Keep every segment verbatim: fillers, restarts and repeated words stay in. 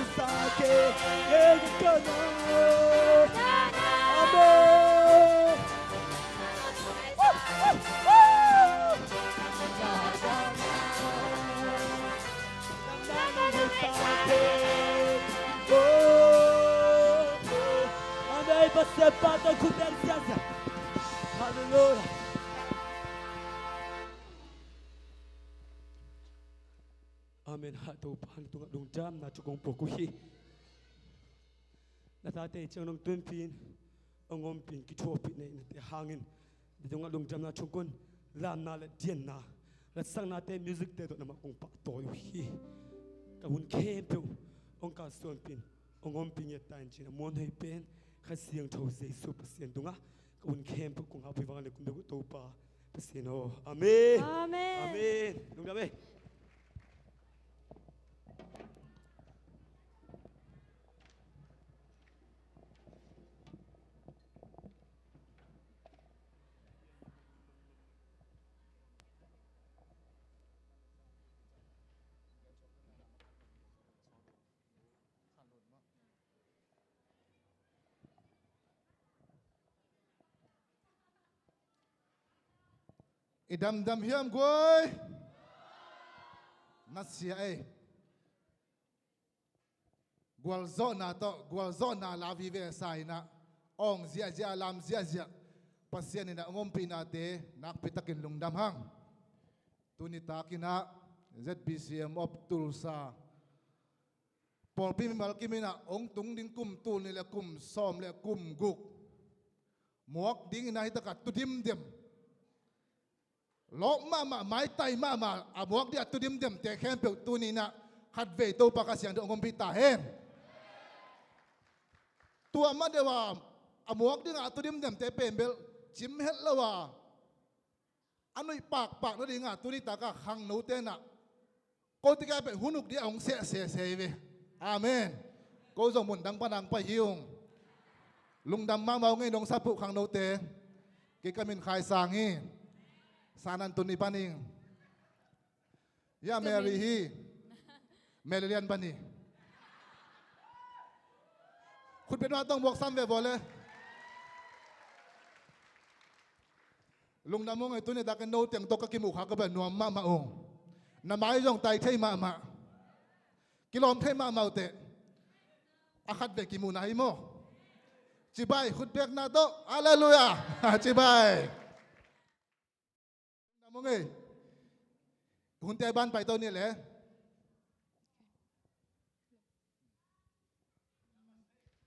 Amen. Amen. Pasian pa tawh khut beng ziahziah. Halleluiah. Amen. Hah, Topa na tungah lungdamna thu kong puak uh hi. Na tate ciang nong tunpih in, hong ompih in, kithuahpih na hihna te hangin na tungah lungdamna thu kong, lamna le dianna, latsaknate, music te tawh na mah kong pahtawi uh hi. Ka hun khempeuh hong kalsuanpih in, hong ompih ngiat ta in, ci-in a muanhuai pen Kha Siangtho Jesu Pasian tungah ka hun khempeuh kong hapui vang le kum deuh Topa Pasian aw. Amen. Amen. Amen. Lungdam ei. I damdam hiam guai? Na sia ei. Gualzawhna tawh, gualzawhna la vive sa in ah, awng ziahziah, lam ziahziah, Pasian in ah hong ompihnate nakpitakin lungdam hang. Tuni takin ah Z B C M of Tulsa pawlpi mimal kim in ah hong tung ding kum tul nih le kum sawm le kum guk, muak ding in ah hi takah tu dimdem, lawp mahmah, maitai mahmah, a muak ding a tu dimdemte khempeuh tuni in ah khatvei Topa Kha Siangtho hong ompih ta hen. Tua mah deuh a, a muak ding a tu dimdemte pen bel cim het lo a, a nuih pakpak lo ding a, tuni takah khangnote in ah, ko tek a pen hun uk ding a hong sehseh se hi ve. Amen. Ko zong mun dang pan hong pai hi ung. Lungdam mahmah ung ei, nong sap uh khangnote. Kei ka min Khai Sang hi. San Anthony pan ing. Ya, Mary hi. Mary Lian pan hi. Khut beng na tawh muak sam ve bawl le. Lungdam ung ei, tuni takin no teng tawh ka kimuh kha ka bel nuam mahmah ung. Na mai zong tai thei mahmah. Kilawm thei mahmah uh teh. A khatvei kimuhna hi maw. Cibai, khut bekna tawh. Halleluiah. Cibai. Lungdam ung ei. Hunte ban pai to ni le.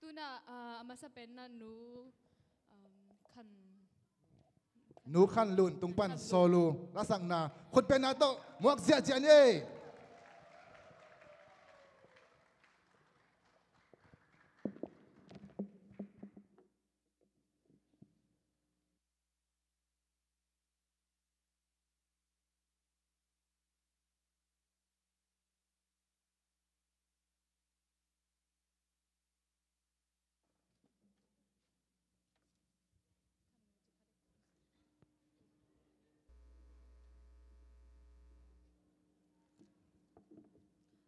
Tuna, ah, a masa pen na nu, um, Khan. Nu Khan Lun tung pan Khan Lun. Solo lasakna khut bengna tawh muak ziahziah ni ei.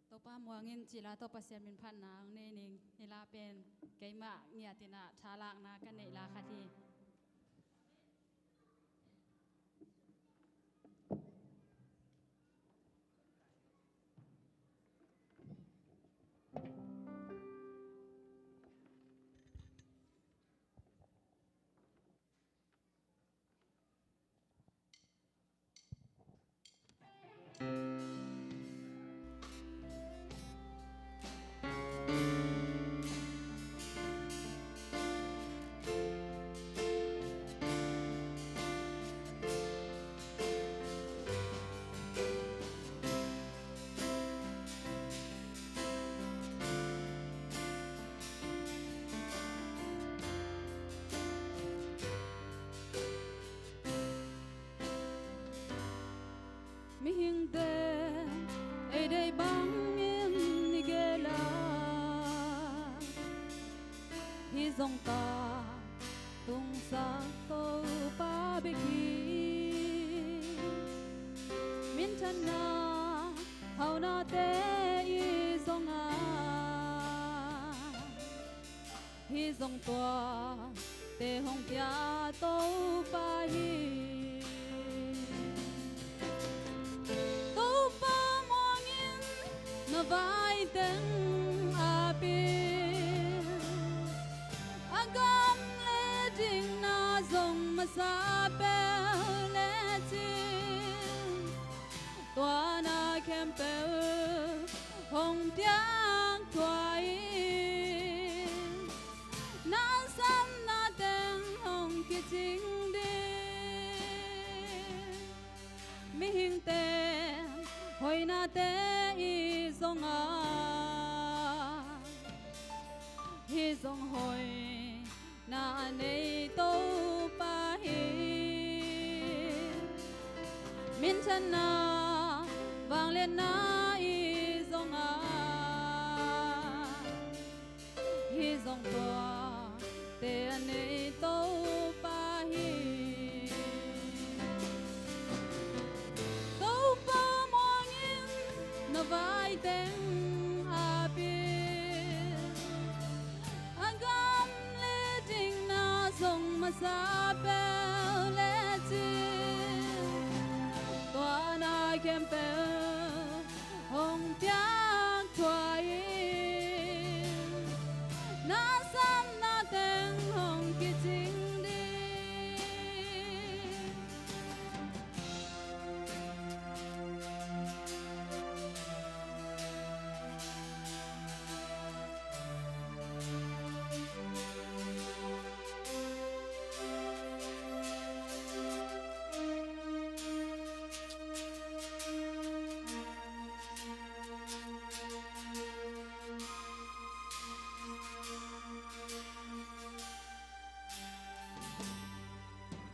Topa muang in cila tawh Pasian min phatna ang nei ning. Hih la pen keimah ngiat in ah thalakna ka neih la khat hi. Mihingte ei deih bangin i gel a, hih zong ka tungsak Topa bek hi. Minthanna haunate i zong a, zong tuate hong pia Topa hi. Topa muangin na vai teng a pil, a gam le dingna zong masa peuh lecin, tua na khempeuh hong piak thuai in, na samna teng hong kicing ding. Mihingte hoihnate i zong a, hih zong hoihna a nei Topa hi. Minthanna, vangliatna i zong a, hih zong tuate a nei Topa hi. Topa muangin na vai teng a pil, a gam le dingna zong masa peuh lecin, tua na khempeuh hong piak thuai in, na samna teng hong kicing ding.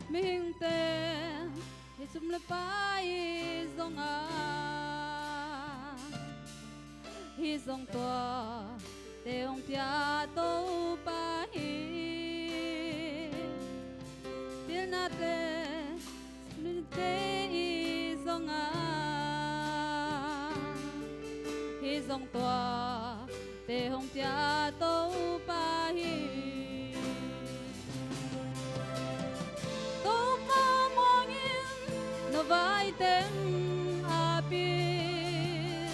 Mihingte hih sum le pai zong a, hih zong tuate hong pia Topa hi. Pilnate nunte i zong a, hih zong tuate hong pia Topa hi. Topa muangin na vai teng a pil,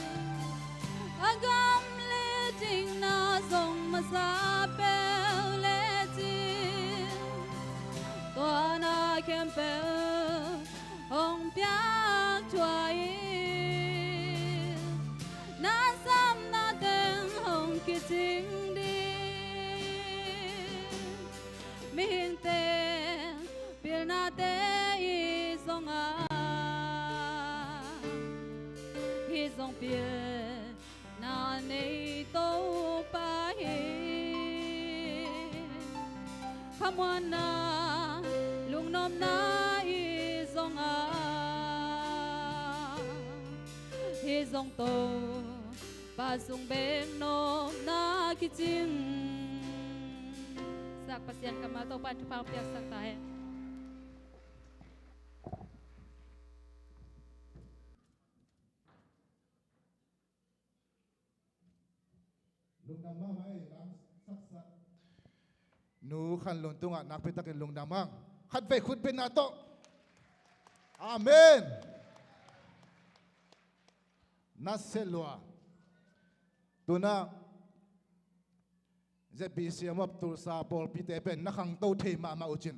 a gam le dingna zong masa peuh lecin, tua na khempeuh hong piak thuai in, na samna teng hong kicing ding. Mihingte pilnate i zong a, hih zong pilna a nei Topa hi. Khamuanna, lungnopna i zong a, hih zong Topa zong bek nopna kicing. Sak Pasian kammal Topa in thupha piaksak ta hen. Lungdam mahmah ei, lam saksak. Nu Khan Lun tungah nakpitakin lungdam hang. Khatvei khut beng na tawh. Amen. Na se lua. Tuna Z B C a mop Tulsa pawlpite pen na khangto thei mahmah uh cin.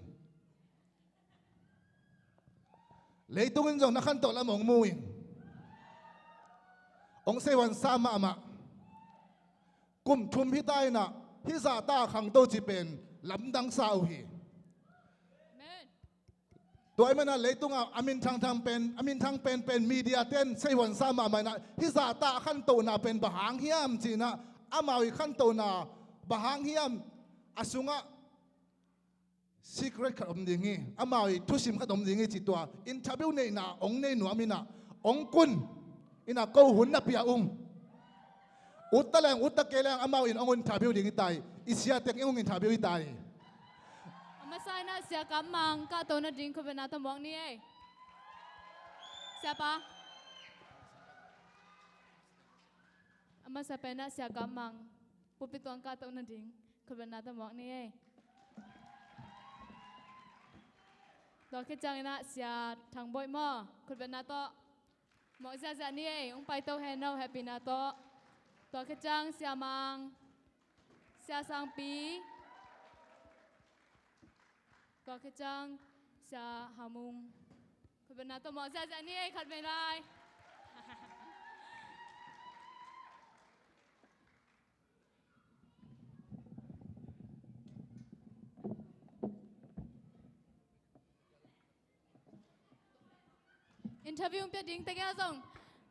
Leitung in zong na khantoh lam hong mu in, hong seihuansa mahmah. Kum thum hita inah hih zahta khangto cih pen lamdangsa uh hi. Amen. Tua ahih manin leitungah a minthang thang pen, a minthang penpen media ten seihuansa mahmah inah hih zahta a khantohna pen bang hang hiam ci inah, amau i khantohna bang hang hiam, a sungah secret khat om ding hi, amau i thusim khat om ding hi ci tua interview neihna hong nei nuam inah hong kun inah ko hun na pia ung. Utta leng utta kei leng amau in hong interview ding hi ta hi. I siate in hong interview hi ta hi. A masa inah Sia Kam Mang kahto nading khutbetna tawh muak ni ei. Siapa? A masa pen ah Sia Kam Mang pulpit tuang kahto nading. Khutbetna tawh muak ni ei. Tua khit ciangin ah Sia Thang Bawi maw, khutbetna tawh muak ziahziah ni ei. Hong paito hen no, hehpihna tawh. Tua khit ciang Sia Mang, Sia Sangpi. Tua khit ciang Sia Hamung. Khutbetna tawh muak ziahziah ni ei, khat vei lai. Interview hong pia ding tegel zong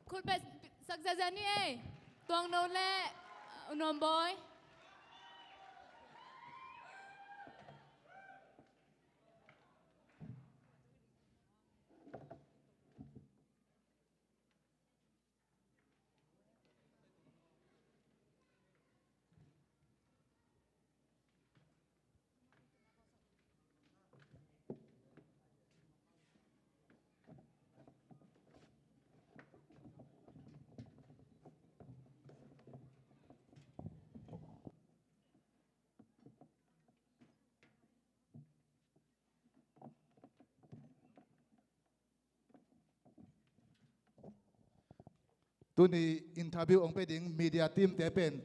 khutbet sak ziahziah ni ei. Tuang No le U Nuam Bawi. Tuni interview hong pe ding media team te pen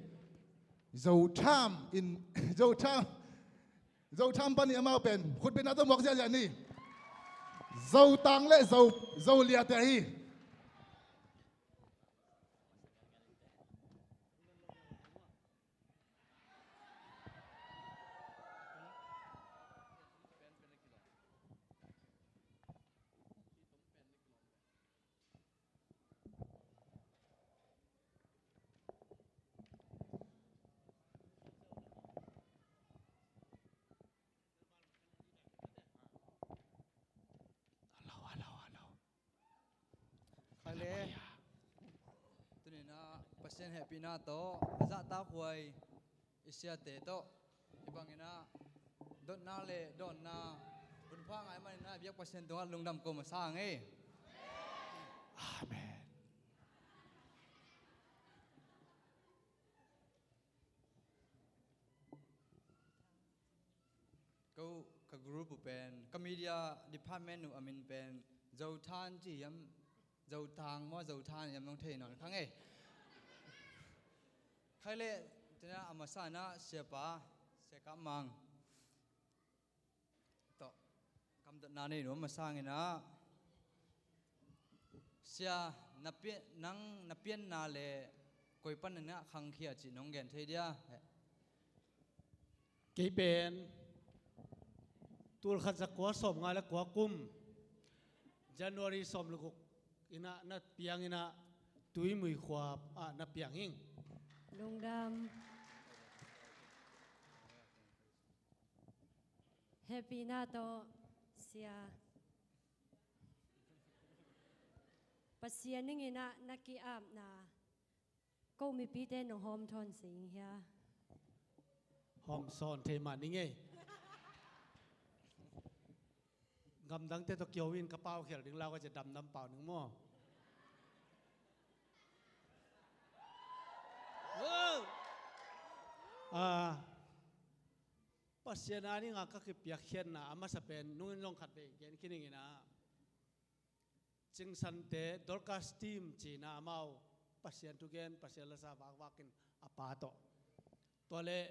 Zo tham in, Zo tham, Zo tham pan hi. Amau pen khutbetna tawh muak ziahziah ni. Zo tang le Zo, Zo lia te hi. Hello, hello, hello. Khaile, tuni-in ah Pasian hehpihna tawh a zahtakhuai i siate tawh hih bangin ah dotna le dawnna hun pha ngai manin ah biak Pasian tungah lungdam ko masa ing ei. Amen. Ko ka group uh pen, ka media department uh a min pen Zo Than ci hiam, Zo Tang maw, Zo Than hiam nong thei nawn kha ing ei. Khaile, tuna a masa-in ah siapa, Sia Kap Mang tawh kamdotna nei nuam a sangin ah, Sia, na pia-, nang na pianna le koi panin ah khangkhia cih nong gen thei dia? Kei pen tul khat za kua sawm nga le kua kum, January sawm le guk in ah na piang in ah Tuimui khua ah na piang ing. Lungdam. Hehpihna tawh Sia, Pasian ning in ah na ki-apna ko mipite nong hawm thawn sing hia? Hawm sawn thei mah ning ei. Gamdangte tawh kio in ka pau khial ding lau ka cia damdam pau ning maw? Ah, Pasian a dingah ka kipiakkhiatna a masa pen nungin zong khat vei gen khin ing in ah, Cingsante Dorcas team ci-in ah amau Pasian thugen, Pasian lasa vakvak in a pa tawh. Tua leh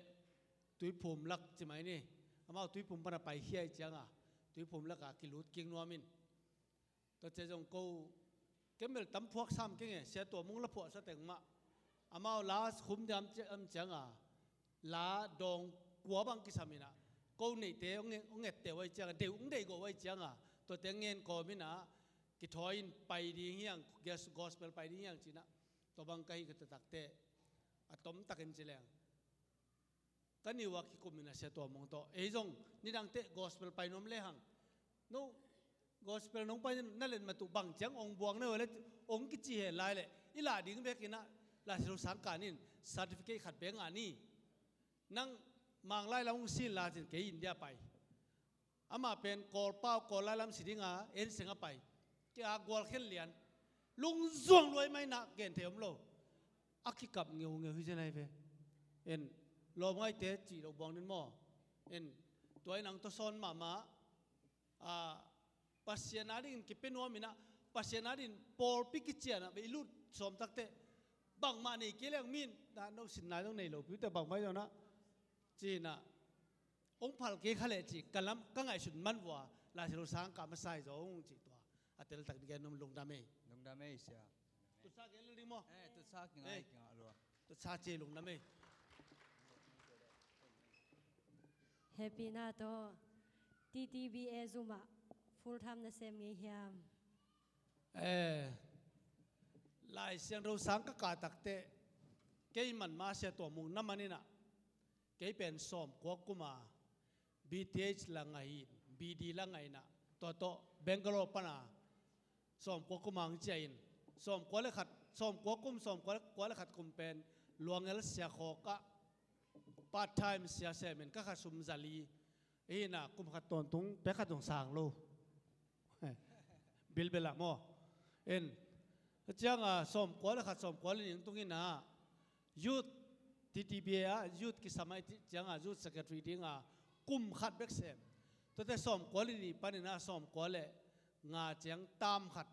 Tuiphum lak ci mai ni. Amau Tuiphum pan a paikhia ahih ciangah Tuiphum lakah kilut kik nuam in. Tua cia zong ko kemel tam phuak sam keng e, Sia Tua Mung la phuahsa teng mah. Amau la khum diam ciang, am ciangah la dawng kua bang kisam in ah, ko neihte hong nge-, hong ngette uh ahih ciangah, deih, hong deih go uh ahih ciangah, tuate ngen kawm in ah, kithawi in pai ding hi hang, gas-, gospel pai ding hi hang ci-in ah, tua bang ka hih ka taktak teh a tomtakin ci leng, ka niuh ah kikum in ah Sia Tua Mung tawh, ei zong nidang teh gospel pai nuam le hang. No, gospel nong pai na letmat uh bang ciang ong buang na uh le ong kici hen lai leh, i lah ding bek in ah Lai Siangtho sang kan in certificate khat bek ngah ni. Nang Manglai lam hong si in la cin kei India pai. Amah pen Kawlpau, Kawl lai lam si dinga en seng a pai. Kei a gual khen lian. Lungzuang luai mai na gen thei om lo. A kikap ngeungeu hi zen ai ve. En, lawmngaihte cih lo buang den maw? In, tua in ang tawsawn mahmah, a, Pasian adingin kipia nuam in ah, Pasian adingin pawlpi kician ah vei lut sawm takteh, bangmah nei kei leng mi in, na, no sin nai dong nei lo piute bangmah i dong ah, ci-in ah, hong phal kei kha leh ci, ka lam, ka ngaihsut man vua, Lai Siangtho sang ka masa hi zaw hong ci tua. A teltak ding gen nuam, lungdam ei. Lungdam ei, sia. Tutsa gen lo ding maw? Eh, tutsa kingai, eh, kingai lua. Tutsa ci, lungdam ei. Hehpihna tawh, T T B A zum ah full time na sem ngei hiam? Eh, Lai Siangtho sang ka kah takteh, kei man ma Sia Tuam Mung na man in ah, kei pen sawmkua kum a, B Th la ngah in, B D la ngah in ah, tua tawh Bangalore pan a sawmkua kum a hong ciah in, sawmkua le khat, sawmkua kum, sawmkua le khat kum pen Luangel Sia Khawk ah part time sia sem in, ka kha sum za li. Hi in ah, kum khat tawntung pek khat zong sang lo. Bilbel ah maw? In, ciang a sawmkua le khat, sawmkua le nih tung in ah, youth, T T B A ah youth kisam ahih ciang a youth secretary ding a kum khat bek sem. Tuate sawmkua le nih pan in ah sawmkua le nga ciang tam khat,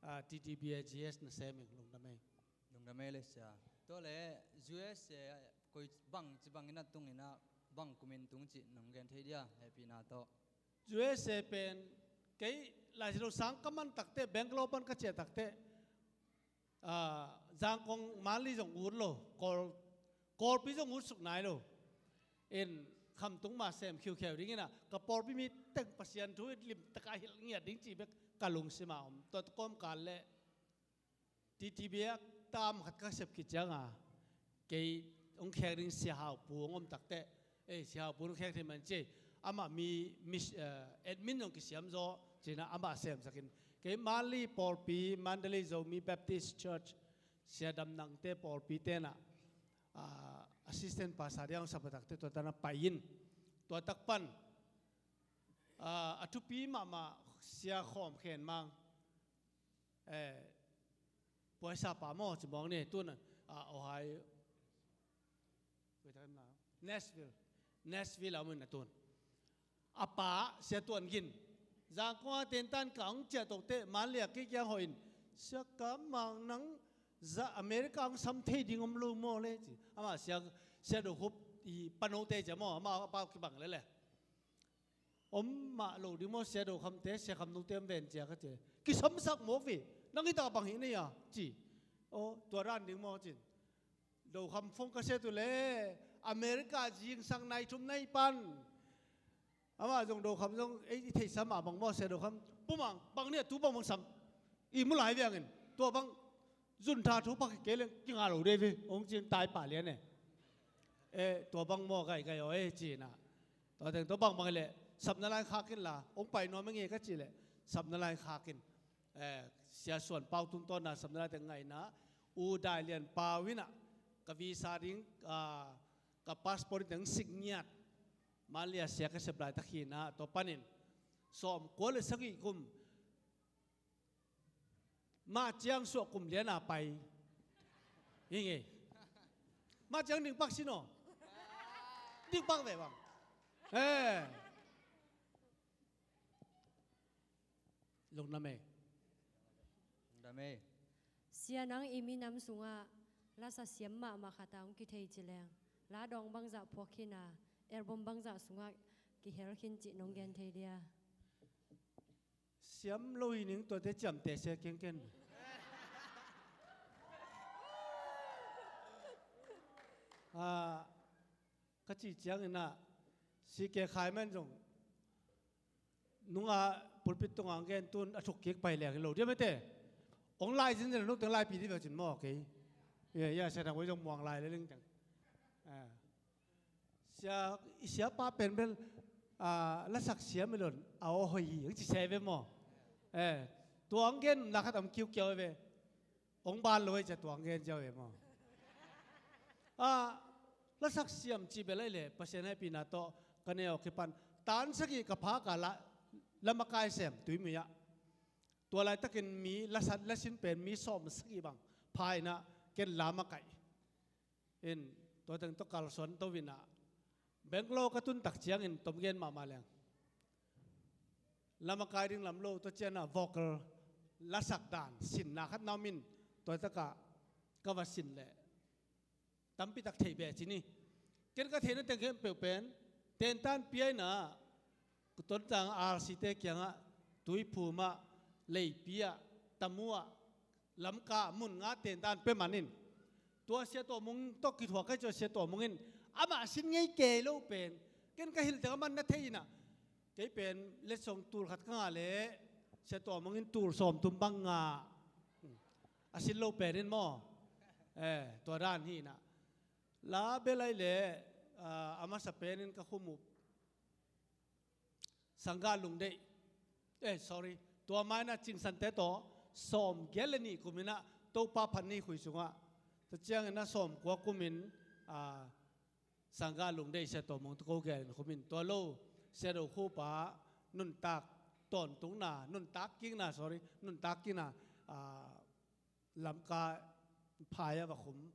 a, T T B A G S na sem ing, lungdam ei. Lungdam ei le sia. Tua le U S A koi bang ci bang in ah tung in ah, bang kum in tung cih nong gen thei dia, hehpihna tawh? U S A pen, kei Lai Siangtho sang ka man takteh, Bangalore pan ka ciah takteh, a, Zangkong Manli zong ut lo, Kawl, Kawlpi zong ut suk nai lo. In, khamtung mah sem khiukheu ding in ah, ka pawlpi mi teng Pasian thu limtak a hilh ngiat ding cih bek ka lungsim ah om. Tua kawmkal le T T B A tam khat ka sep khit ciang a, kei hong khek ding Sia Hau Pu hong om takteh, eh, Sia Hau Pu hong khek thei man ci, amah mi, mi, eh, admin zong kisiam zaw, ci-in ah amah semsak in. Kei Manli pawlpi, Mandalay Zomi Baptist Church, Sia Dam Nangte pawlpi ten ah, ah, assistant pastor ding hong sap takteh, tua tan ah pai in. Tua tak pan, ah, a thupi mahmah Sia Khawm Khen Mang, eh, puaisa pa maw, ci mawng ni, tun, ah, Ohio, Nashville, Nashville a om in a tun. A pa, Sia Tuan Gin, Zangkong a tentan ka hong ciah takteh, Manli ah kei kiang hawh in, Sia Kam Mang, nang za America hong sam thei ding om lo maw le, ci. Amah Sia, Sia Do Khup i panote cia maw, amah a pa kibang lele. Om mah lo ding maw, Sia Do Khamte, Sia Kham Note om ven cia ka ci. Kisamsak mawk ve, nang hi ta bang hi nei a, ci. Aw, tua dan ding maw, cin. Do Kham phone ka set uh le, America zingsang nai thum nai pan. Amah zong, Do Kham zong, ei, i theihsa mah bang maw, Sia Do Kham, pumang, bang ni a tu bang bang sam. I mu lai viangin, tua bang, zun tha thu pak kei leng, kinga lo dei ve, hong cin tai pah lian e. Eh, tua bang maw, gai gai aw, eh, ci-in ah. Tua teng tua bang bang leh, sapna lai khak in la, hong pai nuam ing e ka cih leh, sapna lai khak in. Eh, Sia Suan Pau tungtawn a sapna lai teng ngaihna, U Dai Lian Pau in ah, ka visa ding, ah, ka passport ding teng sik ngiat. Manli ah sia ka sep laitak hi in ah, tua panin, sawmkua le sagih kum, mah ciang suah kum lian a pai. Hi ngei. Mah ciang ding pak sin aw. Ding pak ve bang. Eh. Lungdam ei. Lungdam ei. Sia, nang i minam sungah lasa siam mahmah khat a hong kithei ci leng, la dawng bangzah phuak khin a, album bangzah sungah kihel khin cih nong gen thei dia? Siam lo hi ning, tuate ciamteh se kengken. Ah, ka cih ciangin ah, C K Khai man zong nungah pulpit tungah hong gen, tun a thuk kik pai leng hi lo diam ete. Hong lai zinzen a nuteng laipi dih ve cin maw kei. Ia, ia, Sia Thang Boi zong muang lai le ling teng. Ah. Sia, i siapa pen bel, ah, lasak siam i lon, a aw hoih hi, hong ci se ve maw. Eh, tua hong gen na khat om kiukiau ve. Hong ban lo ei cia tuang gen cia ve maw. Ah, lasak siam cih bel ei le, Pasian hehpihna tawh ka neu kipan, tan sagih ka phak a la, la makai sem Tuimui ah. Tua laitakin mi lasat lasin pen mi sawm sagih bang pha in ah, ken la makai. In, tua teng tawh kalsuan to inah, Bangalore ka tun tak ciangin tom gen mahmah leng, lam a kai ding lam lo, tua cianah vocal lasak dan sinna khat na om in, tua takah ka va sin leh tampi tak thei beh ci ni. Ken ka theihna teng khempeuh pen tentan pia inah, Tonzang R C te kiangah, Tuiphum ah, Leipi ah, Tamu ah, Lamka mun nga tentan pia man in, tua Sia Tuah Mung tawh kithuah ka hih ciang Sia Tuah Mung in amah sin ngei kei lo pen, ken ka hilh teng amah na thei inah, kei pen letsong tul khat ka ngah leh Sia Tuah Mung in tul sawmthum bang ngah. A sin lo pen in maw. Eh, tua dan hi inah. La bel ai leh, ah, a masa pen in ka khum uh Sangga Lungdeih, eh, sorry, tua mainah Cing Sante tawh sawmgiat le nih kum inah Topa phat ni khui sungah, tua ciang inah sawmkua kum in, ah, Sangga Lungdeih Sia Tuah Mung tawh ko gel in khum in, tua lo Sia Do Khup ah nuntak tawntungna, nuntak kikna, sorry, nuntak kikna, ah, Lamka phai ah va khum.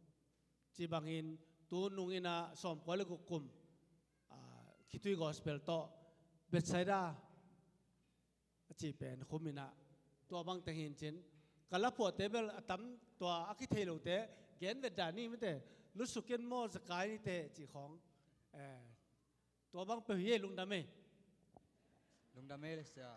Ci bangin tu nung inah sawmkua le guk kum, ah, Khitui Gospel tawh Bethsaida a cih pen khum inah, tua bang teng hi in cin, ka la phuahte bel a tam, tua a kithei lote gen vet dah ni mate, Lusuk in maw, Zakai ni te cih khawng. Eh, tua bang peuh hi e, lungdam e. Lungdam e le Sia.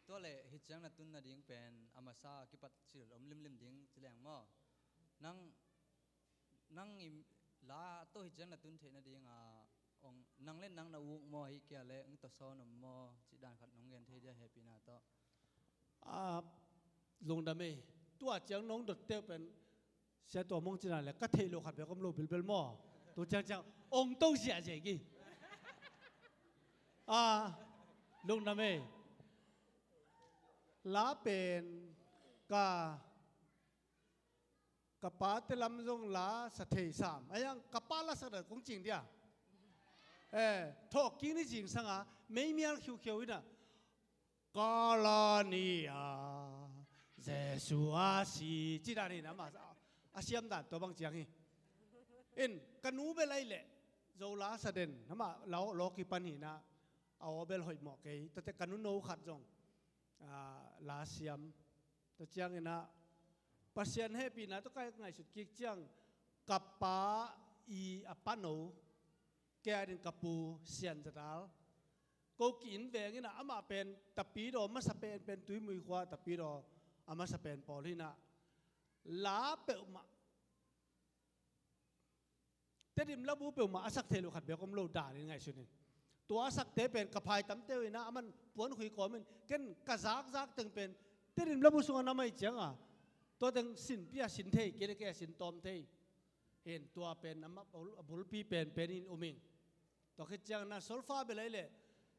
Tua le hih ciang na tun nading pen a masa kipat cil om limlim ding ci leng maw? Nang, nang i la tawh hih ciang na tun theih nading a, ong, nang le nang na uk maw, hi kia le ong tawsawn om maw, cih dan khat nong gen thei dia, hehpihna tawh. Ah, lungdam e. Tua ciang nong dot teuh pen Sia Tuah Mung cina le ka theih lo khat bek om lo bilbel maw. Tu ciang ciang ong to ziahziah ki. Ah, lungdam e. La pen ka, ka pate lam zong la sa thei sam. A yang ka pa la sa dan kong cing dia. Eh, thawhkik ni zingsang a meimial khiukheu inah, Kalania, Jesu a si, ci dan hi inah, amah a siam dan tua bang ciang hi. In, ka nu bel ai leh Zo la sa den, amah law, law kipan hi inah, a aw bel hoih mawh kei, tate ka nu no khat zong, ah, la siam. Tua ciang inah, Pasian hehpihna tawh ka ngaihsut kik ciang, ka pa i a pano, kei a ding ka pu Sian Za Dal. Ko ki-in veng inah, amah pen Tapidaw masa pen, pen Tuimui khua Tapidaw a masa pen pawl hi inah, la peuhmah, Tedim labu peuhmah a sak thei lo khat bek om lo dan in ngaihsun in. Tua a sakte pen ka phaitamte uh inah, aman puan khui kawm in, ken ka zakzak teng pen Tedim labu sungah na mai cianga, tua teng sinpi a sin thei, kei le kei a sin tawm thei. Hen, tua pen amah a bulpi penpen in um in. Tua khit ciang na solfa bel ai leh,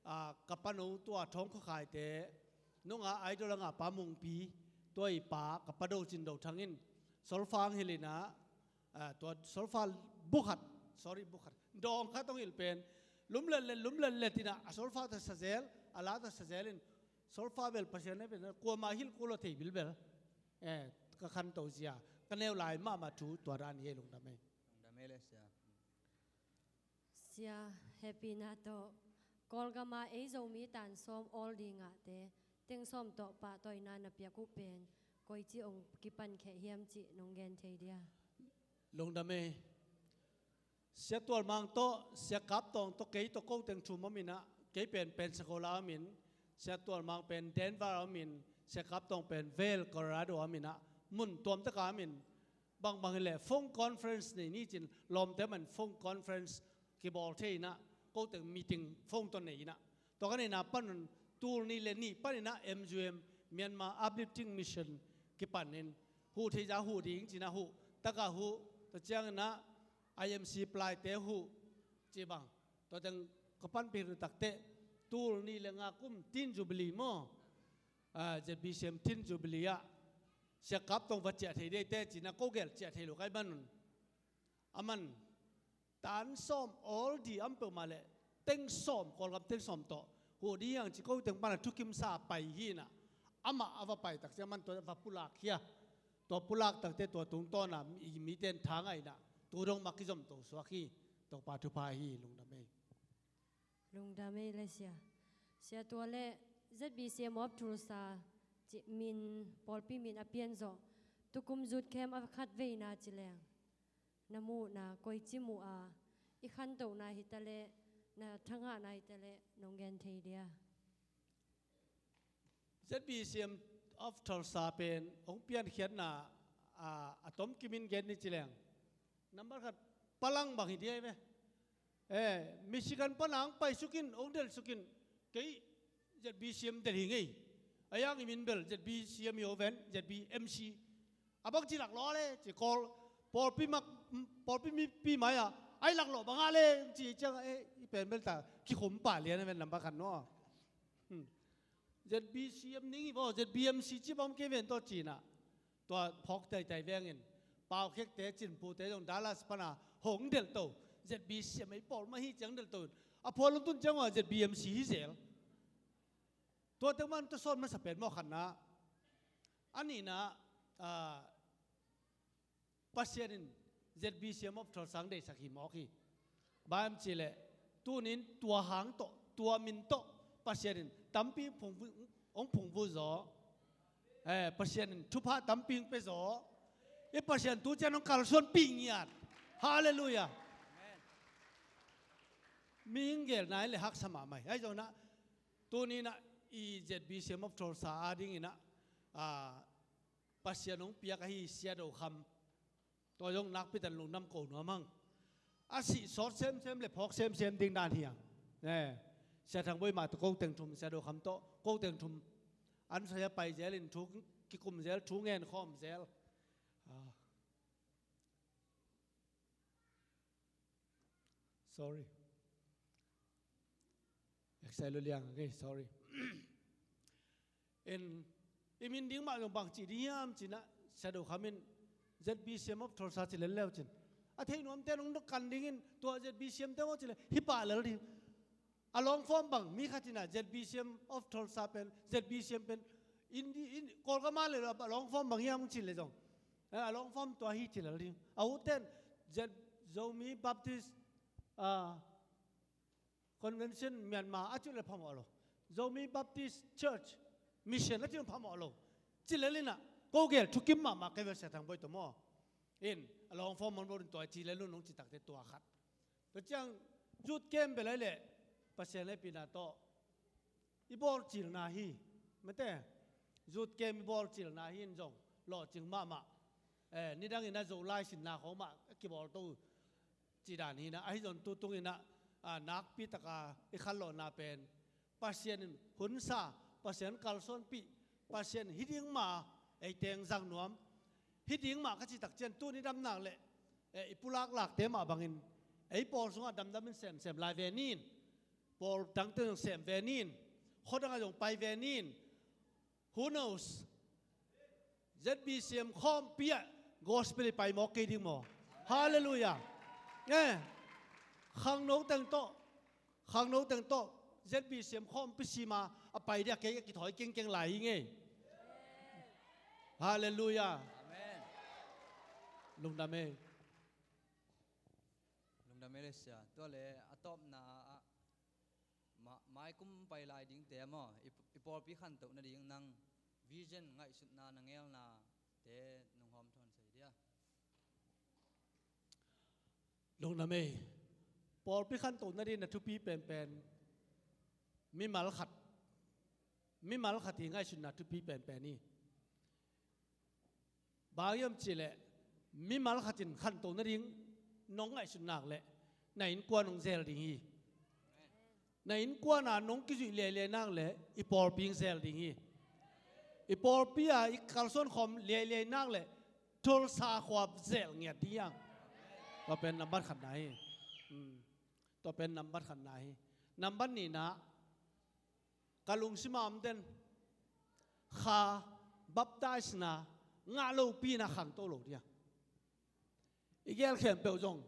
ah, ka pano tua Thawng Khua Khaite, nunga idol a ngahpa Mungpi, tua i pa, ka pa Do Cin Do Thang in, solfa ang hilh inah, ah, tua solfa bu khat, sorry, bu khat, dawng khat hong hilh pen, lum letlet, lum letlet inah, a solfa tawh sa zel, a la tawh sa zel in, solfa bel Pasian hehpihna kuamah hilh kul lo thei bilbel. Eh, ka khanto zia, ka neu lai mahmah thu tua dan hi e, lungdam e. Lungdam e le Sia. Sia, hehpihna tawh Kawlgama ei Zomi tan sawm awl ding ahte teng sawm tawh pahtawina na piak uh pen koici ong kipan kheh hiam cih nong gen thei dia? Lungdam e. Sia Tual Mang tawh, Sia Kap Tawng tawh, kei tawh ko teng thum om inah, kei pen Pensacola om in, Sia Tual Mang pen Denver om in, Sia Kap Tawng pen Vail, Colorado om inah, mun tuamtaka om in, bangbang hileh phone conference nei ni cin, lawmte man phone conference kibawl thei inah, ko teng meeting phone tawh nei inah. Tua ka neihna panun tul nih le nih paninah M U M, Myanmar Uplifting Mission kipanin huh theih zah huh ding cinah huh, takah huh, tua cianginah I M C plaite huh, ci bang. Tua teng ka panpih takte tul nih le nga kum Tin Jubilee maw? Ah, Z B C M Tin Jubilee ah Sia Kap Tawng va ciah thei dei te cinah ko gel ciah thei lo kai banun. Aman tan sawm awl di am peuhmah le teng sawm, Kawlgam teng sawm tawh huh di hiang ci ko teng pana thukimsa pai hinah. Amah a va pai tak ciang man tua va pulak hia. Tua pulak takte tua tungtawn a mi, mite in tha ngaihna tu dong mah kizom to suak hi. Topa thupha hi. Lungdam ei. Lungdam ei le sia. Sia, tua le Z B C M of Tulsa ci min, pawlpi min a pian zawh, tukum zut khem a khat veina ci leng na muhna koici muh a, i khantohna hi ta le, na thangahna hi ta le nong gen thei dia? Z B C M of Tulsa pen hong piankhiatna a, a tom kimin gen ni ci leng, nambat khat, palang bang hi dia hi ve. Eh, Michigan pana hong paisukin, hong delsukin, kei Z B C M del hi ngei. A yang i min bel Z B C M hi oven, Z B M C. A bang ci laklawh le ci kawl, pawlpi mak, pawlpi mipi mai a, ai laklawh bang a le ci ciang, eh, i pen bel ta kikhum pah lian a ven, nambat khat no. Hmm. Z B C M ning hi vaw, Z B M C ci bang kei ven tawh cina. Tua phawk taitai vengin, pau khekte, cinpute zong Dallas pana hong delto, Z B C M ei pawl mah hi ciang delto. A phual lungtun ciang ua Z B M C hi zel. Tua teng man tua sawn masa pen maw khatna. A nihna, ah, Pasian in Z B C M of Tulsa hong deihsak hi mawk hi. Bang hiam cih leh, tunin tua hang tawh, tua min tawh Pasian in tampi phungvu-, hong phungvuh zaw. Eh, Pasian in thupha tampi hong pia zaw. I Pasian tu ciang hong kalsuanpih ngiat. Halleluiah. Amen. Mi hing gelna hi leh haksa mahmah hi. Ahi zongin ah, tunin ah i Z B C M of Tulsa adingin ah, ah, Pasian hong piak ahi Sia Do Kham. Tua zong nakpi takin lungdam ko nuam hang. A sih sawt semsem le phawk semsem ding dan hi hang. Eh, Sia Thang Bawi mah tawh ko teng thum, Sia Do Kham tawh ko teng thum. An sai a pai zel in thu kikum zel, thu ngen khawm zel. Ah. Sorry. Exai lo liang, okay, sorry. En, i min ding mah zong bang ci ding hiam cin ah, Sia Do Kham in Z B C M of Tulsa ci lel leu cin. A thei nuamte nong kan dingin, tua Z B C M te maw ci leh, hi pah lel ding. A long form bang, mi khat in ah Z B C M of Tulsa pen, Z B C M pen, in, in, Kawlgam ah le a long form bang hiam ci leh zong. Eh, a long form tua hi ci lel ding. A ute in, Z, Zomi Baptist, ah, Convention Myanmar a cih leh phamawh lo. Zomi Baptist Church Mission a cih leh phamawh lo. Ci lel in ah, ko gel thukim mahmah kei ve Sia Thang Bawi tawh maw. In, a long form mon bo in tua ci lel un nong ci takte tua khat. Tua ciang youth camp bel ai leh Pasian hehpihna tawh i bawlcilna hi. Mate, youth camp i bawlcilna hi in zong lawhcing mahmah. Eh, nidangin a Zolai sinna khawng mah a kibawlto cih dan hi in ah, ahi zong tu tungin ah, ah, nakpi taka i khanlawhna pen Pasian in hunsa, Pasian kalsuanpih, Pasian hih ding mah ei teng zang nuam. Hih ding mah ka cih tak ciang tuni dam nak leh, eh, i pulak lakte mah bangin ei pawl sungah damdam in semsem lai ve ni in, pawl dangte zong sem ve ni in, khuadang ah zong pai ve ni in. Who knows? Z B C M khawmpi ah gospel i pai mawk kei ding maw? Halleluiah. Eh, khangno teng tawh, khangno teng tawh Z B C M khawmpi sima a pai dia kei a kithawi kengkeng lai hi ngei. Halleluiah. Amen. Lungdam ei. Lungdam ei le sia. Tua le a tawpna ah, ma-, maikum pai lai dingte maw, i, i pawlpi khantoh nading nang vision, ngaihsutna, na ngelnate nong hawm thawn sei dia. Lungdam ei. Pawlpi khantoh nading na thupi penpen mimal khat, mimal khat i ngaihsutna thupi penpen hi. Bang hiam cih leh, mimal khat in khantoh nading nong ngaihsut nak leh, na innkuan hong zel ding hi. Na innkuan a nong kizuih liailiai nak leh, i pawlpi hong zel ding hi. I pawlpi a i kalsuan khawm liailiai nak leh, Tulsa khua zel ngiat ding hi hang. Tua pen nambat khatna hi. Hmm. Tua pen nambat khatna hi. Nambat nihna, ka lungsim a om den, kha baptisena ngah lopi in a khangto lo ding a. I gel khempeuh zong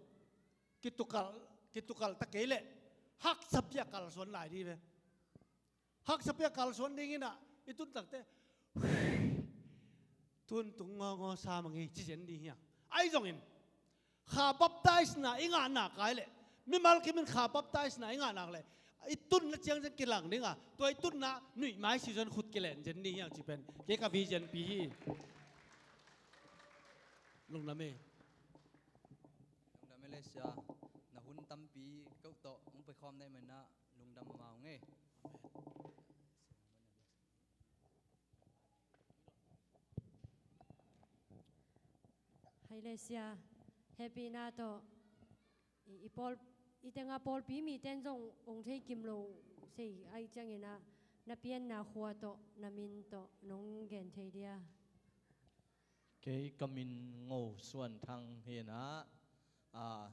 kitukalh, kitukalh ta kei leh haksa pi a kalsuan lai ding ve. Haksa pi a kalsuan dingin ah i tun takte Tun tung ngawngaw sa mang hi ci zen ding hi hang. Ahi zongin kha baptisena i ngah nak ai leh, mimal kimin kha baptisena i ngah nak leh i tunna ciangciang kilang ding a, tua i tunna nuihmai season khut kilen zen ding hi hang ci pen kei ka vision pi hi. Lungdam e. Lungdam e le sia. Na hun tampi keuh tawh hong paikhawm na hih manin ah lungdam mahmah ung e. Hai le sia, hehpihna tawh i, i pawl, i tenga pawlpi miten zong ong thei kim lo sei ahih ciangin ah, na pianna khua tawh na min tawh nong gen thei dia? Kei ka min Ngo Suan Thang hi in ah, a,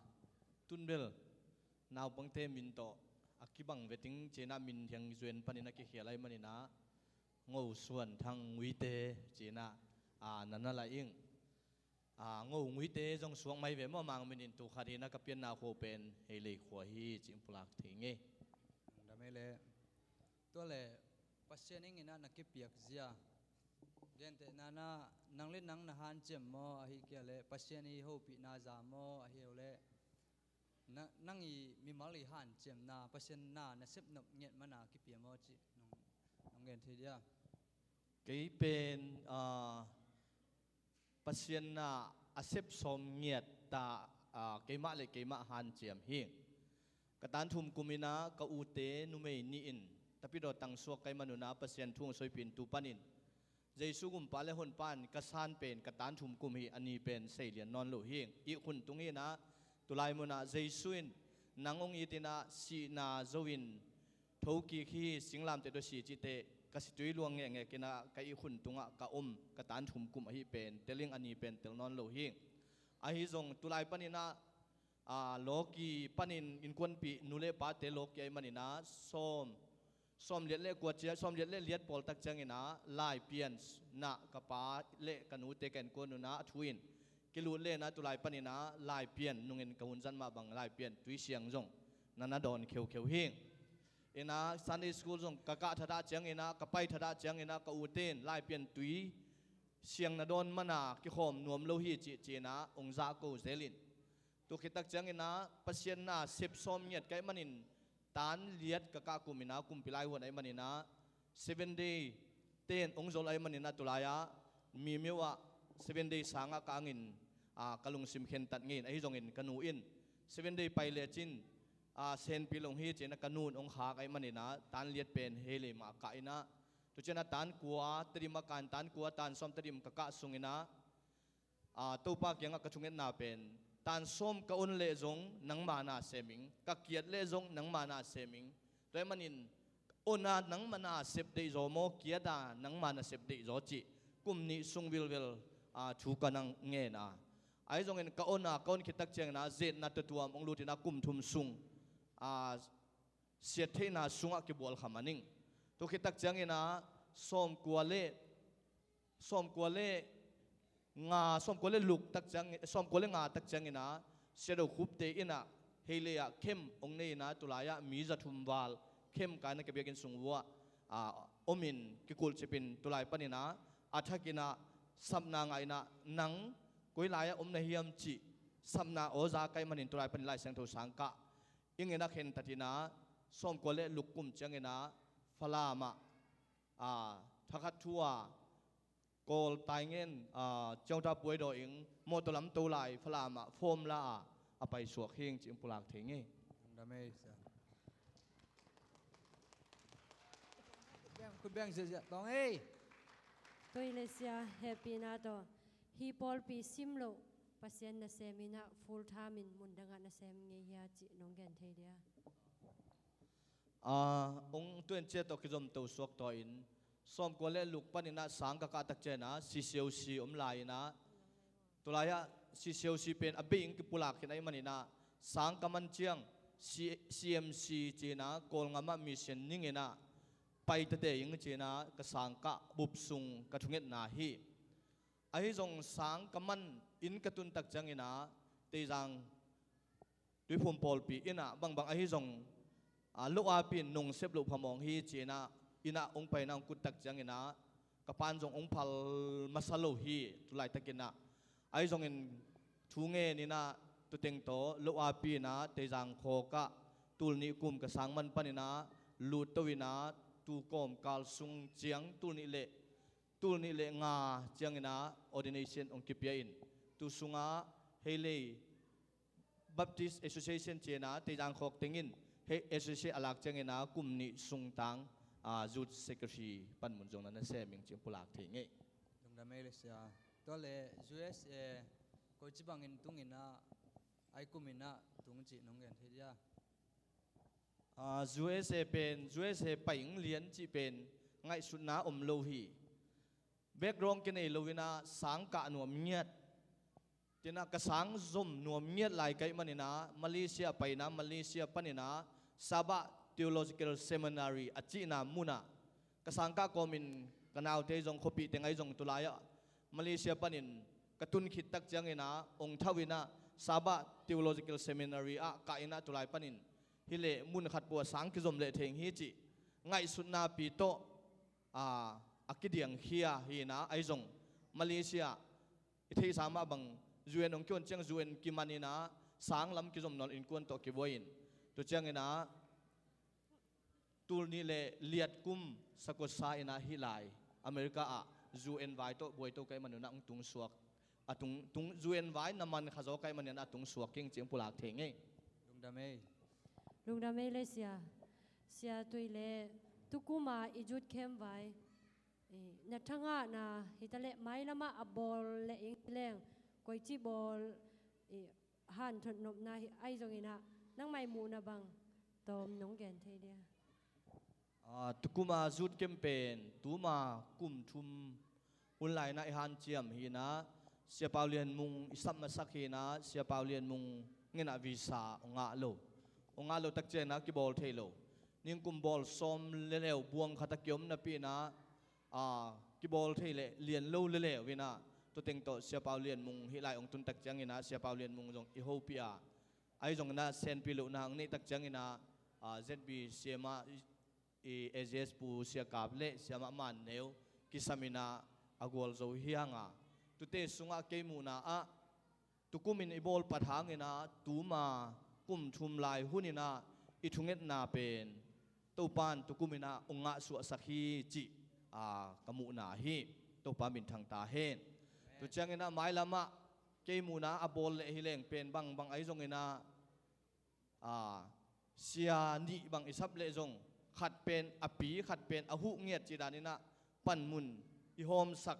tun bel naupangte min tawh a kibang veting ci in ah, min hiang zuan panin a kikhial ahih manin ah Ngo Suan Thang Nguite ci in ah, a, na na la ing. A, Ngo Nguite zong suak mai ve maw, Mang min in tu khat hi in ah, ka pianna khua pen Heilei khua hi ci-in pulak thei ing e. Lungdam e le. Tua le Pasian in ah na kipiak zia, gentehna in ah nang le nang na hanciam maw, ahih kei leh Pasian i hopihna za maw, ahih leh na, nang i mimal i hanciamna, Pasian na na sep nop ngiat mana kipia maw cih nong, nong gen thei dia? Kei pen, a, Pasian na a sep sawm ngiat ta, a, keimah le keimah hanciam hi. Ka tan thum kum in ah ka ute numei nih in Tapidaw tang suak ka hih manun ah Pasian thu hong sawipi in tu panin Jesu gumpa le honpa in ka san pen ka tan thum kum hi, a ni pen sei lian nawn lo hi. Ihkhun tung hi in ah, tulai munah Jesu in nang hong it in ah sihna zo in thokik hi, singlamteh tawh si cih teh ka situi luang ngekngek in ah ka ihkhun tungah ka om, ka tan thum kum ahi pen tel ing, a ni pen tel nawn lo hi. Ahi zong tulai panin ah, a, lawki panin innkuanpih nu le pate lawki ahih manin ah sawm, sawm liat le kua cia, sawm liat le liat pawl tak ciangin ah Laipian nah ka pa le ka nute ka innkuan un ah a thu in kilut le in ah tulai panin ah Laipian nungin ka hun zan mah bang Laipian tui siang zong na na dawn kheukheu hi. In ah Sunday school zong ka kah thadah ciangin ah, ka pai thadah ciangin ah ka ute in Laipian tui siang na dawn mana kikhawm nuam lo hi cih ci in ah hong zahko zel in, tua khit tak ciangin ah Pasian na sep sawm ngiat ka hih manin tan liat ka kah kum in ah, kumpi lai hun ahih manin ah Seven Day ten hong zol ahih manin ah tulai ah Mimyo ah Seven Day sangah ka angin, a, ka lungsim khentat ngei in, ahi zongin ka nu in Seven Day pai lecin, a, senpi lo hi ci in ah ka nu in hong khak ahih manin ah tan liat pen Heilei mah kah in ah, tu ciang ah tan kua Tedim ah ka in, tan kua tan sawm Tedim ka kah sung in ah, a, Topa kiangah ka thungetna pen, tan sawm ka on leh zong nangma na sem ing, ka kiat leh zong nangma na sem ing. Tua ahih manin on a nangma na sep deih zaw maw, kiat a nangma na sep deih zaw cih kum nih sung vilvel, a, thu ka na ngen a. Ahi zongin ka on a, ka on khit tak ciangin ah zetna tuamtuam hong lut in ah kum thum sung, a, siat theihna sungah kibual kha man ing. Tua khit tak ciangin ah sawmkua le, sawmkua le nga, sawmkua le luk tak ciang, sawmkua le nga tak ciangin ah Sia Do Khupte in ah Heilei ah camp hong nei in ah, tulai ah mi za thum val camp kai in ah ka biakinn sung vuah, a, om in kikulhcip in tulai panin ah a thak in ah sapna ngah in ah, nang koi lai ah om na hiam cih sapna aw za ka hih manin tulai panin Lai Siangtho sang kah ing in ah khentat in ah, sawmkua le luk kum ciangin ah Falam ah, a, thakhat thu a Kawl, Taingen, a, Ciangta Puai Daw Ing, mawtaw lam to lai Falam ah form la a, a paisuak hi ing ci-in pulak thei ing e. Lungdam e sia. Khut beng, khut beng ziahziah tawng ei. Tua hi le sia, hehpihna tawh hih pawlpi sim loh Pasian nasem in ah full time in mundang ah nasem ngei hia cih nong gen thei dia? A, hong tuan ciat tawh kizom to suak tawh in, sawmkua le luk panin ah sang ka kah tak ciangin ah C C O C om lai in ah, tulai ah C C O C pen a bei in kipulak khin ahih manin ah, sang ka man ciang C-, C M C ci in ah Kawlgam ah mission ning in ah pai tete ing ci in ah ka sang kah bup sung ka thungetna hi. Ahi zong sang ka man inn ka tun tak ciangin ah Teizang Tuiphum pawlpi inn ah bangbang ahi zong, a, lo api in nong sep loh phamawh hi ci in ah, inn ah hong paina hong kut tak ciangin ah, ka pan zong hong phal masa lo hi, tu laitakin ah. Ahi zongin thu ngen in ah, tu teng tawh lo api in ah, Teizang khawk ah tul nih kum ka sang man panin ah, lut to in ah, tu kawmkal sung ciang tul nih le, tul nih le nga ciangin ah ordination hong kipia in, tu sungah hei lei Baptist Association ci-in ah, Teizang khawk teng in hei association a lak ciangin ah, kum nih sung tang, ah, Youth Secretary panmun zong na na sem ing cih pulak thei ing ei. Lungdam ei le sia. Tua le U S A koici bangin tung in ah, ai kum in ah tung cih nong gen thei dia? Ah, U S A pen, U S A pai ing lian cih pen ngaihsutna om lo hi. Background kinei lo in ah sang kah nuam ngiat. Tin ah ka sang zom nuam ngiat lai ka hih manin ah, Malaysia pai in ah, Malaysia panin ah Sabah Theological Seminary a cihna mun ah ka sang kah kawmin ka naute zong, khuapih teng ahi zong, tu lai ah Malaysia panin ka tun khit tak ciangin ah hong thau in ah, Sabah Theological Seminary ah kah in ah, tu lai panin hi leh mun khat pua sang kizom leh thei ing hi cih ngaihsutna pi tawh, a, a kidiangkhia hi in ah, ahi zong Malaysia i theihsa mah bang U N hong kihon ciang U N kiman in ah sang lam kizom nawn innkuan tawh kibuai in, tu ciangin ah tul nih le liat kum sakua sa in ah hih lai America ah U N vai tawh buai to ka hih manun ah hong tung suak, a tung, tung, U N vai na man kha zaw ka hih manin ah tung suak ing cih hong pulak thei ing ei. Lungdam ei. Lungdam ei le sia. Sia, tu i le, tu kum a i youth camp vai, eh, na thangahna hi ta leh, mailam ah a bawl leh ing leng, koici bawl, eh, hanthot nopna hi, ahi zongin ah nangmah i muhna bang tawm nong gen thei dia? Ah, tu kum a youth camp pen tuma kum thum hun lai in ah i hanciam hi in ah, Sia Pau Lian Mung i sap masak hi in ah, Sia Pau Lian Mung in ah visa hong ngah lo. Hong ngah lo tak ciangin ah kibawl thei lo. Ningkum bawl sawm le leu buang khat a kiom napi in ah, ah, kibawl thei leh lian lo le leu in ah, tu teng tawh Sia Pau Lian Mung hih lai hong tun tak ciangin ah, Sia Pau Lian Mung zong i hopih a, ahi zongin ah senpi lohna hong neih tak ciangin ah, ah, Z B C M ah i, i A J S Pu Sia Kap le Siamah Man Neu kisam in ah a gualzo hi hang a, tute sungah kei muhna ah, tu kumin i bawl pat hangin ah, tuma kum thum lai hun in ah i thungetna pen Topa'n tu kumin ah hong ngahsuahsak hi cih, ah, ka muhna hi. Topa minthang ta hen. Tu ciangin ah mailam ah kei muhna a bawl leh hi leng pen bangbang ahi zongin ah, ah, sia nih bang i sap leh zong, khat pen a pi, khat pen a huh ngiat cih dan in ah panmun i hawmsak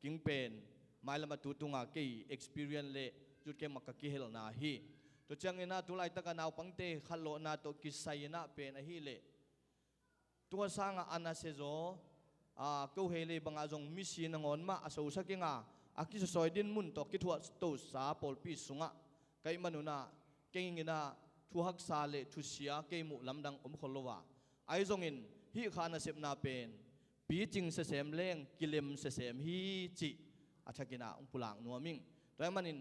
king pen mailam a tu tunga kei experience le youth camp ah ka kihelna hi. Tu ciangin ah tu laitak a naupangte khatlawhna tawh kisai in ah pen ahih leh, tua sangah a nasia zaw, a, ko hei lei bangah zong misi nangawn mah a sosak ing a, a kisasawi dinmun tawh kithuah tosa pawlpi sungah ka hih manun ah, kei in ah thu haksa le thusia kei muh lamdang om khol lo a, ahi zongin hih kha nasepna pen picing sesem leng kilem sesem hi cih a thakin ah hong pulak nuam ing. Tua ahih manin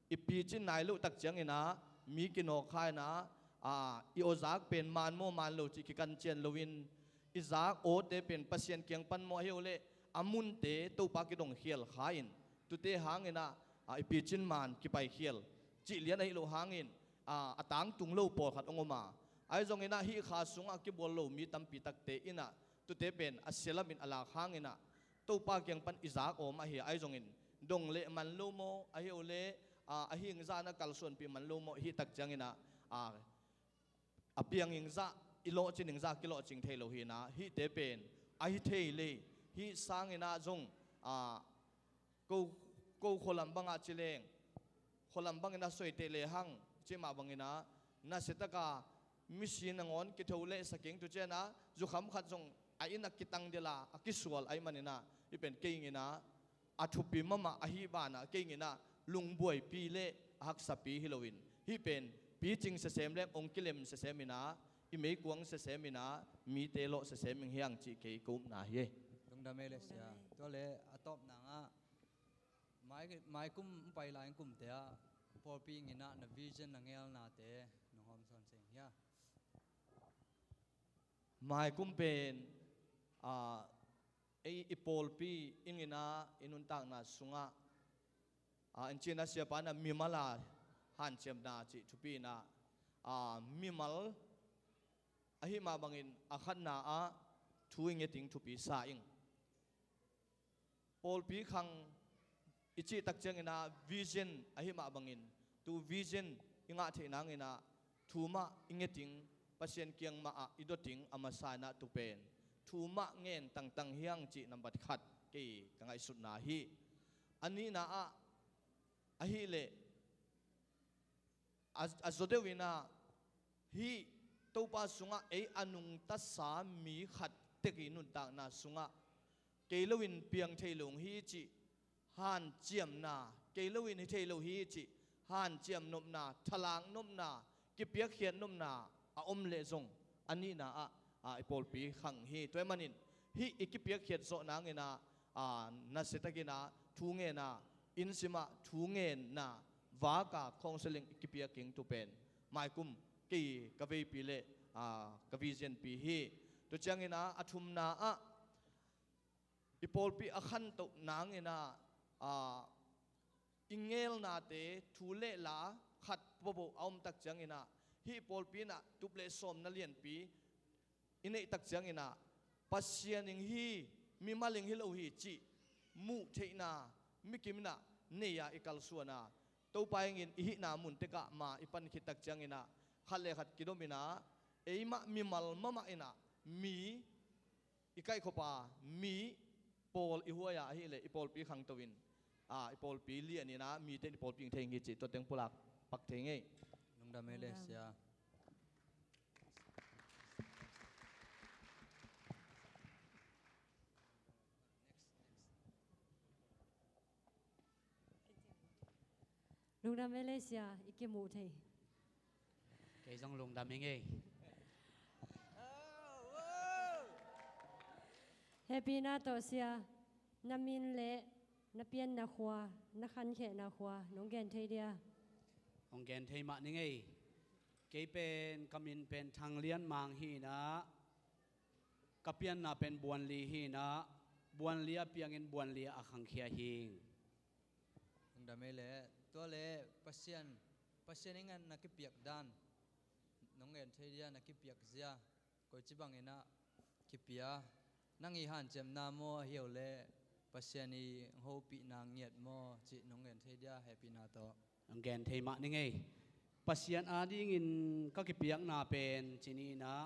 i picin nai loh tak ciangin ah mi kinawk kha in ah, a, i awzak pen man maw man lo cih kikan cian loin, i zak awte pen Pasian kiang pan maw, ahi uh leh a munte Topa kidong khial kha in, tute hangin ah, a, i picin man kipai khial cih lian ahih loh hangin, a, a tangtung lo pawlkhat hong om a, ahi zongin ah hih kha sungah kibawl lo mi tampi takte in ah tute pen a sia lamin a lak hangin ah Topa kiang pan i zak awm ahi a, ahi zongin dong leh man lo maw, ahi uh leh, a, a hing zah na kalsuanpih man lo maw, hih tak ciangin ah, a, a piang ing zah, i lawhcin ing zah kilawhcing thei lo hi in ah, hihte pen ahi thei lei, hih sangin ah zong, a, ko, ko khualam bangah ci leng, khualam bangin a soi teh lehang cih mah bangin ah, nasia taka misi nangawn kitho lehsak ing, tu ciangin ah zukham khat zong a inn ah kitang dila a kisual ahih manin ah, hih pen kei in ah a thupi mahmah ahi banah, kei in ah lungbuaipi le a haksapi hi loin, hih pen picing sesem le hong kilem sesem in ah, i meikuang sesem in ah mite lawh sesem ing hiang cih kei ka upna hi. Lungdam ei le sia. Lungdam ei. Tua le a tawpna ah, mai, mai kum pai lai kumte ah pawlpi in ah na vision, na ngelnate nong hawmsawn seng hia? Mai kum pen, ah, Ei i pawlpi inginah i nuntakna sungah, ah, en cih na siapa inah mimal a hanciamna cih thupi inah, ah, mimal ahi mah bangin a khatna ah thu i ngeting thupi sa ing. Pawlpi khang i cih tak cianginah vision ahi mah bangin tu vision i ngah theih nanginah thu mah i ngeting, Pasian kiang mah ah i doting a masa inah tu pen thu mah ngen tangtang hiang cih nambat khat kei ka ngaihsutna hi. A nihna ah ahileh a, a zaw deuh inah hih Topa sungah ei a nungtasa mi khat tek i nuntakna sungah kei loin piang thei lo hi cih hanciamna, kei loin hi thei lo hi cih hanciam nopna, thalak nopna, kipiakkhiat nopna a om leh zong a nihna ah, ah, i pawlpi khang hi. Tua ahih manin hih i kipiakkhiat zawh nanginah, ah, nasiatakinah thu ngenna, inn simah thu ngenna vaka counseling i kipiak ing tu pen maikum kei ka veipi le, ah, ka vision pi hi. Tua cianginah a thumna ah i pawlpi a khantoh nanginah, ah, i ngelnate thu le la khat boboh a om tak cianginah hih pawlpi inah tup le sawmna lianpi i neih tak cianginah Pasian in hi, mimal in hi lo hi cih muh theihna mikim inah nei a i kalsuan a, Topa in i hihna mun tekah ma i pan khit tak cianginah khat le khat kidom inah eimah mimal mahmah inah mi i kaihkhop a, mi pawl i huai a ahileh i pawlpi khangto in, ah, i pawlpi lian inah mite in i pawlpi ing thei ing hi cih tua teng pulak pak thei ing ei. Lungdam ei le sia. Lungdam ei le sia, i kimuh thei. Kei zong lungdam ing ei. Hehpihna tawh sia, na min le na pianna khua, na khankhehna khua nong gen thei dia? Hong gen thei mah ning ei. Kei pen ka min pen Thang Lian Mang hi inah, ka pianna pen Buanli hi inah, Buanli a piangin Buanli a khangkhia hi ing. Lungdam ei le, tua le Pasian, Pasian in a na kipiak dan nong gen thei dia, na kipiak zia, koici banginah kipia, nang i hanciamna maw ahi uh leh Pasian i hopihna ngiat maw cih nong gen thei dia hehpihna tawh? Nong gen thei mah ning ei. Pasian adingin ka kipiakna pen ci ni inah,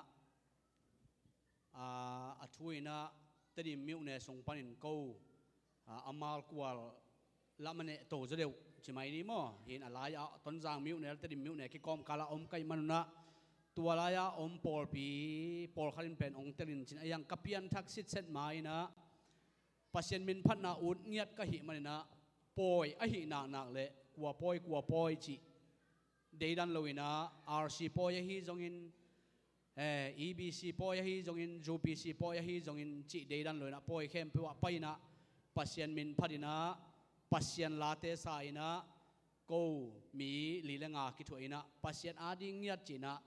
aa, a thu inah Tedim myone sung panin ko, aa, a malkual lam a neh to zaw deuh ci mai ni maw? Hi in a lai-ah Tonzang myone le Tedim myone kikawmkal ah om ka hih manun ah tua lai-ah om pawlpi pawlkhat in pen hong telin cin a hiang ka pianthak sitset ma inah Pasian minphatna ut ngiat ka hih maninah pawi ahi naknak le kua pawi kua pawi cih deidan loinah R C pawi ahi zongin, eh, E B C pawi ahi zongin, U P C pawi ahi zongin cih deidan loinah pawi khempeuh ah pai inah Pasian minphat inah Pasian late sa inah ko mi li le nga kithuah inah Pasian ading ngiat ci inah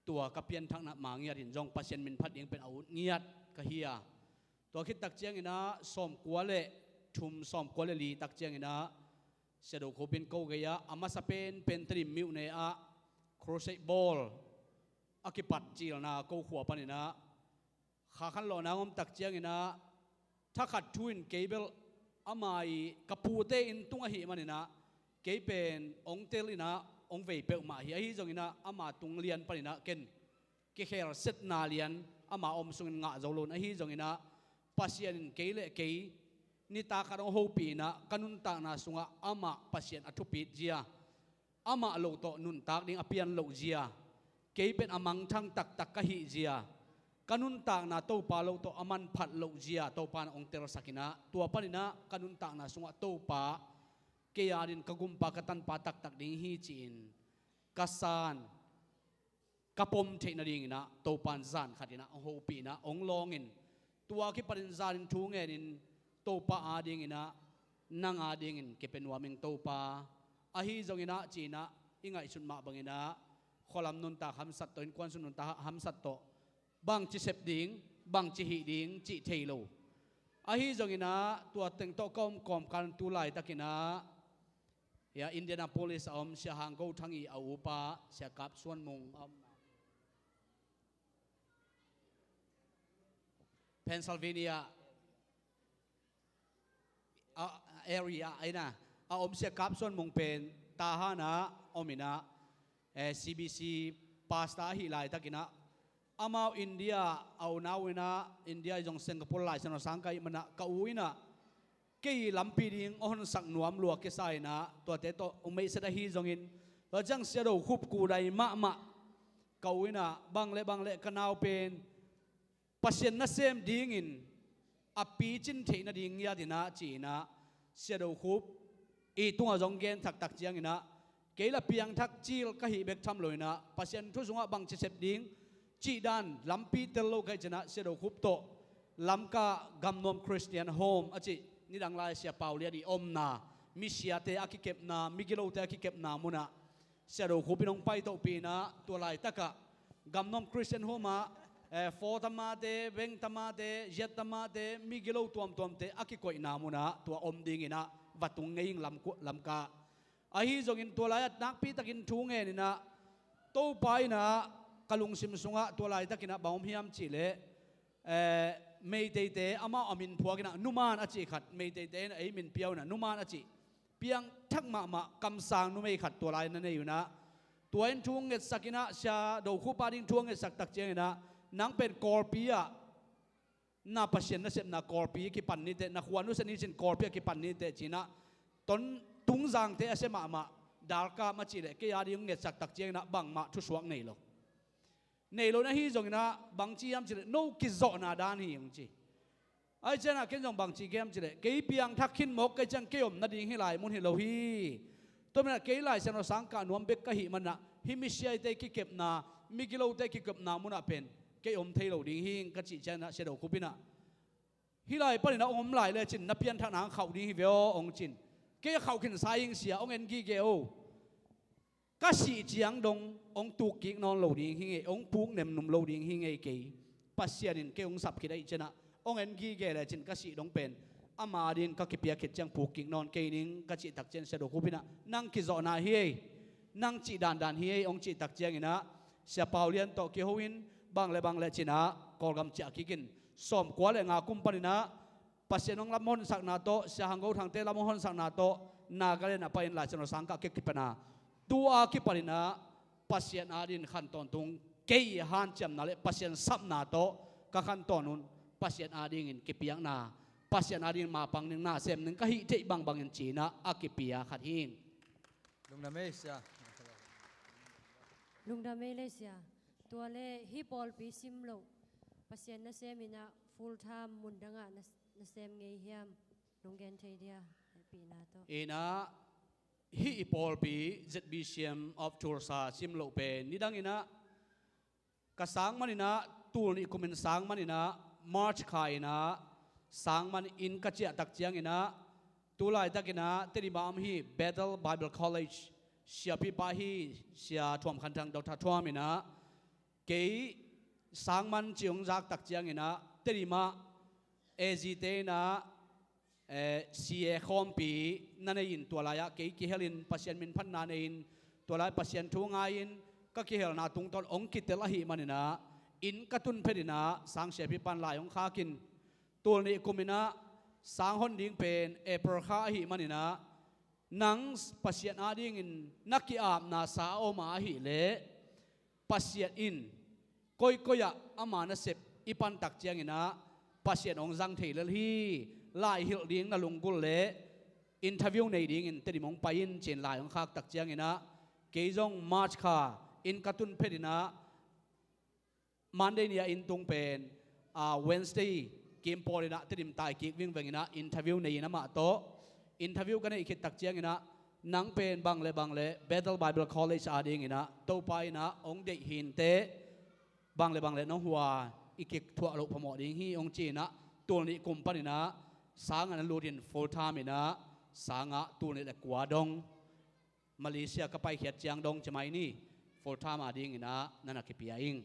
tua ka pianthakna ma ngiat in zong Pasian minphat ding pen a ut ngiat ka hi a. Tua khit tak cianginah sawmkua le thum, sawmkua le li tak cianginah Sia Do Khup in ko gei-ah a masa penpen Tedim myone ah crusade bawl a kipat cilna ko khua paninah kha khanlawhna hong om tak cianginah thakhat thu in kei bel ama i ka pute inn tung ahih maninah kei pen hong tel inah hong vei peuhmah hi. Ahi zonginah ama tung lian paninah ken kikhelsetna lian ama om sungin ngah zo lo in ahi zonginah Pasian in kei le kei nitak khat hong hopih inah ka nuntakna sungah amah Pasian a thupit zia, amah lo tawh nuntak ding a pian loh zia, kei pen a mangthang taktak ka hih zia, ka nuntakna Topa lo tawh a manphat loh zia Topa in hong telsak inah tua paninah ka nuntakna sungah Topa kei adin ka gumpa ka tanpa taktak ding hi ci-in ka san ka pom theih nadinginah Topa in zan khat inah hong hopih inah hong lawngin tua kipatin zanin thu ngenin Topa adinginah nang adingin kipia nuam ing Topa. Ahi zonginah ci inah i ngaihsut mah banginah khualam nuntak hamsat tawh innkuan sung nuntak hamsat tawh bangci sep ding bangci hih ding cih thei lo. Ahi zongin ah tua teng tawh ka om kawmkal tu laitakin ah, hia Indianapolis a om Sia Hang Go Thang i a upa Sia Kap Suan Mung a om. Pennsylvania a area a ina a om Sia Kap Suan Mung pen Tahan ah om in ah, eh, C B C pastor ahi laitakin ah, amau India a unau in ah, India i zong Singapore Lai Siangtho sang ka hih man ah ka u in ah kei lampi ding a honsak nuam lua kisa in ah, tuate tawh u meihset ahi zongin, tua ciang Sia Do Khup kudai mahmah ka u in ah, bang le bang le ka nau pen Pasian nasem dingin a picin theih nading ngiat in ah ci in ah, Sia Do Khup i tungah zong gen thaktak ciangin ah, kei la piangthak cil ka hih bek tham lo in ah, Pasian thu sungah bangci sep ding cih dan lampi tel lo ka hih ciangin ah, Sia Do Khup tawh Lamka Gamnuam Christian Home a cih, nidang lai Sia Pau Lian i omna, misiate a kikepna, migilote a kikepna munah Sia Do Khup in hong paitohpih in ah, tua laitakah Gamnuam Christian Home ah, eh, Fo tamate, Veng tamate, Ziat tamate, migilo tuamtuamte a kikoihna munah tua om dingin ah va tung ngei ing Lamka. Ahi zongin tua lai-ah nakpitakin thu ngen in ah, Topa in ah ka lungsim sungah tua laitakin ah bang om hiam cih leh, eh, Meiteite amau a min phuak in ah, Numan a cih khat, Meiteite in ah ei min pia uh in ah, Numan a cih piangthak mahmah kamsang numei khat tua lai na nei uh in ah, tua in thu ngetsak in ah, Sia Do Khup a ding thu ngetsak tak ciangin ah, nang pen Kawlpi ah na Pasian nasepna Kawlpi kipan ni teh, na khua nusia ni cin Kawlpi ah kipan ni teh ci in ah, Ton Tungzangte a sia mahmah Dalkam a cih leh kei a ding ngetsak tak ciangin ah bangmah thusuak nei lo. Nei lo na hi zongin ah bang ci hiam cih leh, no kizawhna dan hi hong ci. Ahi ciangin ah ken zong bang ci ka hiam cih leh, kei piangthak khin mawk ka hih ciang kei om nading hih lai mun hi lo hi. Tua manin ah kei Lai Siangtho sang kah nuam bek ka hih manin ah, hih misiate kikepna, migilote kikepna munah pen kei om thei lo ding hi ing ka cih ciangin ah, Sia Do Khup in ah, hih lai panin ah hong om lai lecin na pianthakna hong khauh ding hi ve aw hong ci in. Kei a khauh khinsa ing Sia, hong en gige o. Ka sih ciang dong hong tuk kik nawn lo ding hi ngei, hong puk nemnum lo ding hi ngei kei. Pasian in kei hong sap khit ahih ciangin ah, hong en gige lecin ka sih dong pen ama ding ka kipia khit ciang puk kik nawn kei ning ka cih tak ciang, Sia Do Khup in ah, nang kizawhna hi ei, nang cih dandan hi ei hong cih tak ciangin ah, Sia Pau Lian tawh kiho in, bang le bang le ci in ah Kawlgam ciah kik in, sawmkua le nga kum panin ah Pasian hong lam honsakna tawh, Sia Hang Go Thangte lam hong honsakna tawh Nagaland ah pai in Lai Siangtho sang kah kei kipan a, tu a kipanin ah Pasian adingin khan tawntung, kei hanciamna le Pasian sapna tawh ka khan tawn un, Pasian adingin kipiakna, Pasian adingin mapang ding, nasem ding ka hih theih bangbangin ci in ah a kipia khat hi ing. Lungdam ei Sia. Lungdam ei le Sia. Tua le hih pawlpi sim loh, Pasian nasem in ah full time mun dangah na, nasem ngei hiam? Lunggen thei dia, hehpihna tawh. In ah hih i pawlpi Z B C M of Tulsa sim loh pen nidang in ah, ka sang man in ah, tul nih kum in sang man in ah, March kha in ah sang man in ka ciah tak ciangin ah, tu laitakin ah Tedim a om hih Bethel Bible College siapipa hih Sia Thuam Khan Thang, Doctor Thuam in ah, kei sang man ci hong zak tak ciangin ah, Tedim ah A Z te in ah, eh, C A khawmpi na nei in, tua lai-ah kei kihel in Pasian min phatna nei in, tua lai Pasian thu ngai in, ka kihelna tungtawn hong kitel ahih manin ah, inn ka tun phet in ah sang siapipa in lai hong khak in, tul nih kum in ah sang hon ding pen April kha ahih manin ah, nang Pasian adingin na ki-apna sa a om a ahih leh, Pasian in koikoi ah ama nasep i pan tak ciangin ah Pasian hong zang thei lel hi. Lai hilh ding na lunggulh leh interview nei dingin Tedim hong pai in ci in lai hong khak tak ciangin ah, kei zong March kha inn ka tun phet in ah, Monday ni a inn tung pen, ah, Wednesday kim pawl in ah Tedim tai kik vingveng in ah interview nei in amah tawh, interview ka neih khit tak ciangin ah, nang pen bang le bang le Bethel Bible College adingin ah Topa in ah hong deih hi inteh, bang le bang le nong hua i kithuah loh phamawh ding hi hong ci in ah, tul nih kum panin ah sang ah na lut in full time in ah, sang ah tul nih le kua dong Malaysia ka paikhiat ciang dong ci mai ni, full time adingin ah na na kipia ing.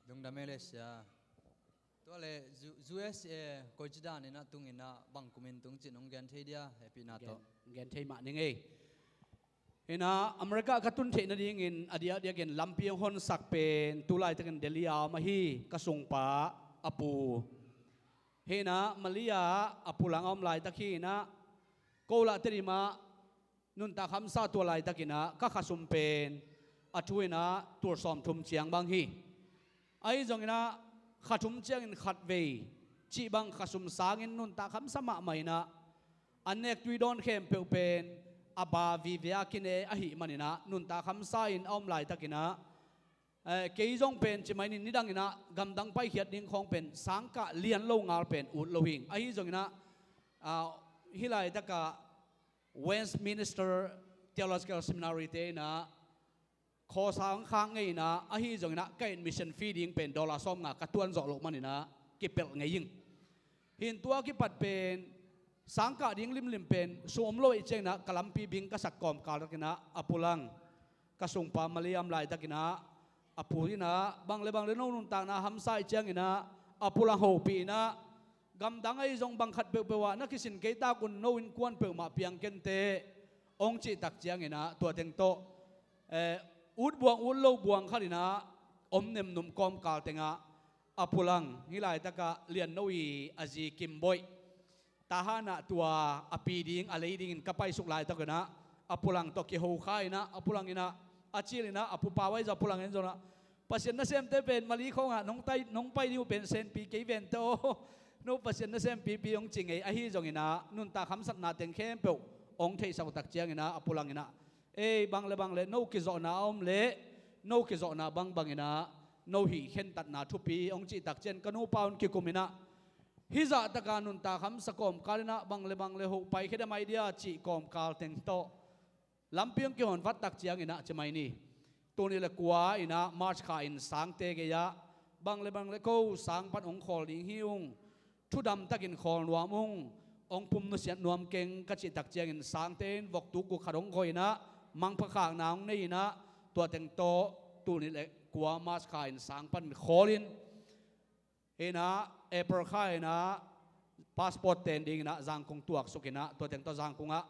Lungdam ei le Sia. Tua le U- U S A koici dan in a tung in a bang kum in tung cin hong gen thei dia, hehpihna tawh. Gen thei mah ning ei. Hi na, America ka tun theih nadingin a diakdiakin lampi hong honsak pen tu laitakin Delhi a om ahi ka sungpa a pu. Hi na, Malia a pu lang a om laitak hi na, ko lah Tedim ah nuntak hamsa tua laitakin a ka khasum pen a thu in a tul sawmthum ciang bang hi. Ahi zongin a kha thum ciangin khatvei cih bang khasum sangin nuntak hamsa mahmah in a, an nek tui dawn khempeuh pen a ba vive a kine ahih manin a nuntak hamsa in a om laitakin a, eh, kei zong pen ci mai nin nidangin a gamdang paikhiat ding khawng pen sangkah lian lo ngal pen ut lo hing. Ahi zongin a, ah, hih laitakah Westminster Theological Seminary te in a khawsa hong khak ngei in a, ahi zongin a ka admission fee ding pen dollar sawmnga ka tuan zawh loh manin a kipelh ngei ing. Hi in tua kipat pen sangkah ding limlim pen sum om lo ahih ciangin a ka lampi bing ka sak kawmkal takin a, a pu lang, ka sungpa Malia a om laitakin a, a pu in a, bang le bang le no nuntakna hamsa ahih ciangin a, a pu lang hopih in a, gamdang ahi zong bang khat peuhpeuh ah na kisin kei tak un, no innkuan peuhmah piang kenteh, hong cih tak ciangin a, tua teng tawh, eh, ut buang ut lo buang khat in a om nemnum kawmkal teng ah, a pu lang, hih laitakah Lian No i a zi Kim Boih, Tahan ah tua a pi ding, a lei dingin ka paisuk laitakin a, a pu lang tawh kiho kha in a, a pu lang in a, a cil in a, a pu pau ahi zong a pu lang in zong a, Pasian nasemte pen Mali khawngah nong tai, nong pai ding uh pen senpi kei vente aw. No Pasian nasempipi hong ci ngei, ahi zongin a nuntak hamsatna teng khempeuh hong theihsak uh tak ciangin a, a pu lang in a, ei, bang le bang le no kizawhna a om leh, no kizawhna bangbang in a no hih khentatna thupi hong cih tak ciang ka nupa un kikum in a, hih zahtaka nuntak hamsa kawmkal in a, bang le bang le hoh paikhia dia mai dia cih kawmkal teng tawh lampi hong kihon vat tak ciangin a, ci mai ni. Tul nih le kua in a March kha in sangte gei ah, bang le bang le ko sang pan hong khawl ding hi ung, thudam takin khawl nuam ung, hong pum nusiat nuam keng ka cih tak ciangin sangte in vok tuk guk khat hong khoi in a, mangpha khakna hong nei in a, tua teng tawh tul nih le kua March kha in sang pan khawl in, hi in a, April kha in a passport ten ding in a Zangkong tuaksuk in a, tua teng tawh Zangkong ah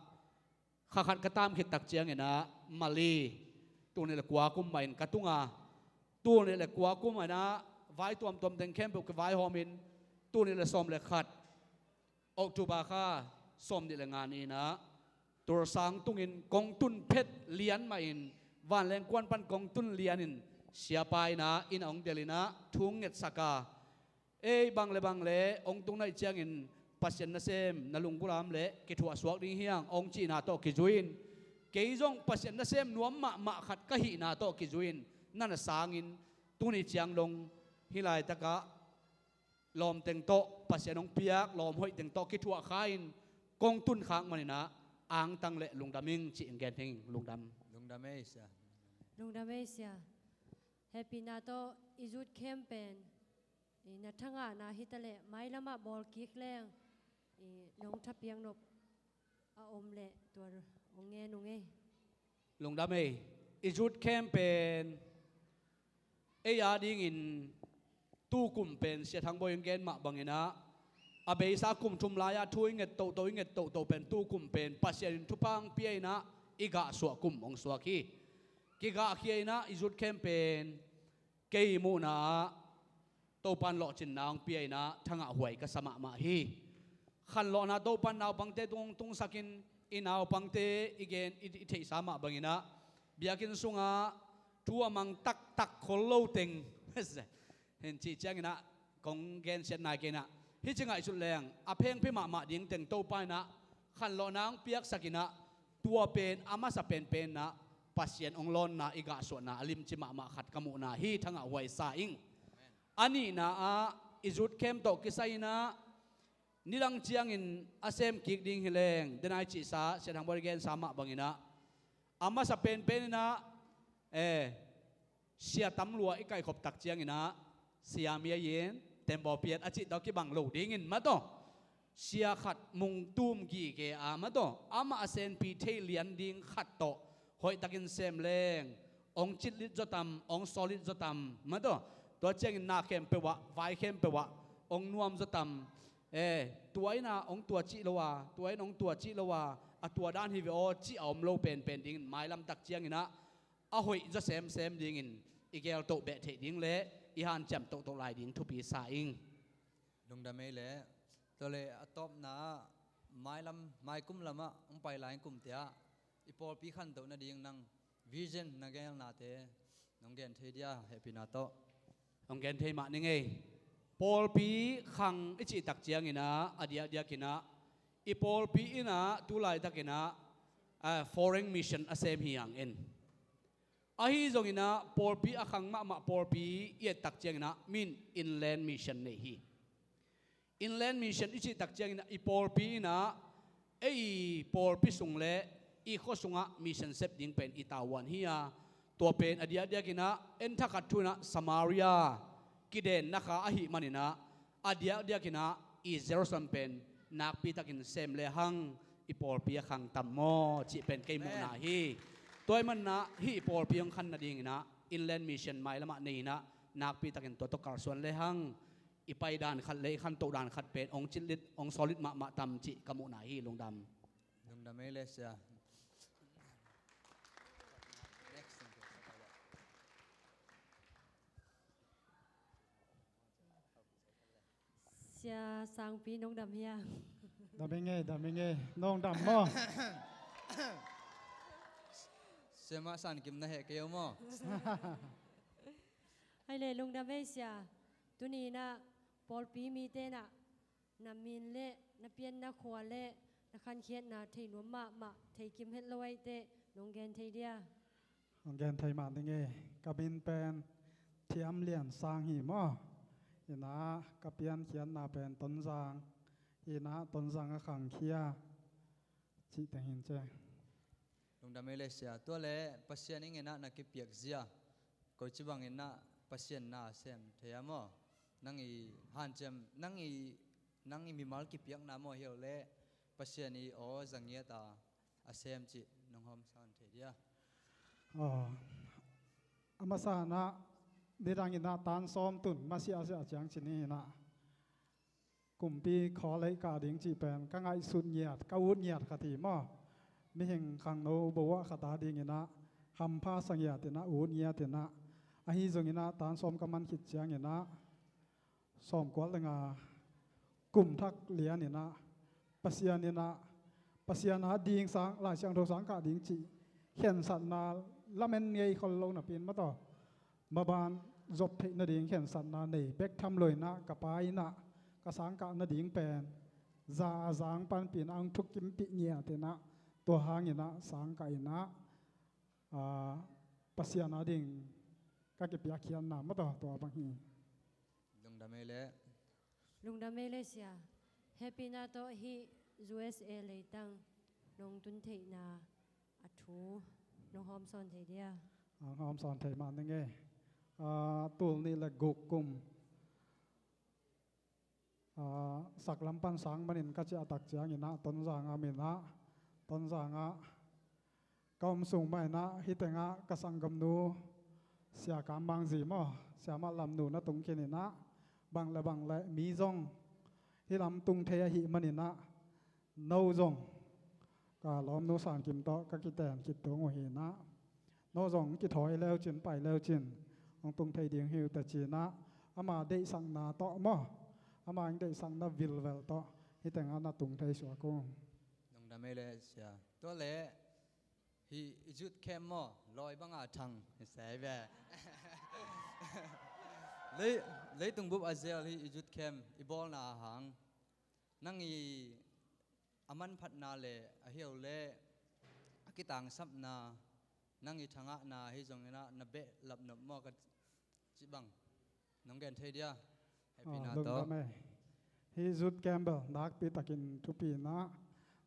kha khat ka tam khit tak ciangin a, Mali, tul nih le kua kum mah in ka tung a, tul nih le kua kum mah in a vai tuamtuam teng khempeuh kivaihawm in, tul nih le sawm le khat, October kha sawm nih le nga ni in a, Tulsa hong tungin kong tun phet lian mah in, vanleng kuan pan kong tun lian in, siapa in a inn ah hong delh in a thu hong ngetsak a, ei, bang le bang le hong tung na hih ciangin Pasian nasem na lunggulh a om leh kithuah suak ding hi hang, hong cihna tawh kizui in, kei zong Pasian nasem nuam mahmah khat ka hihna tawh kizui in, na na sangin tuni ciang dong hih laitakah lawm teng tawh, Pasian hong piak lawm hoih teng tawh kithuah kha in kong tun khak manin a, angtang le lungdam ing cih hong gen thei ing. Lungdam. Lungdam ei sia. Lungdam ei sia. Hehpihna tawh i youth camp pen, i na thangahna hi ta leh mailam ah bawl kik leng, i nong thapiak nop a om leh tua hong ngen ung ei. Lungdam ei. I youth camp pen ei a dingin tu kum pen Sia Thang Bawi hong gen mah bangin a, a beisa kum thum lai-ah thu i nget tohtoh, i nget tohtoh pen tu kum pen Pasian in thupha hong pia in a, i gahsuah kum hong suak hi. Kigahkhia in a, i youth camp pen kei muhna ah Topa in lawhcinna hong pia in a, thangah huai ka sa mahmah hi. Khanlawhna Topa in naupangte tung hong tungsak in, i naupangte i gen, i, i theihsa mah bangin a, biakinn sungah thu a mang taktak khol lo teng, hen cih ciangin a, kong gensiat nai kei in a, hih ci ngaihsut leng a phengphi mahmah ding teng Topa in a khanlawhna hong piaksak in a, tua pen a masa penpen in a Pasian hong lawnna, i gahsuahna a limci mahmah khat ka muhna hi. Thangah huai sa ing. A nihna ah, i youth camp tawh kisai in a, nidang ciangin a sem kik ding hi leng, den a i cihsa, Sia Thang Bawi gensa mah bangin a, a masa penpen in a, eh, sia tam lua i kaihkhop tak ciangin a, sia mi a yin, tembaw piat a cih tawh kibang lo dingin mataw, sia khat mungtum gige a mataw, amah a senpi thei lian ding khat tawh hoihtakin sem leng, hong citlit zaw tam, hong sawllit zaw tam mataw, tua ciangin na khempeuh ah, vai khempeuh ah hong nuam zaw tam, eh, tua in ah hong tua cih lo a, tua in hong tua cih lo a, a tua dan hi ve aw cih a om lo penpen dingin mailam tak ciangin ah a hoih zaw semsem dingin i geltoh beh theih ding le i hanciam tohtoh lai ding thupi sa ing. Lungdam ei leh. Tua leh a tawpna ah mailam, maikum lamah hong pai lai kum tiah i pawlpi khantoh nading nang vision na gelnate nong gen thei dia, hehpihna tawh? Nong gen thei mah ning ei. Pawlpi khang i cih tak ciangin ah a diakdiakin ah i pawlpi in ah tu laitakin ah, ah, foreign mission a sem hi hang in. Ahi zongin ah pawlpi a khang mahmah pawlpi i et tak ciangin ah min inland mission nei hi. Inland mission i cih tak ciangin ah i pawlpi in ah ei pawlpi sung le i khua sungah mission sep ding pen i tavuan hi a, tua pen a diakdiakin ah en thakhat thu in ah Samaria kidenna kha ahih manin ah a diakdiakin ah i Jerusalem pen nakpi takin sem le hang i pawlpi a khang tam maw cih pen kei muhna hi. Tua ahih manin ah hih i pawlpi hong khan nadingin ah inland mission mailamah nei in ah nakpi takin tua tawh kalsuan le hang i pai dan khat le i khantoh dan khat pen hong cillit hong sawllit mahmah tam cih ka muhna hi. Lungdam. Lungdam ei le sia. Sia Sangpi nong dam hia? Dam ing ei, dam ing ei. Nong dam maw? Sia mah Sankim na heh kei uh maw? Hai le lungdam ei sia. Tuni in ah pawlpi mite in ah na min le na pianna khua le na khankhiatna thei nuam mahmah, thei kim het lo ahih teh nong gen thei dia? Nong gen thei mah ning ei. Ka min pen Thiam Lian Sang hi maw. In ah ka piankhiatna pen Tonzang. In ah Tonzang a khangkhia. Cih teng hi in ci. Lungdam ei le sia. Tua le Pasian in ah na kipiak zia, koici bangin ah Pasian na sem thei a maw? Nang i hanciam, nang i, nang i mimal kipiakna maw hi lo le Pasian i aw zangiat a a sem cih nong hawmsawn thei dia? Aw, a masa in ah nidang in ah tan sawm tun masiah a ciang ci ni in ah kumpi khawlei kah ding cih pen ka ngaihsut ngiat, ka ut ngiat khat hi maw. Mihing khangno bo ah khat a dingin ah hampha sa ngiat in ah ut ngiat in ah, ahi zongin ah tan sawm ka man khit ciangin ah sawmkua le nga kum thak lian in ah Pasian in ah, Pasian a ding sang, Lai Siangtho sang kah ding cih khensatna lamen ngei khol lo napi in maw taw, maban zop theih nading khensatna nei bek tham lo in ah ka pa in ah ka sang kah nading pen za a zang panpih in ah hong thukimpih ngiat in ah tua hangin ah sang kah in ah, aa, Pasian a ding ka kipiakkhiatna maw taw tua bang hi. Lungdam ei le. Lungdam ei le sia. Hehpihna tawh hih U S A leitang nong tun theihna a thu nong hawmsawn thei dia? Hong hawmsawn thei mah ning ei. Aa, tul nih le guk kum, aa, saklam pan sang manin ka ciah tak ciangin ah Tonzang a min ah, Tonzang ah ka om sung mah in ah hih teng ah ka sanggamnu Sia Kam Mang Zi maw, Sia Mah Lam nu na tung khin in ah, bang le bang le mi zong hih lam tung thei ahih manin ah no zong ka lawmnu Sankim tawh ka kiten khit tung uh hi in ah, no zong kithawi leu cin, pai leu cin hong tung thei ding hi uh teh ci in ah, ama deihsakna tawh maw, ama hong deihsakna vilvel tawh hih teng ah na tung thei suak uh. Lungdam ei le sia. Tua le hih i youth camp maw, lawi banga thang hi sei ve. Lei, leitung bup a zel hih i youth camp i bawlna a hang nang i a manphatna le ahi lo le a kitangsapna, nang i thangahna hi zongin ah na behlap nop maw ka cih bang nong gen thei dia? Hehpihna tawh. Lungdam ei. Hih youth camp bel nakpi takin thupi in ah,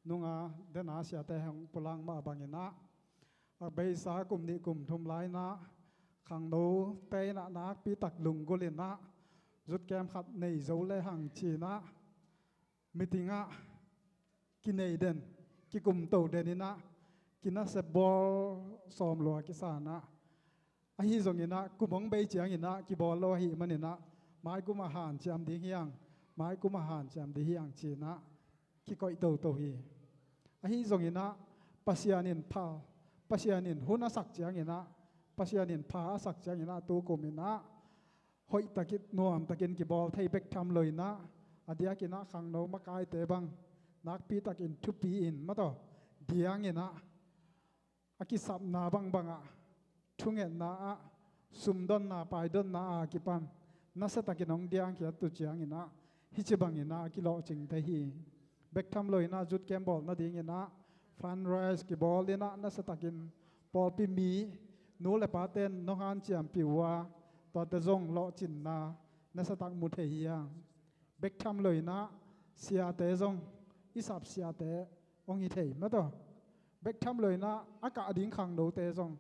nunga dena siate hong pulak mah bangin ah, a beisa kum nih kum thum lai in ah khangnote in ah nakpi tak lunggulh in ah youth camp khat nei zo le hang ci in ah meeting ah kinei den, kikumto den in ah, kinasep bawl sawm lua kisa in ah, ahi zongin ah kum hong bei ciangin ah kibawl lo ahih manin ah maikum ah hanciam ding hi hang, mai kum a hanciam ding hi hang ci-in ah kikoih toto hi. Ahi zongin ah Pasian in pha, Pasian in hun a sak ciangin ah, Pasian in pha a sak ciangin ah tu kum in ah hoihtakin, nuamtakin kibawl thei bek tham loin ah, a diakin ah khangno makaite bang nakpi takin thupi in, maw taw, diangin ah, a kisapna bangbang ah, thungetna ah, sumdonna, paidonna a kipan nasiatakin hong diangkhiat uh ciangin ah, hih ci bangin ah a kilawhcing thei hi. Bek tham loin ah youth camp bawl nadingin ah fundraise kibawl in ah, nasiatakin pawlpi mi, nu le pate'n nong hanciampih uh a, tuate zong lawhcinna nasiatak mu thei hi hang. Bek tham loin ah siate zong, i sap siate hong hi thei, maw taw. Bek tham loin ah a kah ding khangnote zong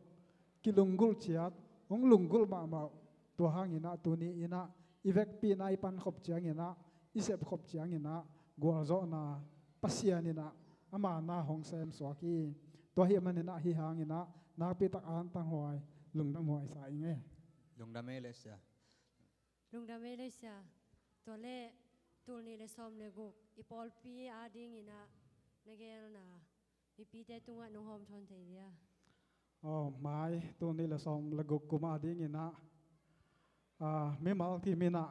kilunggulh ciat, hong lunggulh mahmah uh. Tua hangin ah tuni in ah i vekpi in ah i pankhop ciangin ah, i sepkhop ciangin ah gualzawhna Pasian in ah ama na hong semsuak hi. Tua ahih manin ah hih hangin ah nakpi tak antang huai, lungdam huai sa ing e. Lungdam ei le sia. Lungdam ei le sia. Tua leh tul nih le sawm le guk i pawlpi adingin ah na geelna mipite tungah nong hawm thawn thei dia? Aw, mai, tul nih le sawm le guk kum adingin ah, ah, mimal kim in ah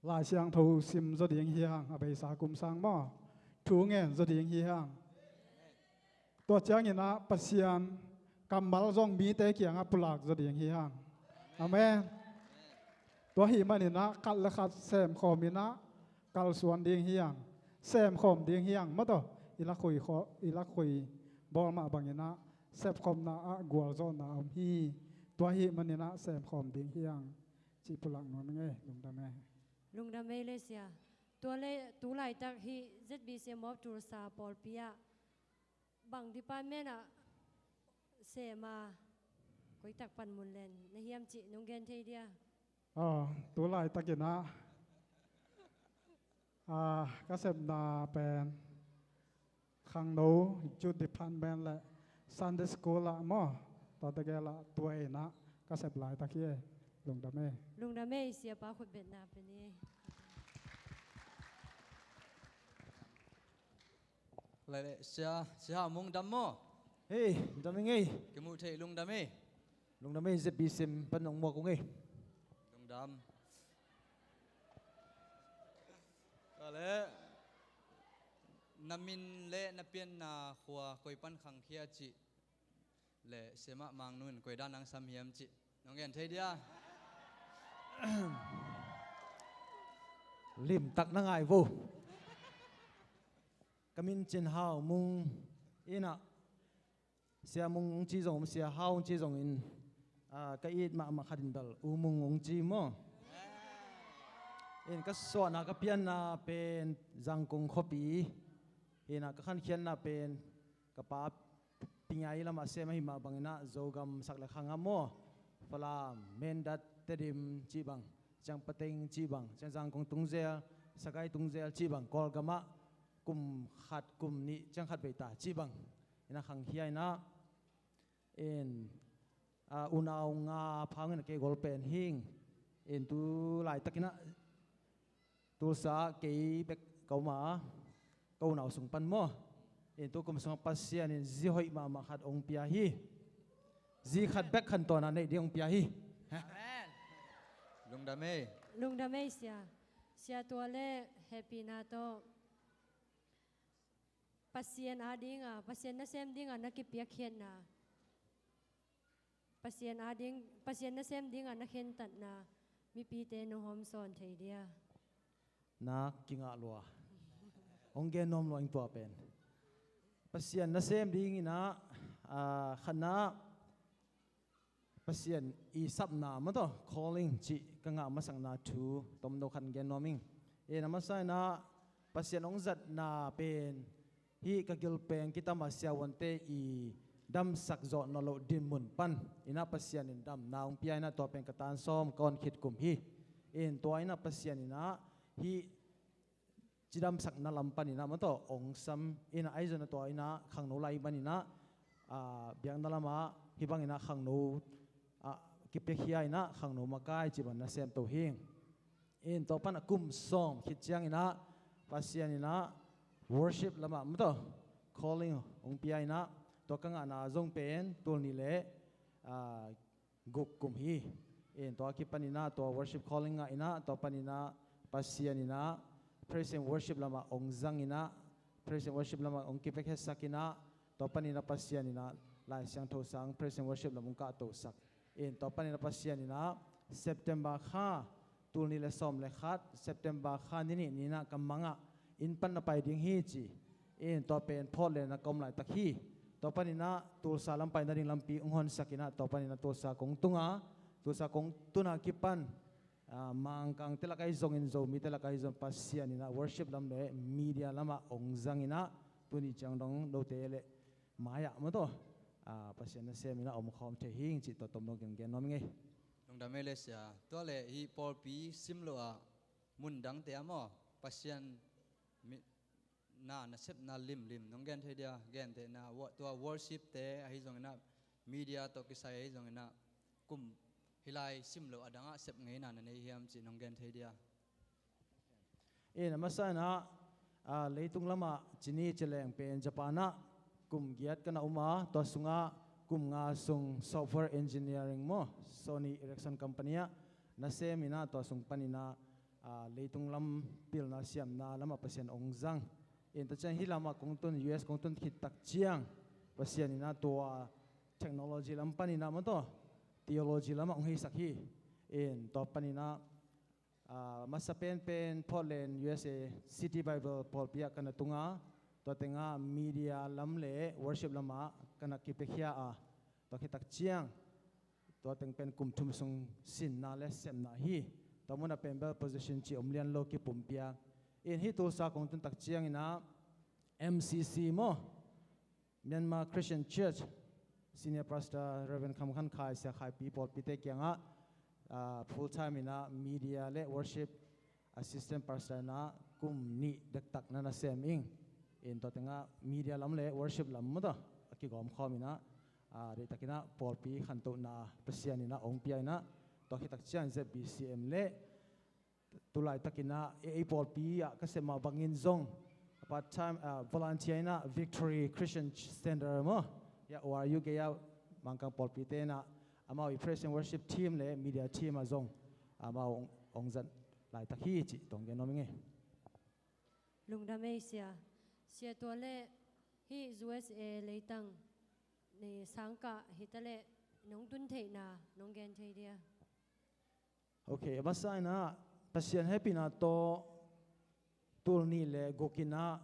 Lai Siangtho sim zaw ding hi hang, a beisa kum sang maw, thu ngen zaw ding hi hang. Tua ciangin ah Pasian kammal zong mite kiangah pulak zaw ding hi hang. Amen. Tua ahih manin ah khat le khat semkhawm in ah kalsuan ding hi hang, semkhawm ding hi hang, maw taw. I lakkhui khaw-, i lakkhui bawl mah bangin ah sepkhopna ah gualzawhna om hi. Tua ahih manin ah semkhawm ding hi hang. Cih pulak nuam ing e, lungdam e. Lungdam ei le sia. Tua leh tu laitak hih Z B C M of Tulsa pawlpi ah bang department ah sem a, koi tak panmun len na hiam cih nong gen thei dia? Aw, tu laitakin ah, ah, ka sepna pen khangno, youth department le Sunday school ah maw, tuate gel ah tua in ah ka sep laitak hi e. Lungdam e. Lungdam e, siapa khutbetna pe ni. Lai le sia, sia Mung dam maw? Hei, dam ing e. Kimuh theih lungdam e. Lungdam e, Z B C M pan nong muak ung e. Lungdam. Tua leh na min le na pianna khua koi pan khangkhia cih le siamah Mang Nu in koi dan ang sam hiam cih nong gen thei dia? Limtak na ngai vo. Ka min Cin Hau Mung in ah, Sia Mung hong ci zong om, Sia Hau hong ci zongin, ah, ka it mahmah khat in bel U Mung hong ci maw. In ka suahna ka pianna pen Zangkong khuapi in ah, ka khankhiatna pen ka pa Pingai lamah sem ahih mah bangin ah Zogam sak le khang ah maw, Falam, Mindat, Tedim cih bang, ciang Pateng cih bang, ciang Zangkong tung zel, Sagaing tung zel cih bang, Kawlgam ah kum khat kum nih ciang khat vei ta cih bang in ah khangkhia in ah, in, ah, unau nga pha hong in ah kei gol pen hi ing. In tu laitakin ah Tulsa ah kei bek ka om a, ka unau sung pan maw. In tu kum sungah Pasian in zi hoih mahmah khat hong pia hi. Zi khat bek khantawn a neih ding hong pia hi. Amen. Lungdam e. Lungdam e sia. Sia, tua leh hehpihna tawh Pasian ading a, Pasian nasem ding a na kipiakkhiatna, Pasian ading, Pasian nasem ding a na khentatna mipite nong hawmsawn thei dia? Na kingah lua. Hong gen nuam lua ing tua pen. Pasian nasem dingin ah, ah, khatna ah Pasian i sapna maw taw, calling cih ka ngah masakna thu tomno khat gen nuam ing. In a masa in ah Pasian hong zatna pen hih ka gilpeng kitam a siavuante i damsak zawh nawn loh dinmun pan in ah Pasian in damna hong pia in ah tua pen ka tan sawm ka on khit kum hi. In tua in ah Pasian in ah hih cidamsakna lam panin ah maw taw hong sam in ah, ahi zongin ah tua in ah khangno lai manin ah, ah, biakna lamah hih bangin ah khangno, ah, kipiakhia in ah khangno makai cih bang na semto hi. In tua pan a kum sawm khit cianginah Pasian inah worship lamah maw taw calling hong pia inah tua ka ngahna zong pen tul nih le ah, guk kum hi. In tua kipan inah tua worship calling ngah inah tua pan inah Pasian inah praise and worship lamah hong zang inah praise and worship lamah hong kipiakhiatsak inah tua pan inah Pasian inah Lai Siangtho sang praise and worship lam hong kahtosak. In tua pan inah Pasian inah September kha tul nih le sawm le khat September kha ni nih ni inah ka mangah inn pan na pai ding hi ci. In tua pen Portland ah ka om laitak hi. Tua pan inah Tulsa lam pai nading lampi hong honsak inah tua pan inah Tulsa kong tunga Tulsa kong tuna kipan ah, Mangkangte lak ahi zongin Zomite lak ahi zong Pasian inah worship lam le media lamah hong zang inah tuni ciang dong note le mai-ah maw taw ah, Pasian nasem inah omkhawm thei hing cih tua tomno gen gen nuam ing ei. Lungdam ei le sia. Tua le hih pawlpi sim lo ah mun dangte ah maw Pasian mi na nasepna limlim nong gen thei dia, gentehna tua worship te ahi zong inah media tawh kisai ahi zong inah kum hilai sim lo a dangah sep ngeina na nei hiam cih nong gen thei dia. In a masa inah ah, leitung lamah cini cileng pen Japan ah kum giat ka na um a tua sungah kum nga sung software engineering maw Sony Ericsson company ah nasem inah tua sung pan inah ah, leitung lam pilna siamna lamah Pasian hong zang. In tua ciang hih lamah kong tun U S kong tun khit tak ciang Pasian inah tua technology lam pan inah maw taw theology lamah hong heisak hi. In tua pan inah ah, masa penpen Portland U S A City Bible pawlpi ah ka na tunga tua tengah media lam le worship lamah ka na kipiakhia a tua khit tak ciang tua teng pen kum thum sung sinna le sepna hi. Tua munah pen bel position ci om lian lo kipumpiak. In hih Tulsa kong tun tak ciang inah M C C maw Myanmar Christian Church Senior Pastor Reverend Kham Khan Khai Sia Khaipi pawlpite kiangah ah, full time inah media le worship assistant pastor inah kum nih dektak na na sem ing. In tua tengah media lam le worship lam maw taw a kigawmkhawm inah ah, deihtak inah pawlpi khantohna Pasian inah hong pia inah tua khit tak ciang Z B C M le tulaitak inah ei pawlpi ah ka sem mah bangin zong part time ah, volunteer inah Victory Christian Center maw ya O R U gei ah Mangkang pawlpite inah amau i praise and worship team le media team ah zong amau hong, hong zat laitak hi cih tong gen nuam ing ei. Lungdam ei sia. Sia tua le hih U S A leitang ni sangkah hita le nong tun theihna nong gen thei dia. Ok, a masa inah Pasian hehpihna tawh tul nih le guk inah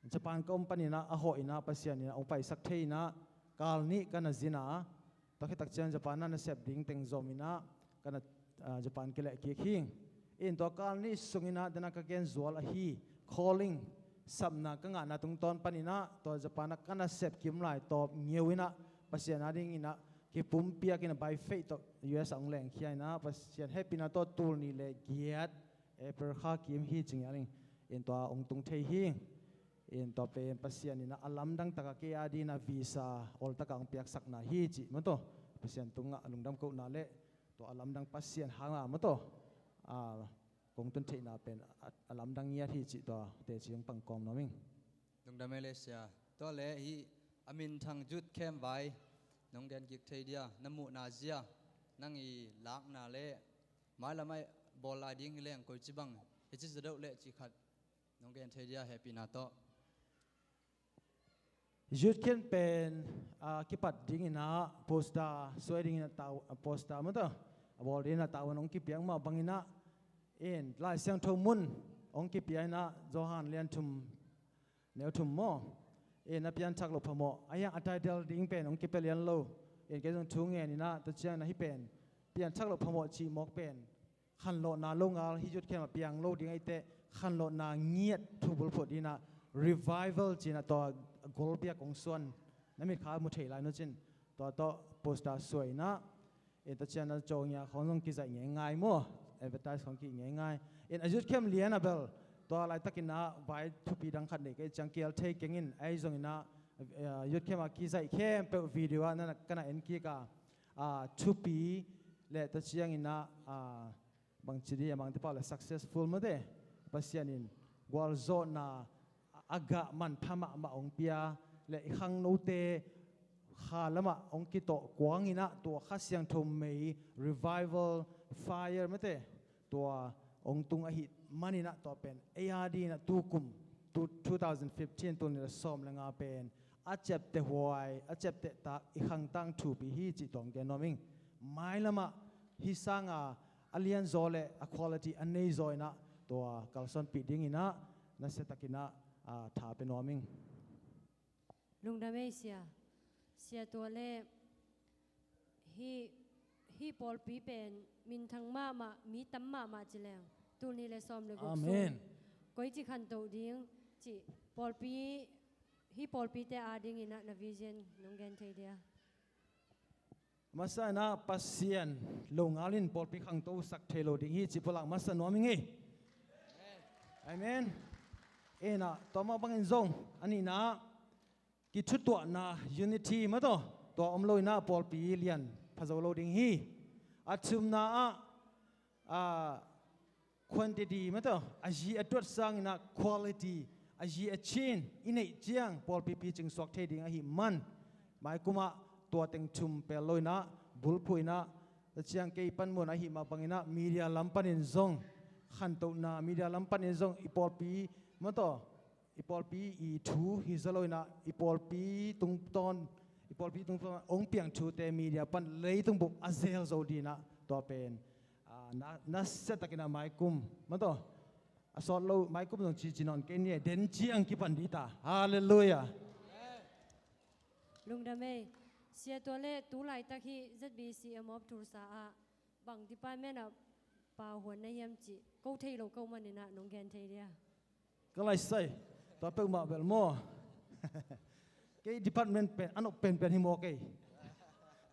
Japan ka om pan inah a hawh inah Pasian inah hong paisak thei inah kal nih ka na zin a tua khit tak ciang Japan ah na sep ding teng zom inah ka na ah, Japan kileh kik hing. In tua kal nih sung inah dena ka gen zual ahi calling sapna ka ngahna tungtawn pan inah tua Japan ah ka na sep kim lai tawp ngeu inah Pasian a ding inah kipumpiak inah by faith tawh U S ah hong lengkhia inah Pasian hehpihna tawh tul nih le giat April kha kim hi ci ngial ing. In tua hong tung thei hi. In tua pen Pasian inah a lamdang takah kei a ding inah visa oltakah hong piaksakna hi cih maw taw Pasian tungah a lungdam kohna le tua a lamdang Pasian hanga maw taw ah, kong tun theihna pen a, a lamdang ngiat hi cih tua teci hong pangkawm nuam ing. Lungdam ei le sia. Tua le hih a minthang Youth Camp vai nong gen kik thei dia, na muhna zia, nang i lakna le mailam ah bawl lai ding hi leng koici bang hici zadoh le cih khat nong gen thei dia hehpihna tawh. Youth Camp pen ah, kipat ding inah poster suai ding inah tau ah, poster maw taw a bawl ding inah tau hong kipiak mah bang inah in Lai Siangtho mun hong kipia inah Johan lian thum neu thum maw in a pianthak loh phamawh a hiang a title ding pen hong kipia lian lo. In kei zong thu ngen inah tua ciang inah hih pen pianthak loh phamawh cih mawk pen khanlawhna lo ngal hih Youth Camp ah piang lo ding ahih teh khanlawhna ngiat thu bulphuh ding inah revival ci inah tua golpiak kong suan na mitkha mu thei lai nu cin tua tawh poster suai inah in tua ciang inah caw ngia khawng zong kizaih ngeingai maw advertise khawng kih ngeingai. In a Youth Camp lian a bel tua laitak inah vai thupi dang khat nei kei ciang kial thei keng in ahi zong inah ah, Youth Camp ah kizaih khempeuh video ah na ka na en kik a ah, thupi le tua ciang inah ah, bangci dih a mangte pau le successful mate, Pasian in gualzawhna a gah manpha mahmah hong pia le i khangnote kha lamah hong kitawh kuang inah tua Kha Siangtho mei revival fire mate tua hong tung ahih maninah tua pen ei a dinah tukum two thousand fifteen tul nih le sawm le nga pen a ciapteh huai a ciapteh tak i khangtang thupi hi cih tua hong gen nuam ing. Mailamah hih sanga a lianzaw le a quality a neizaw inah tua kalsuanpih dinginah nasiatakinah tha pia nuam ing. Lungdam ei sia. Sia tua le hih, hih pawlpi pen minthang mahmah mi tam mahmah ci leng tul nih le sawm le guk sung koici khantoh ding cih pawlpi, hih pawlpite a dinginah na vision nong gen thei dia? Masa inah Pasian lo ngal in pawlpi khangto sak thei lo ding hi cih pulak masa nuam ing ei. Amen. Inah tua mah bangin zong a nihna kithutuahna unity mataw tua om lo inah pawlpi lian pha zo lo ding hi. A thumna ah quantity mataw a zi a tuat sanginah quality a zi a cin i neih ciang pawlpi picing suak thei ding ahih man maikumah tua teng thum pel lo inah bulphuh inah a ciang kei panmun ahih mah banginah media lam panin zong khantohna media lam panin zong i pawlpi mataw i pawlpi i thu hi zaw lo inah i pawlpi tungtawn i pawlpi tungtawn hong piang thute media pan leitung bup a zel zo dinah tua pen nasiatakinah maikum mataw a sawt lo maikum zong cici nawn kei ni den ciang kipan dih ta. Halleluiah. Lungdam ei. Sia tua le tu laitak hi Z B C M of Tulsa ah bang department ah pauhuan na hiam cih ko thei lo ko maninah nong gen thei dia? Ka laisai tua peuhmah bel maw? Kei department pen a nok penpen hi maw kei?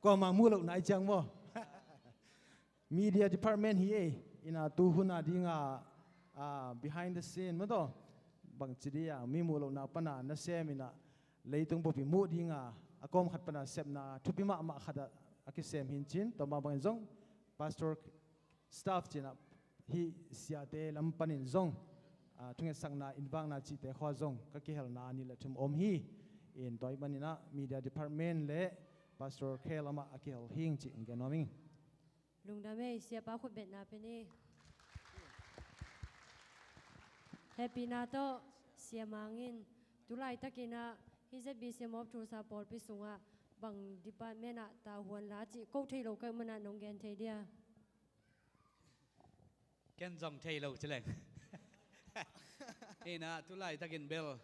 Kuamah muh loh nai ciang maw? Media department hi ei. Inah tuhuna dinga behind the scene mataw bangci dih a mi muh lohna pana nasem inah leitung bup i muh dinga a kawm khat pana sepna thupi mahmah khatah a kisem hincin tua mah bangin zong pastor staff cinah hih siate lam panin zong thungetsakna innvakna cihte khua zong ka kihelna nih le thum om hi. In tua ih maninah media department le pastor khe lamah a kihel hing cih in gen nuam ing. Lungdam ei. Siapa khutbetna pe ni. Hehpihna tawh sia mangin tu laitakinah hih Z B C M of Tulsa pawlpi sungah bang department ah tauhuan la cih ko thei lo ka hih manah nong gen thei dia? Ken zong thei lo ci leng. Inah tu laitakin bel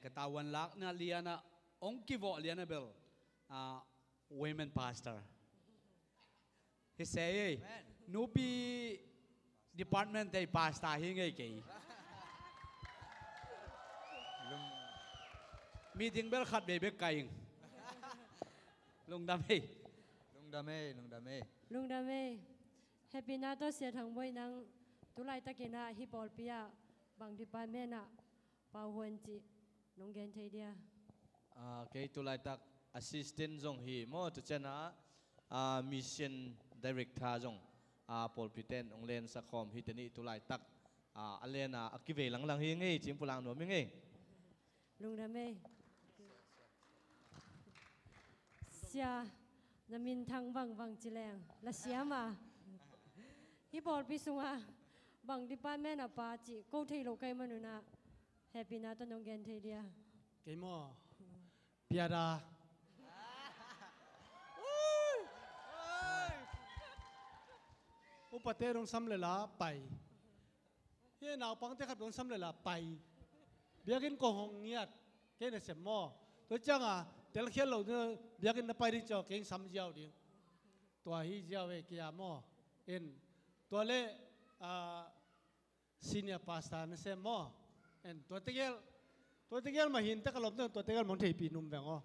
ka tauhuan lakna lianah hong kivawh lianah bel women pastor hi se ei. Nupi department tei pastor hi ngei kei. Meeting bel khat bei bek kai ing. Lungdam ei. Lungdam ei, lungdam ei. Lungdam ei. Hehpihna tawh Sia Thang Boi, nang tu laitakinah hih pawlpi ah bang department ah pauhuan cih nong gen thei dia? Kei tu laitak assistant zong hi maw, tu cianah mission director zong pawlpite in hong lensak khawm hi te nih tu laitak a lena a kivei langlang hi ngei cih pulak nuam hi ngei. Lungdam ei. Sia, na minthang bang bang ci leng la siam a. Hih pawlpi sungah bang department a pa cih ko thei lo ka hih manunah hehpihna tawh nong gen thei dia? Kei maw? Piada. Upate dong sam le la pai. Hih naupangte khat dong sam le la pai. Biakinn kong hong ngiat. Kei na sem maw? Tua cianga telkhial lo ding biakinn na pai ding ciang kei sam ziau ding. Tua hi ziau e kia maw? En. Tua le senior pastor na sem maw? En tua tegel. Tua tegel mah hin te ka lom tua tegel mong theipih num veng aw.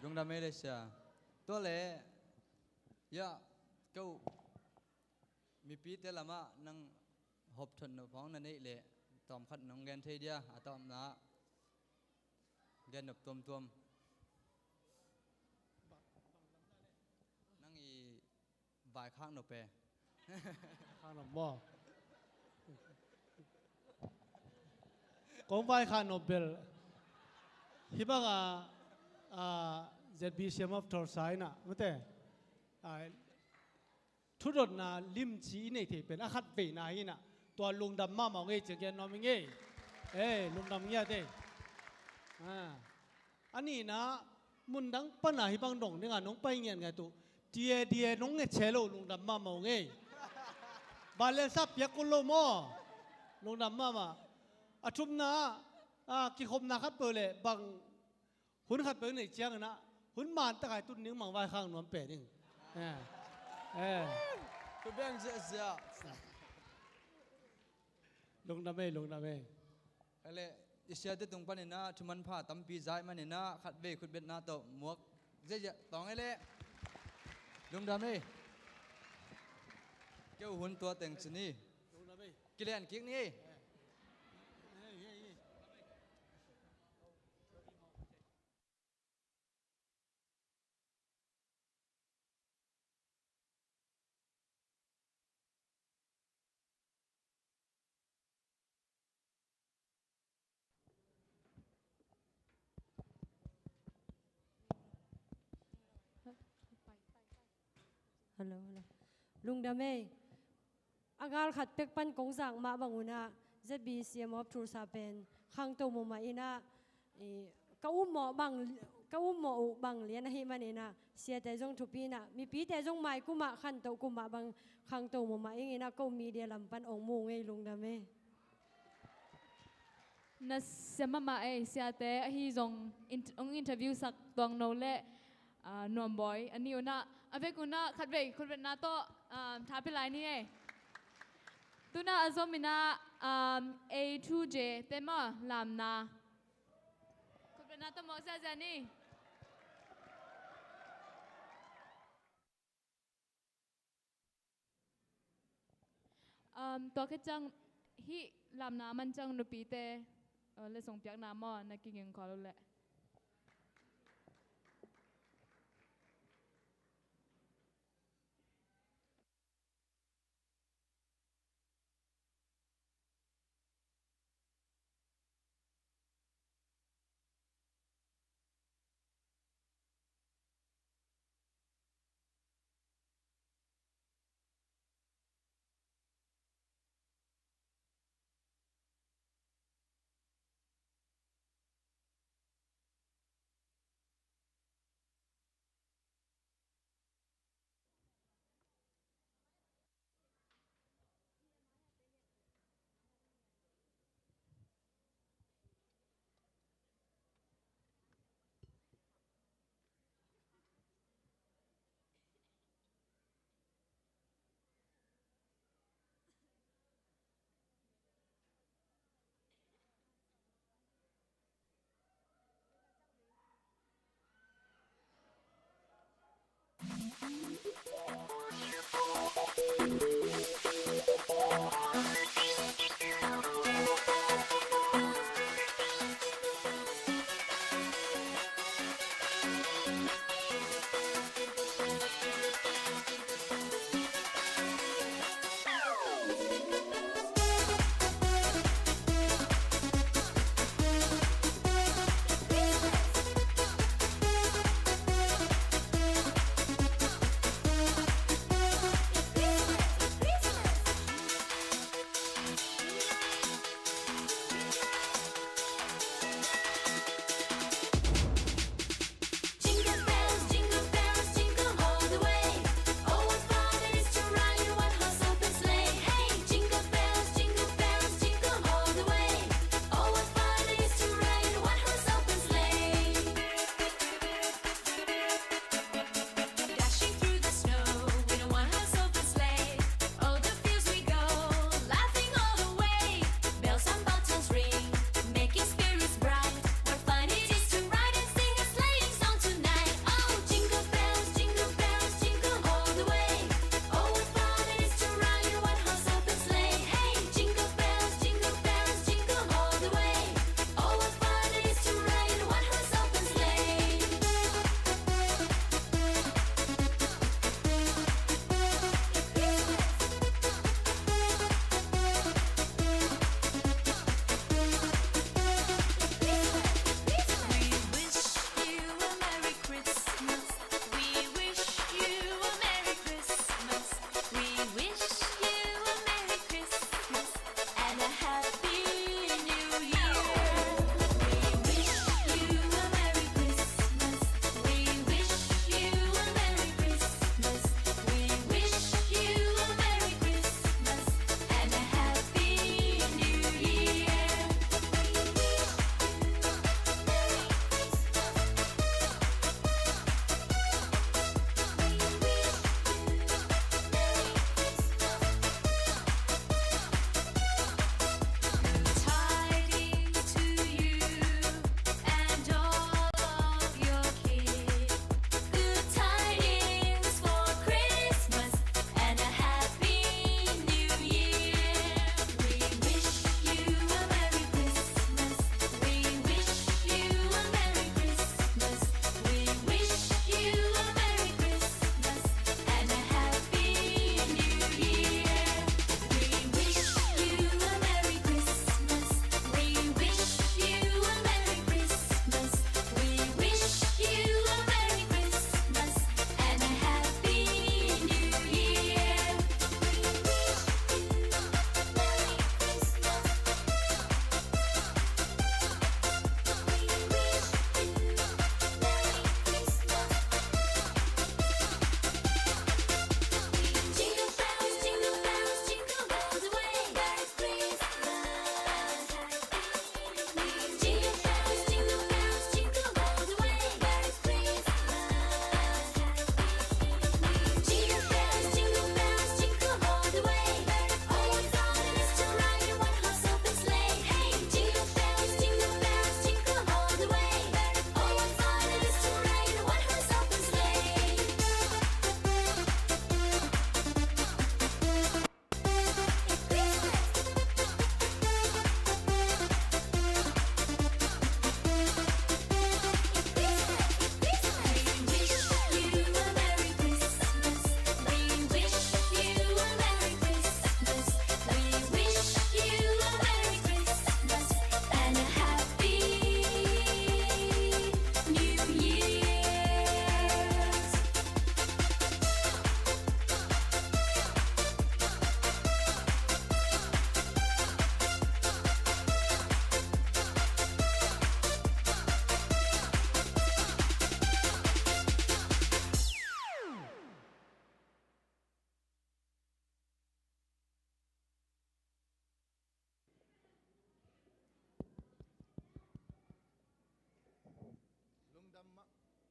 Lungdam ei le sia. Tua le ya keu mipite lamah nang hopthotna phawng na neih leh tawmkhat nong gen thei dia, a tawpna gen nop tuamtuam. Nang i vaikhak nop e. Khan om maw? Kong vai khan om bel. Hih bang a, a, Z B C M of Tulsa in ah, mate. A, thudotna limci i neih theih pen a khat veina hi in ah, tua lungdam mahmah uh ngei ci-a gen nuam ing ei. Ei, lungdam ngiat ei. A, a nihna, mundang pan a hih bang dong ding a nong pai ngiat ngiat uh, tia dia nong ngetsia lo, lungdam mahmah uh ngei. Vanleng sa piak kul lo maw? Lungdam mahmah. A thumna, a, kikhopna khat peuh leh bang hun khat peuh neih ciangin ah, hun man tak a i tun ding mangvai khang nuam pen ding. Eh. Eh. Khut beng ziahziah. Lungdam ei, lungdam ei. Ei leh, i siate tung panin ah, thu manpha tampi za ahih manin ah, khatvei khutbetna tawh muak ziahziah tawng ei leh. Lungdam ei. Keu hun tua teng ci ni. Lungdam ei. Kilian kik ni ei. Eh. Eh, eh, eh. Hello, hello. Lungdam ei. A gal khat pek pan kong zak mah bang un ah, Z B C M of Tulsa pen khangto mahmah in ah, i, ka um mawh bang, ka um mawh uh bang lian ahih manin ah, siate zong thupi in ah, mipite zong mai kum ah khantoh kum ah bang khangto mahmah ing in ah, ko media lam pan ong mu ngei, lungdam ei. Nasia mahmah ei, siate ahi zong in-, ong interview sak tuang no leh, ah, Nuambawi, a nih un ah, a vek un ah, khatvei khutbetna tawh, ah, tha pia lai ni ei. Tu-in ah a zom in ah, ah, A two J te maw, lamna. Khutbetna tawh muak ziahziah ni. Um, tua khit ciang hih lamna man ciang nupite, uh, letsong piakna maw, na kiging khol uh leh.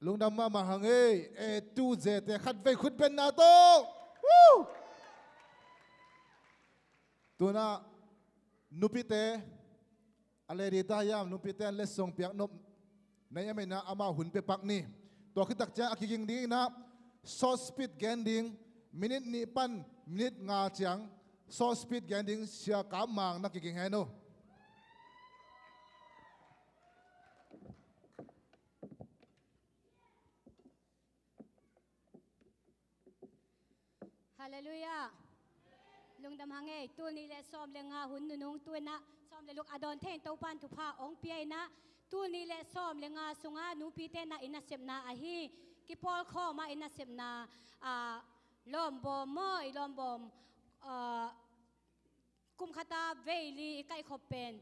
Lungdam mahmah hang ei, A two Z te khatvei khut benna tawh. Woo! Tunah nupite, a leh dih ta hiam, nupite an letsong piak nop na hiam inah amau hun pia pak ni. Tua khit tak ciang a kiging ding inah short speech gen ding, minute nih pan minute nga ciang short speech gen ding Sia Kap Mang na kiging hen uh. Halleluiah. Lungdam hang ei, tul nih le sawm le nga hun nunung tu inah sawm le luk a dawn thei in Topa'n thupha hong pia inah tul nih le sawm le nga sungah nupite na i nasepna ahi kipawlkhawm ah i nasepna, ah, lawmbawm maw, i lawmbawm, ah, kum khata vei li i kaihkhop pen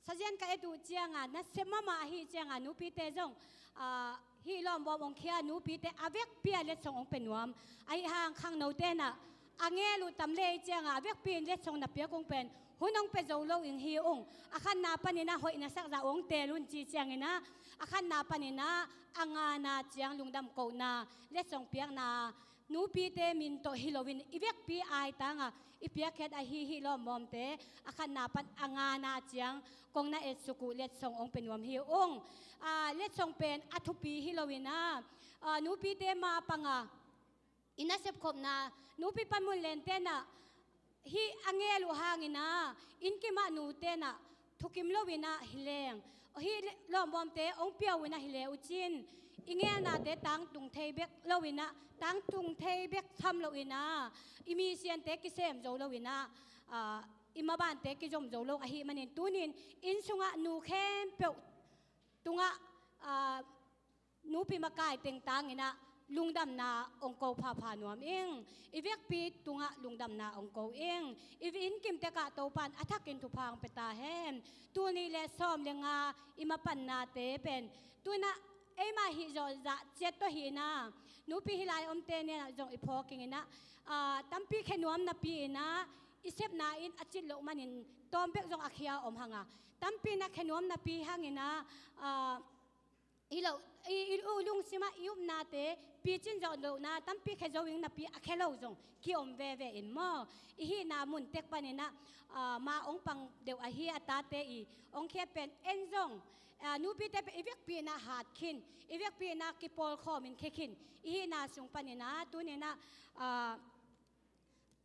sazian ka et uh cianga nasep mahmah ahi cianga nupite zong, ah, hih lawmbawm hong khia nupite a vekpi a letsong hong pia nuam. Ahi hang khangnote nah a ngel uh tam le cianga a vekpi in letsong na piak ung pen hun hong pia zo lo ing hi ung. A khatna paninah hoih na sak zah hong teel un ci cianginah a khatna paninah a ngana ciang lungdam kohna letsong piakna nupite min tawh hi loin i vekpi aitanga i piakkhiat ahi hih lawmbawmte a khatna pan a ngana ciang kong na etsuk uh letsong hong pia nuam hi ung. Ah, letsong pen a thupi hi loinah, ah, nupite ma panga i nasepkhopna nupi panmun lentenah hih a ngel uh hanginah innkim ah nute nah thukim loinah hi leng hih lawmbawmte hong pia uh inah hi le uh cin i ngelnate tangtung thei bek loinah, tangtung thei bek tham loinah i misiante kisem zo loinah, ah, i mabante kizom zo lo ahih manin tunin inn sungah nu khempeuh tungah, ah, nupi makai tengtanginah lungdamna hong ko phapha nuam ing. I vekpi tungah lungdamna hong ko ing. I innkim tekah Topa'n a thakin thupha hong pia ta hen. Tul nih le sawm le nga i mapannate pen tunah eima hih zawh zah ciat tawh hinah nupi hih lai omte nenah zong i phawk inginah, ah, tampi khe nuam napi inah i sepna in a cit loh manin tawm bek zong a khia om hanga tampi na khe nuam napi hanginah, ah, i lo, i, i u lungsimah i upnate picin zawh lohna tampi khe zo ing napi a khe lo zong kiom veve in maw. I hihna mun tek paninah, ah, ma hong pang deuh ahi a tate i hong khia pen en zong, ah, nupite pen i vekpi inah hat khin, i vekpi inah kipawlkhawmin khia khin i hihna sung paninah tuninah, ah,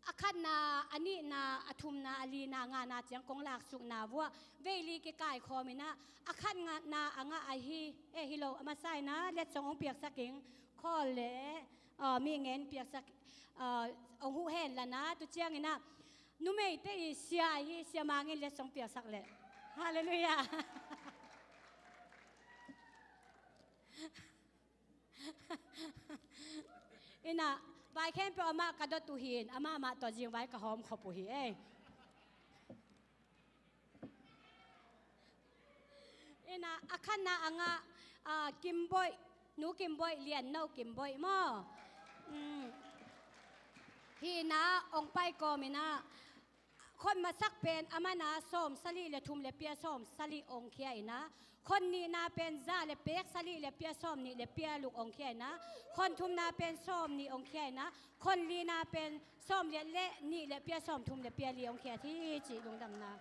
a khatna, a nihna, a thumna, a lina, ngana ciang kong laksukna vuah vei li kikaikhawm inah a khatna a ngah ahi, eh, hi lo a masa inah letsong hong piaksak ing. Khawl le, ah, mi ngen piaksak, ah, hong huh hen lanah tu cianginah numeite i sia ahi Sia Mang in letsong piaksak leh. Halleluiah. Inah vai khempeuh amah ka dot uh hi-in amah mah tawh zingvai ka hawm khop uh hi ei. Inah a khatna a ngah, ah, Kimboih, Nu Kimboih, Lianno Kimboih maw. Mm. Hinah hong pai kawminah khon masak pen a mana sawm sali le thum le pia sawm sali hong khia inah, khon nihna pen za le pek sali le pia sawm nih le pia luk hong khia inah, khon thumna pen sawm nih hong khia inah, khon lina pen sawm le le nih le pia sawm thum le pia li hong khia hi cih lungdamna.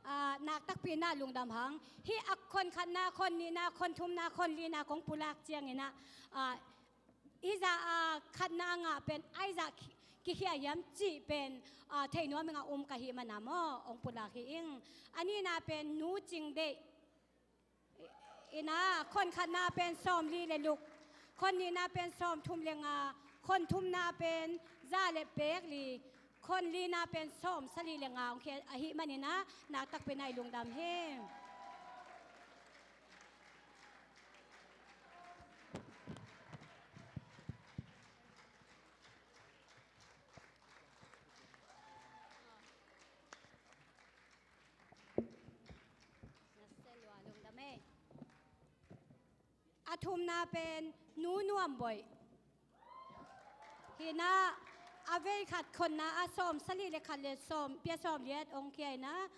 Ah, nak takpi inah lungdam hang. Hih a khon khatna, khon nihna, khon thumna, khon lina kong pulak cianginah, ah, hih zah, ah, khatna a ngah pen ai zah ki-, kikhia hiam cih pen, ah, thei nuam inga um ka hih mana maw, hong pulak hi ing. A nihna pen Nu Cing Deih. Inah khon khatna pen sawm li le luk, khon nihna pen sawm thum le nga, khon thumna pen za le pek li, khon lina pen sawm sali le nga hong khia ahih maninah nak takpi inah i lungdam hi. A thumna pen Nu Nuam Boih. Hinah A vei khat khonna ah sawm sagih le khat le sawm, pia sawm liat ong khia in ah,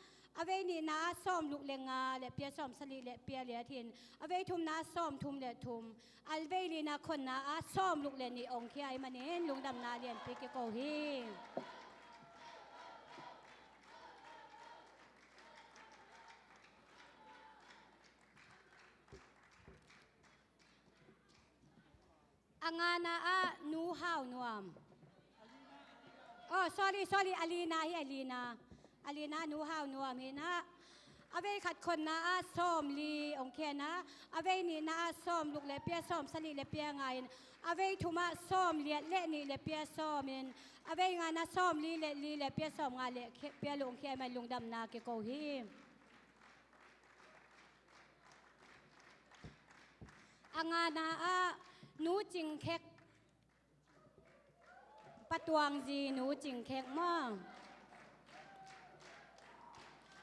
a vei nihna ah sawm luk le nga le pia sawm sagih le pia liat hi in, a vei thumna ah sawm thum le thum, a vei lina khonna ah sawm luk le nih ong khia ahih manin lungdamna lianpi kiko hi. A ngana ah Nu Hau Nuam. Oh, sorry, sorry, a lina hi, a lina. A lina Nu Hau Nuam hi in ah, a vei khat khonna ah sawm li ong khia in ah, a vei nihna ah sawm luk le pia sawm sagih le pia nga in, a vei thum ah sawm liat le nih le pia sawm in, a vei ngana ah sawm li le li le pia sawm nga le khia, pia luk ong khia ahih manin lungdamna kiko hi. A ngana ah Nu Cing Khek, Pa Tuang Zi Nu Cing Khek maw.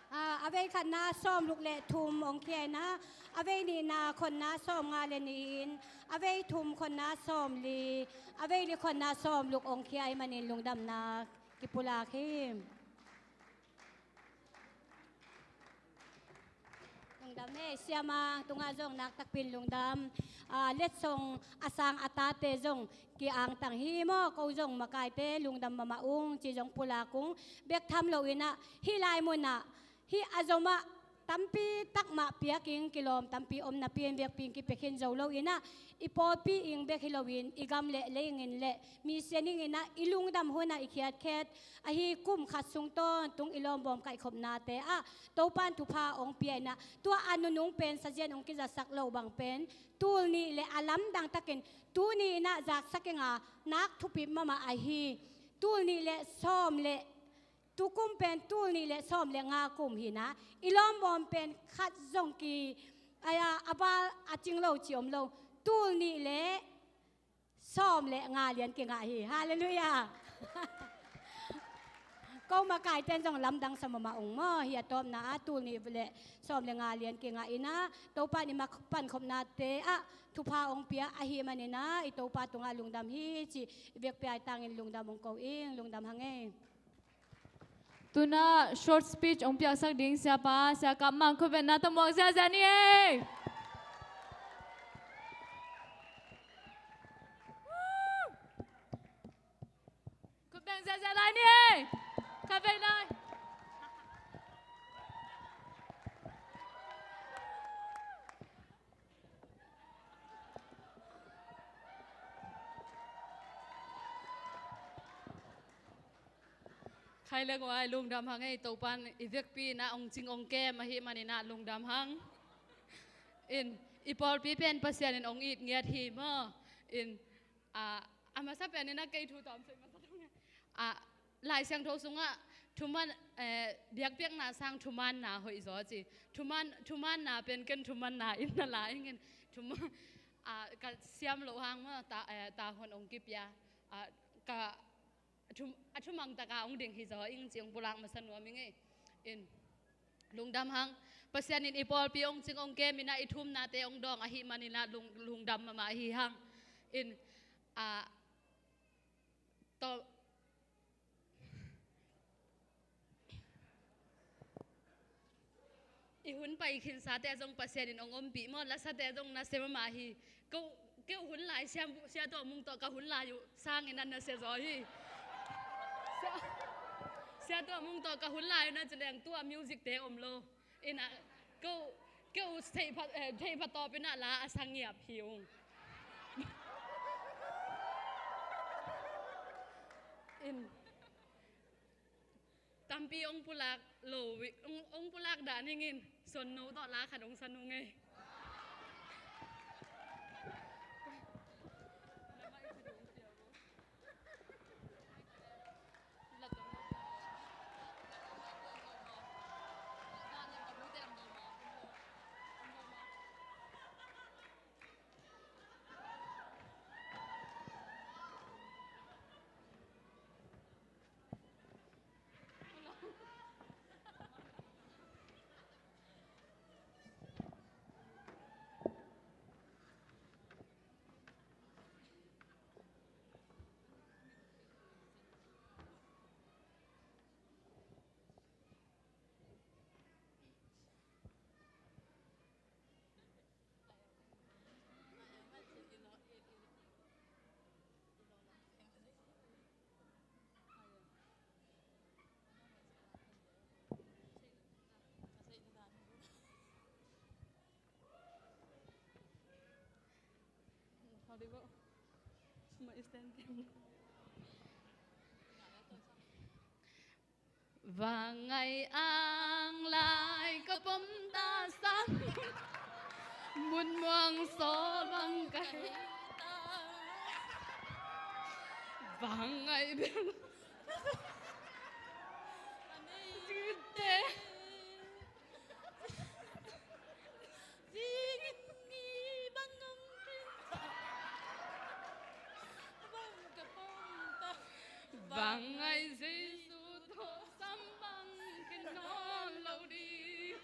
Ah, a vei khatna ah sawm luk le thum ong khia in ah, a vei nihna khonna ah sawm nga le nih in, a vei thum khonna ah sawm li, a vei li khonna ah sawm luk ong khia ahih manin lungdamna kipulak hi. Lungdam e, siamang tungah zong nak takpi in lungdam. Ah, letsong a sang a tate zong ki-angtang hi maw, ko zong makaite lungdam mahmah ung ci zong pulak ung. Bek tham lo in ah, hih lai mun ah, hih a zom ah tampi tak mah piak ing, kilawm tampi om napi in biakpi in kipia khin zo lo in ah, i pawlpi ing bek hi lo in, i gam le lei ing in le, mi sia ning in ah, i lungdam hun ah i khiatkhiat, ahi kum khat sung tawntung i lawmbawm kaihkhopnate ah Topa in thupha ong pia in ah, tua a nunung pen sazian ong kizatsak loh bang pen, tul nih le a lamdang takin tuni in ah zaksak ing a, nak thupi mahmah ahi. Tul nih le sawm le, tu kum pen tul nih le sawm le nga kum hi in ah, i lawmbawm pen khat zong ki, ai a, a bal a cing lo ci om lo. Tul nih le sawm le nga lian kingah hi. Halleluiah. Ko makaite in zong lamdang sa mahmah ung maw. Hih a tawpna ah tul nih le sawm le nga lian kingah in ah, Topa in i mak pankhopnate ah thupha ong pia ahih manin ah, i Topa tungah lungdam hi ci, i biakpi-a i tangin lungdam ong ko ing, lungdam hang e. Tu-in ah short speech ong piaksak ding siapa, Sia Kap Mang, khutbetna tawh muak ziahziah ni ei. Khutbeng ziahziah lai ni ei. Khatvei lai. Khai le guai, lungdam hang ei, Topa in i vekpi in ah ong cing ong kem ahih manin ah lungdam hang. In, i pawlpi pen Pasian in ong it ngiat hi maw. In, a, a masa pen in ah kei thu tawm soi masa thang e. A, Lai Siangtho sungah thuman, eh, biakpiakna sang thumaanna hoih zaw ci. Thumaan, thumaanna pen ken thumaanna in na la ing in. Thuma-, a, ka siam loh hang maw, ta, eh, ta hon ong kipia. A, ka a thu, a thumang taka ong ding hi zaw ing ci ong pulak masa nuam ing ei. In, lungdam hang. Pasian in i pawlpi ong cing ong kem in ah, i thumnate ong dawng ahih manin ah lung, lungdam mahmah hi hang. In, a, to, i hun pai khinsate zong Pasian in ong ompih maw, lasate zong nasia mahmah hi. Ko, kei hun lai, Sia, Sia Tuah Mung tawh ka hun lai uh sangin a nasia zaw hi. Sia, Sia Tuah Mung tawh ka hun lai uh na ci leng tua music te om lo. In ah, ko, kei uh theih pha, eh, theih pha tawp in ah la a sa ngiap hi ung. In, tampi ong pulak lo, ong, ong pulak dah ning in, son no tawh la khat ong sa nung ei. Vangai ang lai ka pom ta sam. Mun muang sawl bang ka hi ta. Vangai bel zite. Zingin ngi bang om khin. Bang ka pom ta. Vangai Jesu tawh sam bang khin nawn lo ding.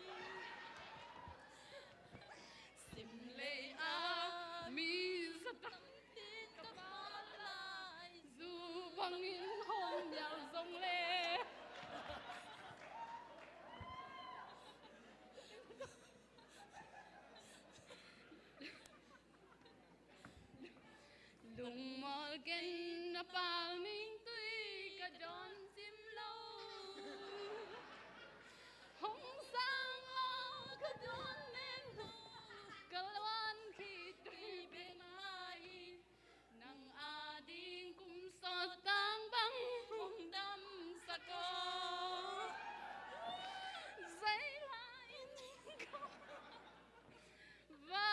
Sim lei a mi zatam tin ka pha lai. Zu bangin hong mial zong le. Lungmawl ken a pal ning tui ka dawn sim lo. Hong sang lo ka dawn men lo. Ka luan khit tui bek mai. Nang ading kum sawt tang bang hong damsak aw. Zei lai in ka va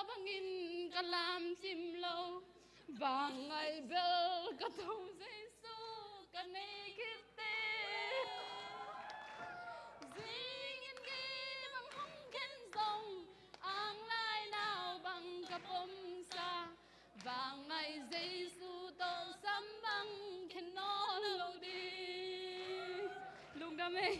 bangin ka lam sim lo. Vangai bel ka Topa Jesu ka nei khit teh. Zingin kei bang hong khen zong, ang lai nau bang ka pom sa. Vangai Jesu tawh sam bang khen nawn lo ding. Lungdam ei.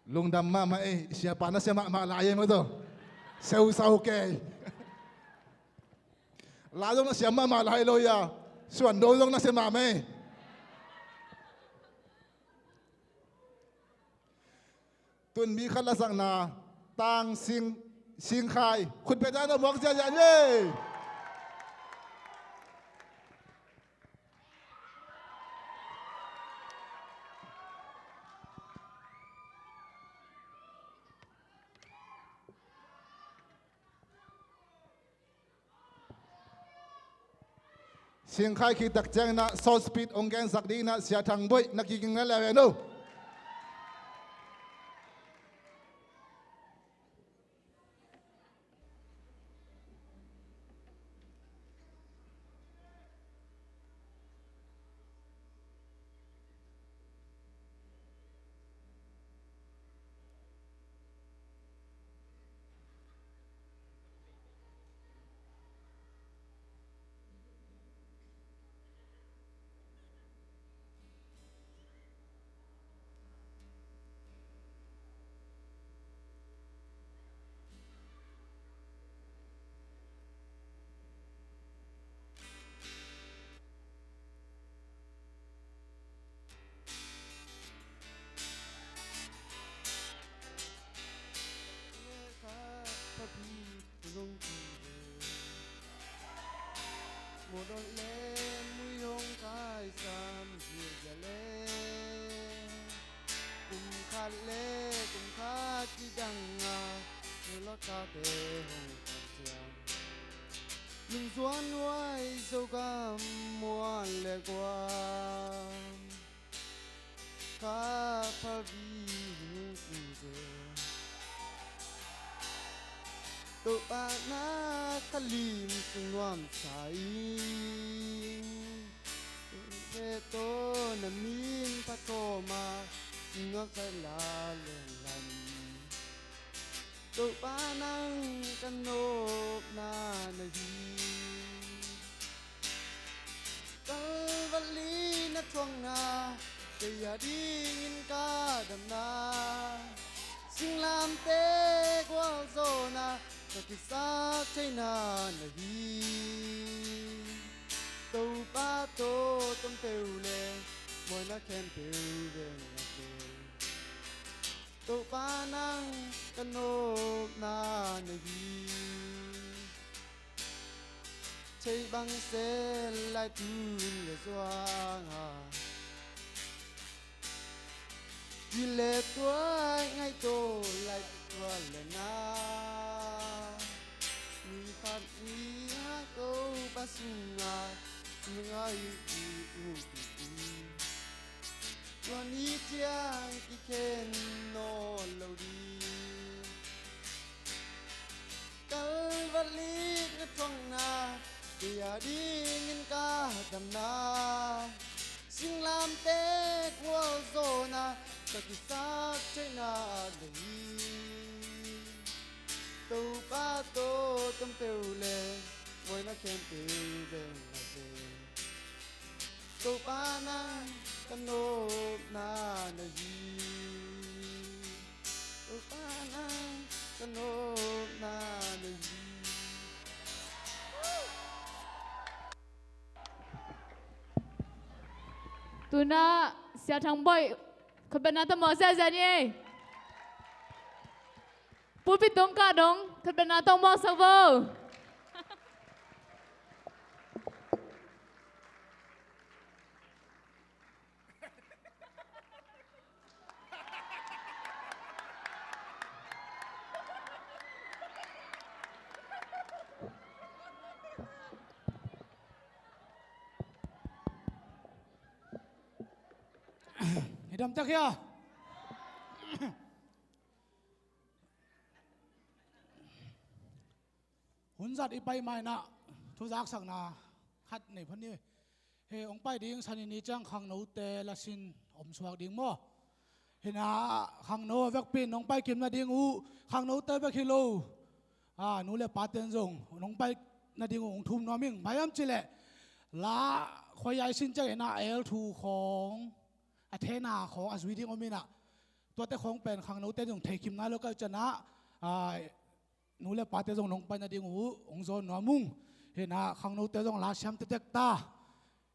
Lungdam mahmah ei. Siapa na sia mahmah lai ei maw tawh. Seusau kei. La zong na sia mahmah lai lo ia. Suan do zong na sia mahmah ei. Tun mi khat lasakna, Tang Sing, Sing Khai. Khut bia dan a muak ziahziah ni. Sing Khai khit tak ciangin ah short speech hong gensak dingin ah Sia Thang Boih na kiging na leu en uh. Mawdawn le mui hong kaisam zia le, kum khat le kum khat kidang a, nulawt kate hong kan ciang. Nungzuan huai Zogam muan le guam, ka phalbi hing kung ze. Topa na ka lim sung nuam sa ing, ve tawh na min phat kawma, ngak zai la leng lam. Topa nang ka nopna na hi. Kalvali na thuakna, kei a dingin ka damna, singlamte gualzawhna, ka kisak theihna na hi. Topa tawh tom peuh le, mawhna khempeuh veng a ve. Topa nang ka nopna na hi. Thei bang se lai tun le zuang a, din le tuai ngaihtuah lai tua le na, ni khat ni a Topa sungah na ngaih ding uh hi. Tua ni ciang kikhen nawn lo ding. Kalvari na thuakna kei a dingin ka damna, singlamteh gualzawhna ka kisap theihna na hi. Topa tawh tonpeuh le buaina khempeuh bel na hi. Topa nang ka nopna na hi. Topa nang ka nopna na hi. Tuna Sia Thang Bawi khutbetna tawh mawk ziahziah ni ei. Pulpit tung kah dong khutbetna tawh mawksak vo. Hi dam tak hia? Hun zat i pai ma-in ah thuzaksakna khat nei phot ni. He, hong pai ding Sani ni ciang khangnote lasin om suak ding maw? Hi-in ah khangno a vekpi in nong pai kim nading uh, khangnote bek hi lo, a, nu le pate'n zong nong pai nading uh hong thum nuam ing. Bang hiam cih leh la khuai a i sin ciangin ah L two khawng, a thena khawng a zui ding om in ah, tuate khawng pen khangnote zong thei kim nai lo ka hih ciangin ah, a, nu le pate zong nong pai nading uh hong zawn nuam ung. Hi-in ah khangnote zong la siam tektek ta.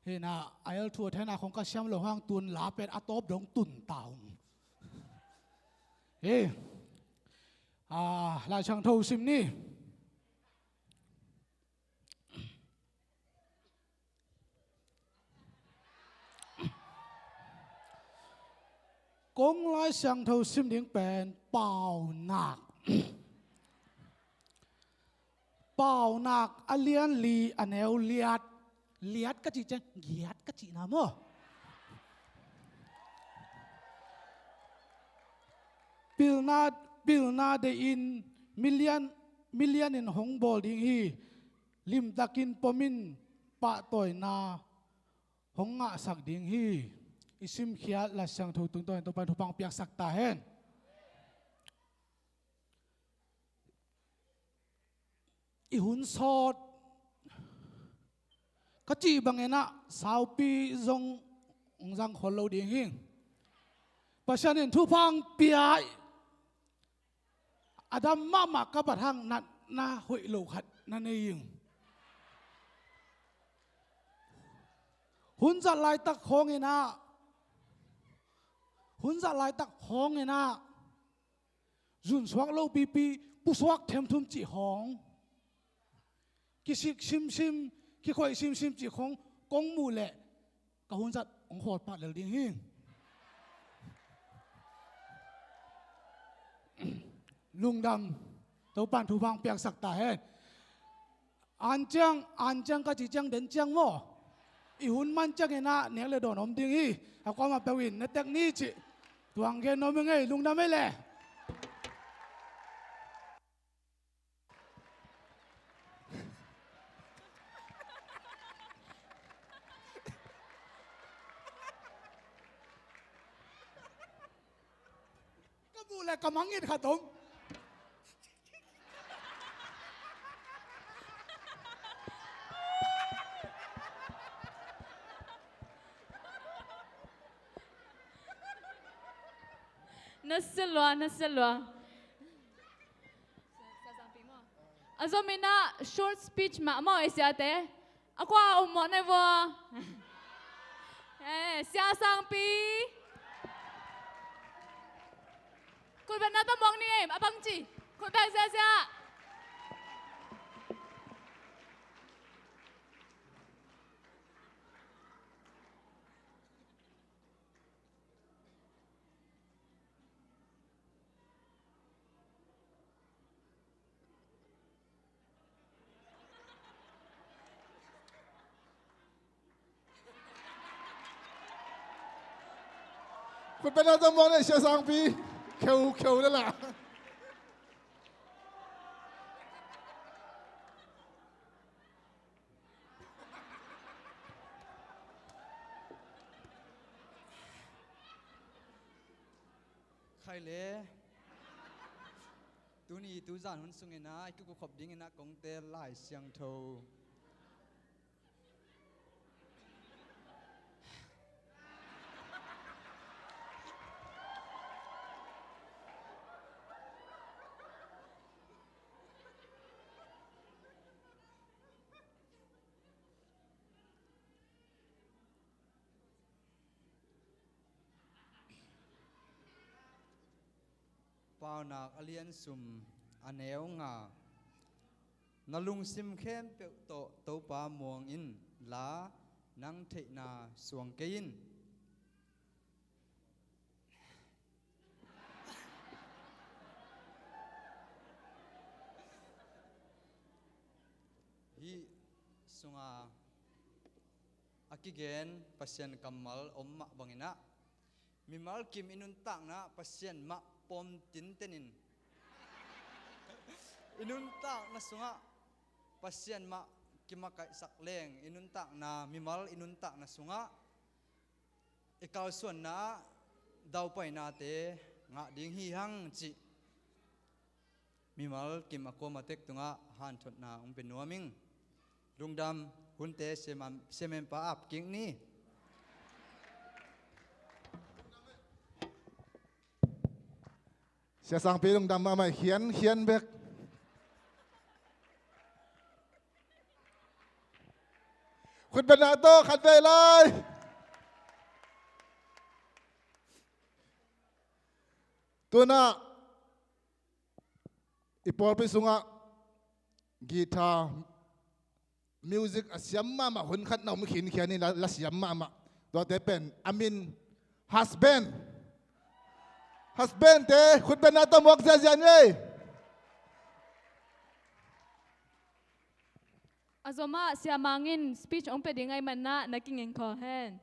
Hi-in ah L two a thena khawng ka siam loh hang tun la pen a tawp dong tun ta ung. Hi, a, Lai Siangtho sim ni. Kong Lai Siangtho sim ding pen Paunak. Paunak a lian li a neu liat. Liat ka cih ciang giat ka cihna maw? Pilna, pilna deihin milian, milian in hong bawl ding hi. Limtakin pomin pahtawina hong ngahsak ding hi. I simkhiat Lai Siangtho tungtawnin Topa'n thupha piaksak ta hen. I hun sawt ka cih bangin ah saupi zong hong zang khol lo ding hi. Pasian in thupha pia, a dam mahmah ka bat hang na, na hoih lo khat na nei ing. Hun zat laitak khawngin ah, hun zat laitak khawngin ah, zunsuak lopipi, pusuak themthum cih khawng, kisik simsim, kikhoih simsim cih khawng kong muh leh ka hun zat hong khawl pah lel ding hi. Lungdam, Topa'n thupha piaksak ta hen. An ciang, an ciang ka cih ciang den ciang maw? I hun man ciangin ah nek le dawn om ding hi. A kuamah peuh in na tek ni cih tuang gen nuam ing ei, lungdam ei le. Ka muh le ka mangngilh khat om. Na sia lua, na sia lua. A zomin ah short speech mahmah ei siate. A kua a um mawh nai vua. Eh, Sia Sangpi. Khutbetna tawh mawk ni ei, a bangci. Khutbet ziahziah. Khutbetna tawh muak ni ei, Sia Sangpi. Kheu kheu le la. Khai le. Tuni tuzan hun sungin ah i kikukhop dingin ah kong teel Lai Siangtho. Paunak a lian sum, a neu nga. Na lungsim khempeuh tawh Topa muang in la, nang theihna suang kei in. Hih sunga a kigen Pasian kammal om mah bangin ah, mimal kim i nuntakna Pasian mah pom tinten in, i nuntakna sungah Pasian mah kimakaihsak leng, i nuntakna, mimal i nuntakna sungah i kalsuanna ah daupainate ngah ding hi hang cih mimal kim a kuama tek tungah hanthotna hong pia nuam ing. Lungdam. Hunte siamen, siamenpa ap kik ni. Sia Sangpi lungdam mahmah, khian khian bek. Khutbetna tawh khat vei lai. Tuna i pawlpi sungah guitar music a siam mahmah hun khat na om khinkhian in, la, la siam mahmah. Tuate pen a min Husband. Husbandte khutbetna tawh muak ziahziah ni ei. A zomah Sia Mang in speech hong pia ding ahih manin ah na kingen khawh hen.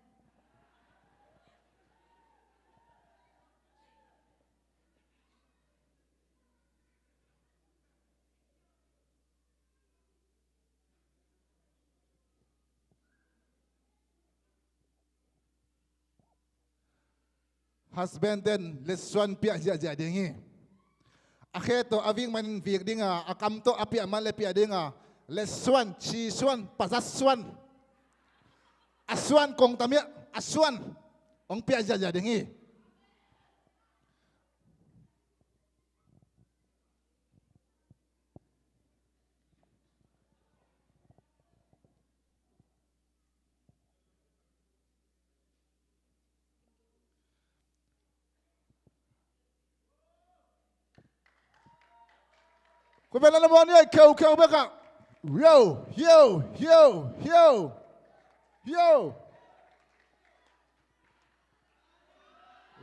Husband ten letsuan piah ziahziah ding hi. A khe tawh a vik manin vik dinga, a kam tawh a piah man le piah dinga, letsuan, cisuan, pazatsuan, a suan kong tamiah a suan hong piah ziahziah ding hi. Khutbetna muak ni ei, kheukheu bekah. Yo, yo, yo, yo, yo.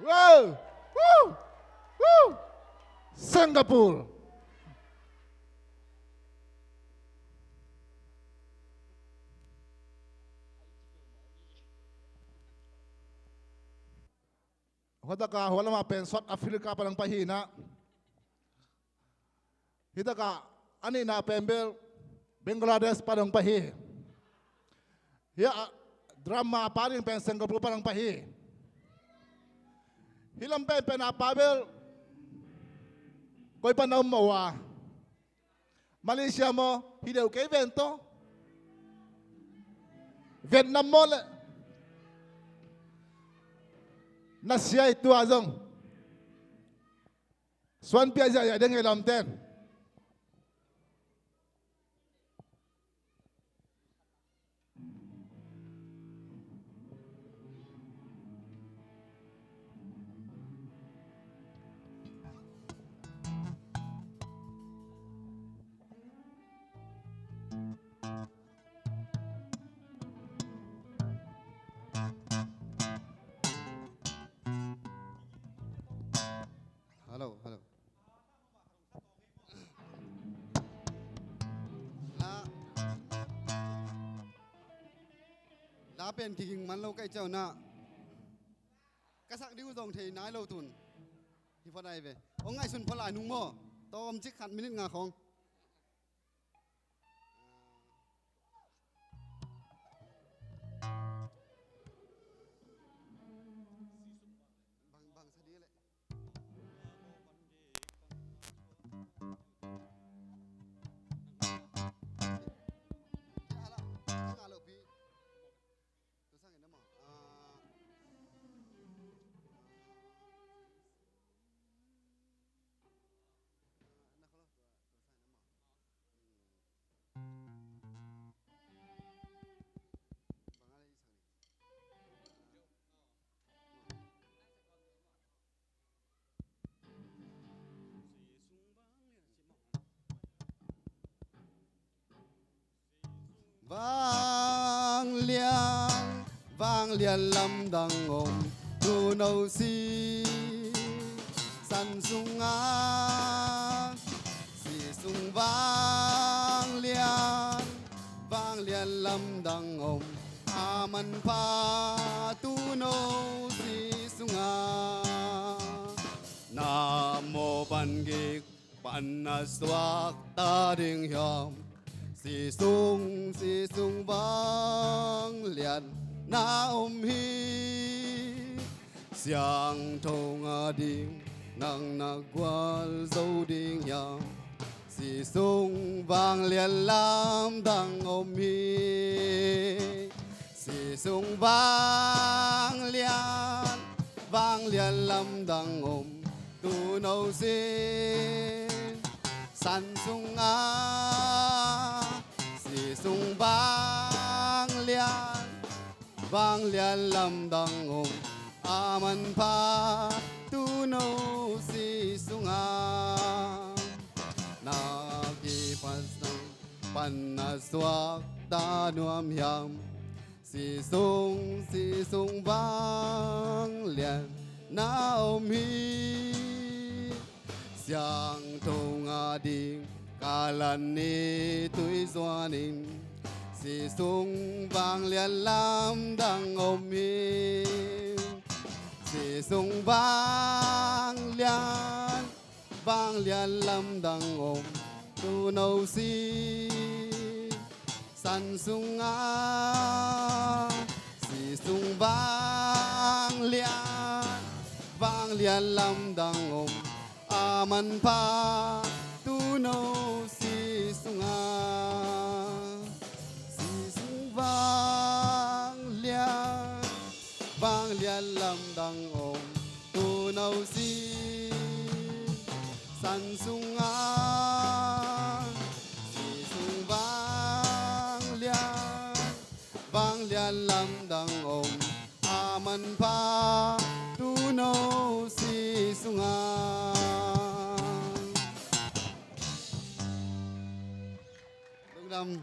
Wow! Woo! Woo! Singapore. Hua taka hua lama pen South Africa pan hong pai hi na. Hi taka a nihna pen bel Bangladesh pan hong pai hi. Hi a drama pa ding pen Singapore pan hong pai hi. Hi lam pen pen a pa bel koi pan na om maw a. Malaysia maw, hi deuh kei ven tawh. Vietnam maw le. Na sia i tua zong. Suan piah ziahziah ding hi lamten. Hello, hello. La, la pen kiging man lo ka hih ciangin ah. Ka sak ding uh zong thei nai lo tun. Hi phot ai ve. Ong ngaihsun phot lai nung maw. Tawm cik khat minit nga khong. Bang, bang sa ding leh. Vanglian, vanglian lamdang om tuuno sisan sungah, si sung vanglian, vanglian lamdang om a manpha tuuno si sungah. Na mawh pan gik pan na suakta ding hiam? Si sung, si sung vanglian na om hi. Siangtho ngah ding nang na gualzo ding hiam? Si sung vanglian lamdang om hi. Si sung vanglian, vanglian lamdang om tuuno sisan sungah, si sung vanglian, vanglian lamdang om a manpha tuuno si sungah. Na kipat pan na suakta nuam hiam? Si sung, si sung vanglian na om hi. Siangtho ngah ding kalan ni tui zuanin, si sung vanglian lamdang om hi. Si sung vanglian, vanglian lamdang om tuuno sisan sungah, si sung vanglian, vanglian lamdang om a manpha tuuno si sungah, si sung vanglian, vanglian lamdang om tuuno sisan sungah, si sung vanglian, vanglian lamdang om a manpha tuuno si sungah. Lungdam.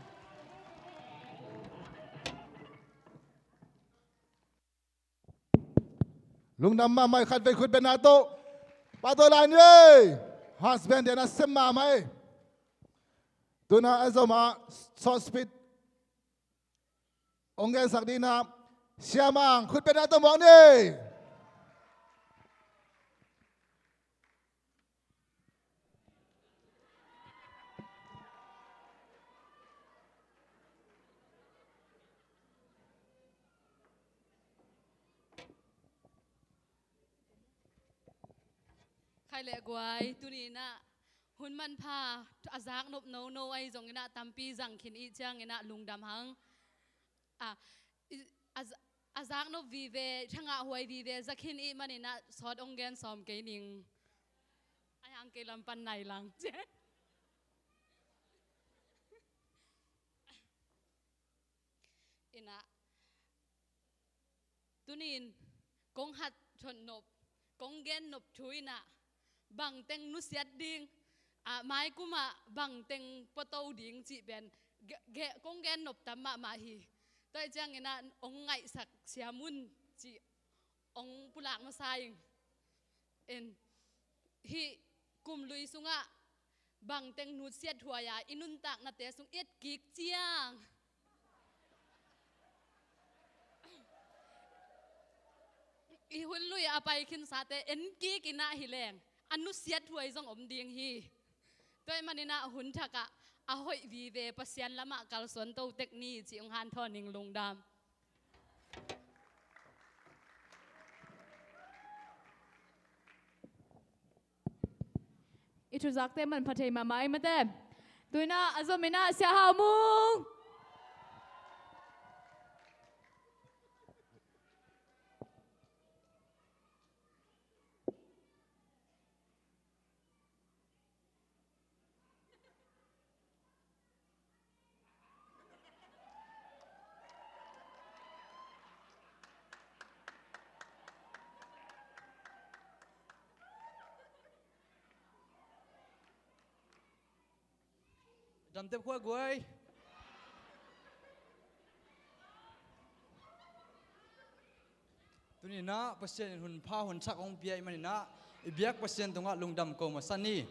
Lungdam mahmah, khatvei khut beng na tawh. Patawh lai ni ei. Husband dena sem mahmah ei. Tuna a zom a short speech ong gensak dingin a, Siamang khut beng na tawh muak ni ei. Khai le guai, tuni in a hun manpha a zaknop nono ahi zongin a tampi zang khin i hih ciangin a lungdam hang. A, i, a, a zaknop vive, thangah huai vive za khin i hih manin a sawt ong gen sawm kei ning. A hiang kei lam pan nai lang. Ina, tunin kong hat thot nop, kong gen nop thu ina, bangteng nusiat ding, a, maikum ah bangteng puato ding cih pen ge, ge, kong gen nop tam mahmah hi. Tua hi ciangin a ong ngaihsak siam un cih ong pulak masa ing. En, hih kum lui sungah bangteng nusiat huai a i nuntaknate sung i et kik ciang, I hun lui a pai khinsate en kik in ah hi leng a nusiat huai zong om ding hi. Tua ahih manin ah hun thak ah a hoih vive Pasian lamah kalsuan to tek ni cih hong hanthawn ning. Lungdam. I thuzakte manpha thei mahmah ei mate. Tu in ah a zom in ah Sia Hau Mung. Damtep khua guai. Tuni in ah Pasian in hun pha hun thak hong pia ahih manin ah i biak Pasian tungah lungdam ko masa ni.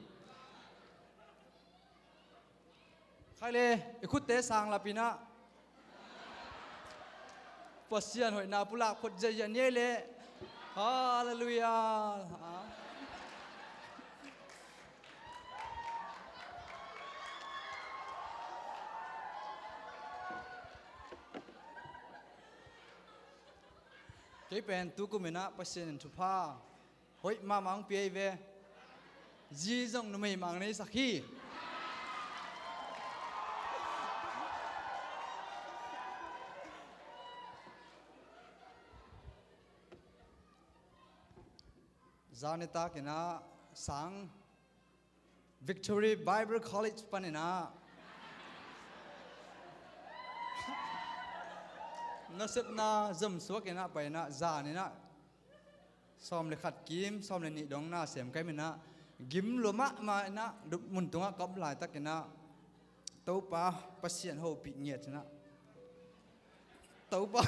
Khai le, i khutte sang lap in ah Pasian hoihna pulak phot ziahziah ni ei le. Halleluiah. Kei pen tu kum in ah Pasian in thupha hoih mahmah hong pia hi ve. Zi zong numei mah neisak hi. Zanitak in ah sang Victory Bible College pan in ah nasepna zomsuak in ah pai in ah zan in ah sawm le khat kim, sawm le nih dong na sem ka hih manin ah gim lua mahmah in ah mun tungah ka om laitak in ah Topa Pasian hopih ngiat in ah Topa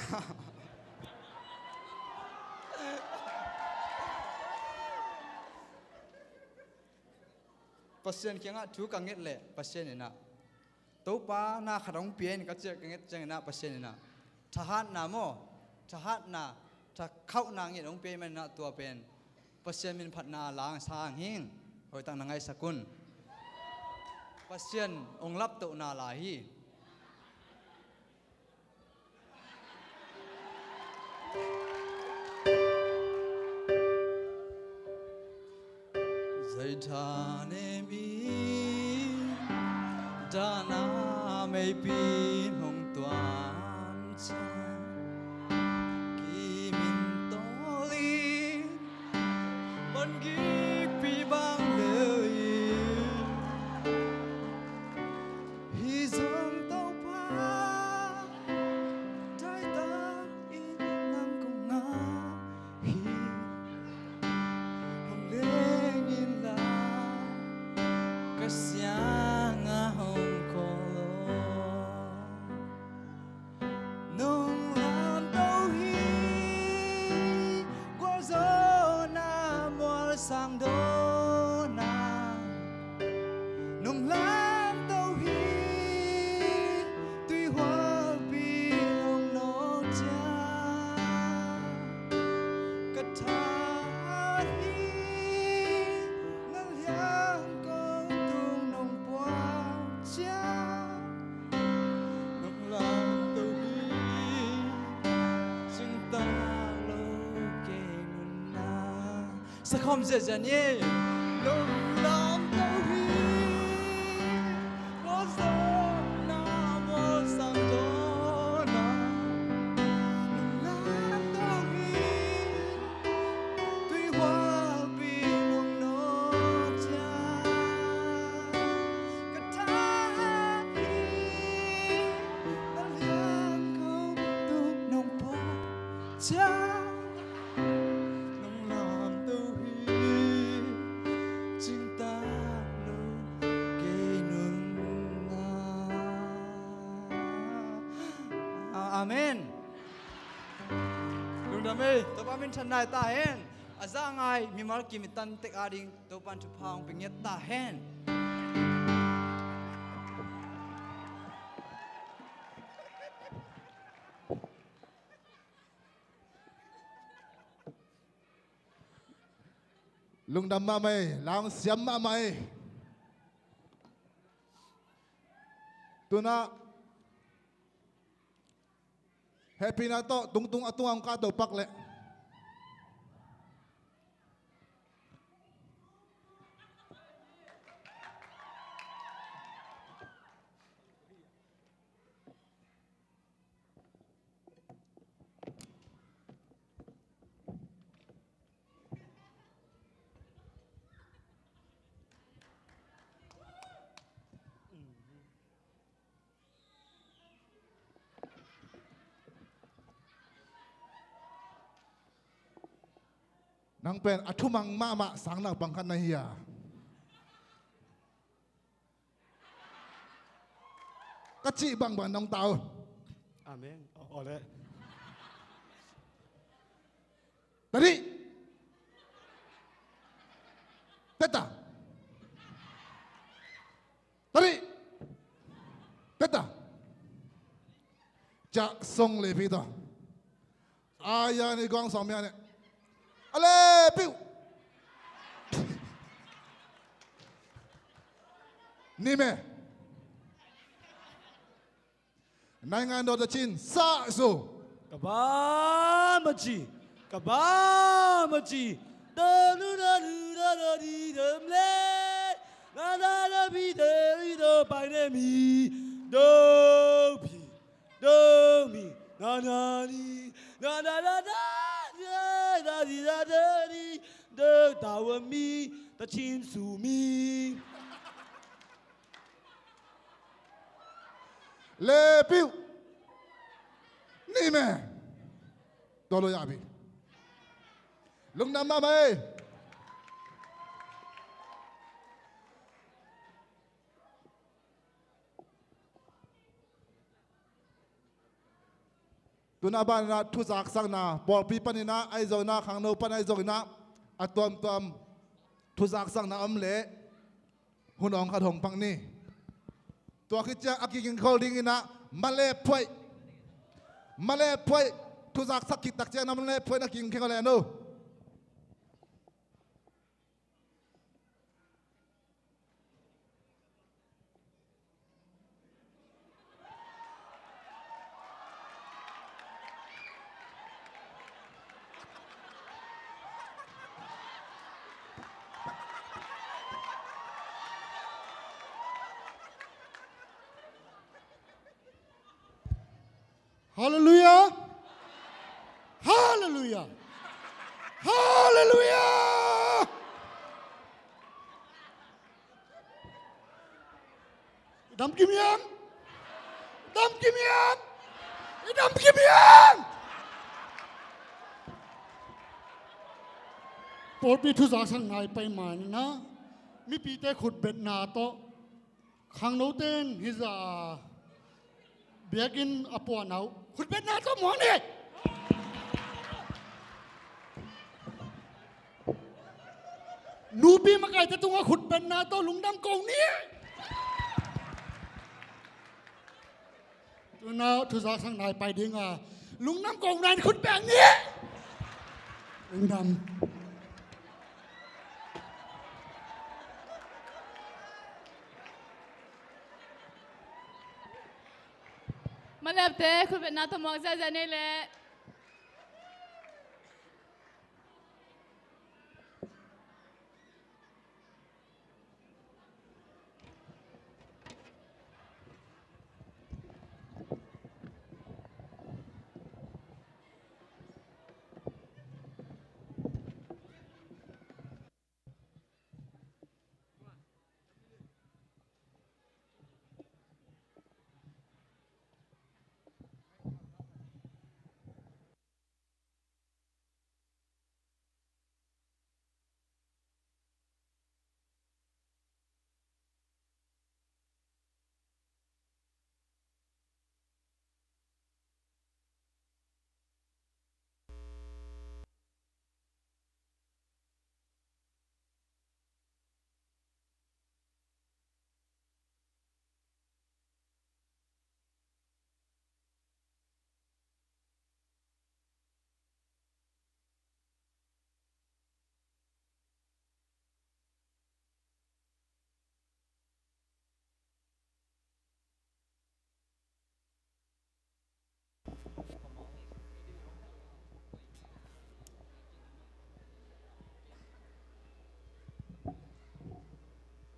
Pasian kiangah thu ka nget leh Pasian in ah Topa na khat hong pia in ka ciah ka nget ciangin ah Pasian in ah thahatna maw, thahatna, thakhauhna ngiat hong pia ahih manin ah tua pen Pasian minphatna la sang hing. Hoihtak na ngaihsak un. Pasian hong laptohna la hi. Zaitha nem in dahna meipi hong tuam ciang kimin tawlin man gikpi bang lel in. Hi zong Topa daihtak in nang kong ngak hi. Hong leng inla ka siangah hong kawl aw. Nong lamto hi, gualzawhna mual sang dawnah. Nong lamto hi, tuihualpi hong nawk ciang. Ka tha hi, na liang ko tung nong puak ciang. Nong lamto hi, cingtak lo kei nunna. Sakhawm ziahziah ni. Nong lamto hi, mualzawhna mual sang dawnah. Nong lamto hi, tuihualpi nong nawk ciang. Ka tha hi, na liang ko tung nong puak ciang. Nong lamto hi, cingtak lo kei nunna. Amen. Lungdam ei, Topa minthanna hi ta hen. A za ngai mimal kim i tan tek ading Topa in thupha hong pia ngiat ta hen. Lungdam mahmah ei, la hong siam mahmah ei. Tuna hehpihna tawh tungtung a tungah hong kahto pak leh. Nang pen a thumang mahmah sang naupang khat na hi a. Ka cih bangbang nong tau. Amen. Aw, aw le. Tadi. Teta. Tadi. Teta. Ca song le pi to. Aya ni gong song mia ne. Ale piu. Ni me. Nai ngan do da chin sa so. Ka ba ma ci. Ka ba ma ci. Da nu da nu da da di da le. Na na da bi da i da pai ne mi. Do bi. Do mi na na ni na na da da da da di da da di da ta wa mi ta chin su mi. Le piu ni me. Tolo ya bi. Lungdam mahmah ei. Tuna banah thuzaksakna pawlpi paninah ahi zonginah khangno pan ahi zonginah a tuamtuam thuzaksakna om leh hun awng khat hong pak ni. Tua khit ciang a kiging khol dinginah malep phuaih malep phuaih thuzaksak khit tak ciang na malep phuaih na kiging khol leh no. Halleluia! Halleluia! Halleluia! I dam kim hiam? I dam kim hiam? I dam kim hiam? Pawlpi thuzaksak nai pai manina mipite khutbetna tawh khangnote in hizah a biakinn a puahna uh khutbetna tawh muang ni. Nupi makaite tungah khutbetna tawh lungdam ko ni. Tuna thuzaksak nai pai dinga lungdam ko nai khutbet ni. Lungdam. Malepte khutbetna tawh muak ziahziah nei leh.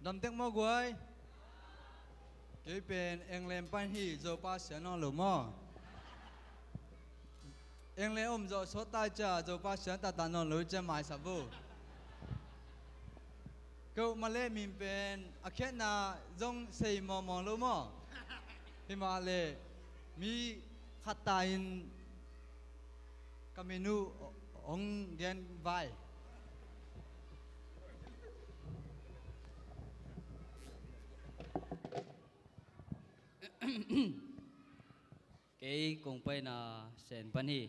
Tam tek maw guai? Kei pen England pan hi, Zopa sia nawn lo maw? England om zawh sawt tai cia Zopa sia taktak nawn lo cia maisak vo. Keuh mah leh min pen a khiatna zong sei mawngmawng lo maw? Himah leh mi khat ta in ka min uh hong gen vai. Kei kong paina Sen pan hi.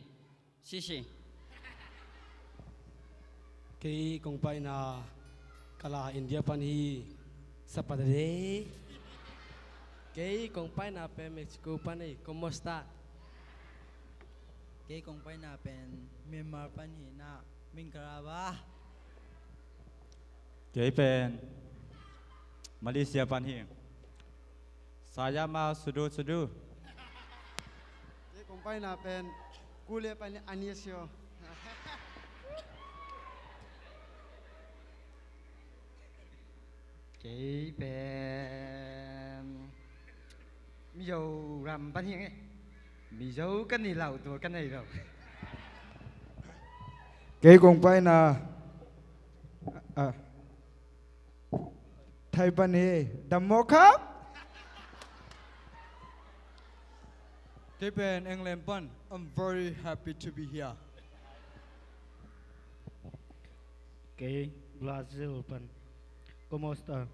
Sisi. Kei kong paina Kala India pan hi. Sapatade. Kei kong paina pen Mexico pan hi. Komosta. Kei kong paina pen Myanmar pan hi na, mingkara ba. Kei pen Malaysia pan hi. Sayama sudu sudu. Kei kong paina pen Kulia pan hi, anisio. Kei pen Mizoram pan hi ing e. Mizo ka ni lo, tua ka nei lo. Kei kong paina, ah, Thai pan hi, dam maw khap? Kei pen England pan, I'm very happy to be here. Kei Brazil pan, komosta.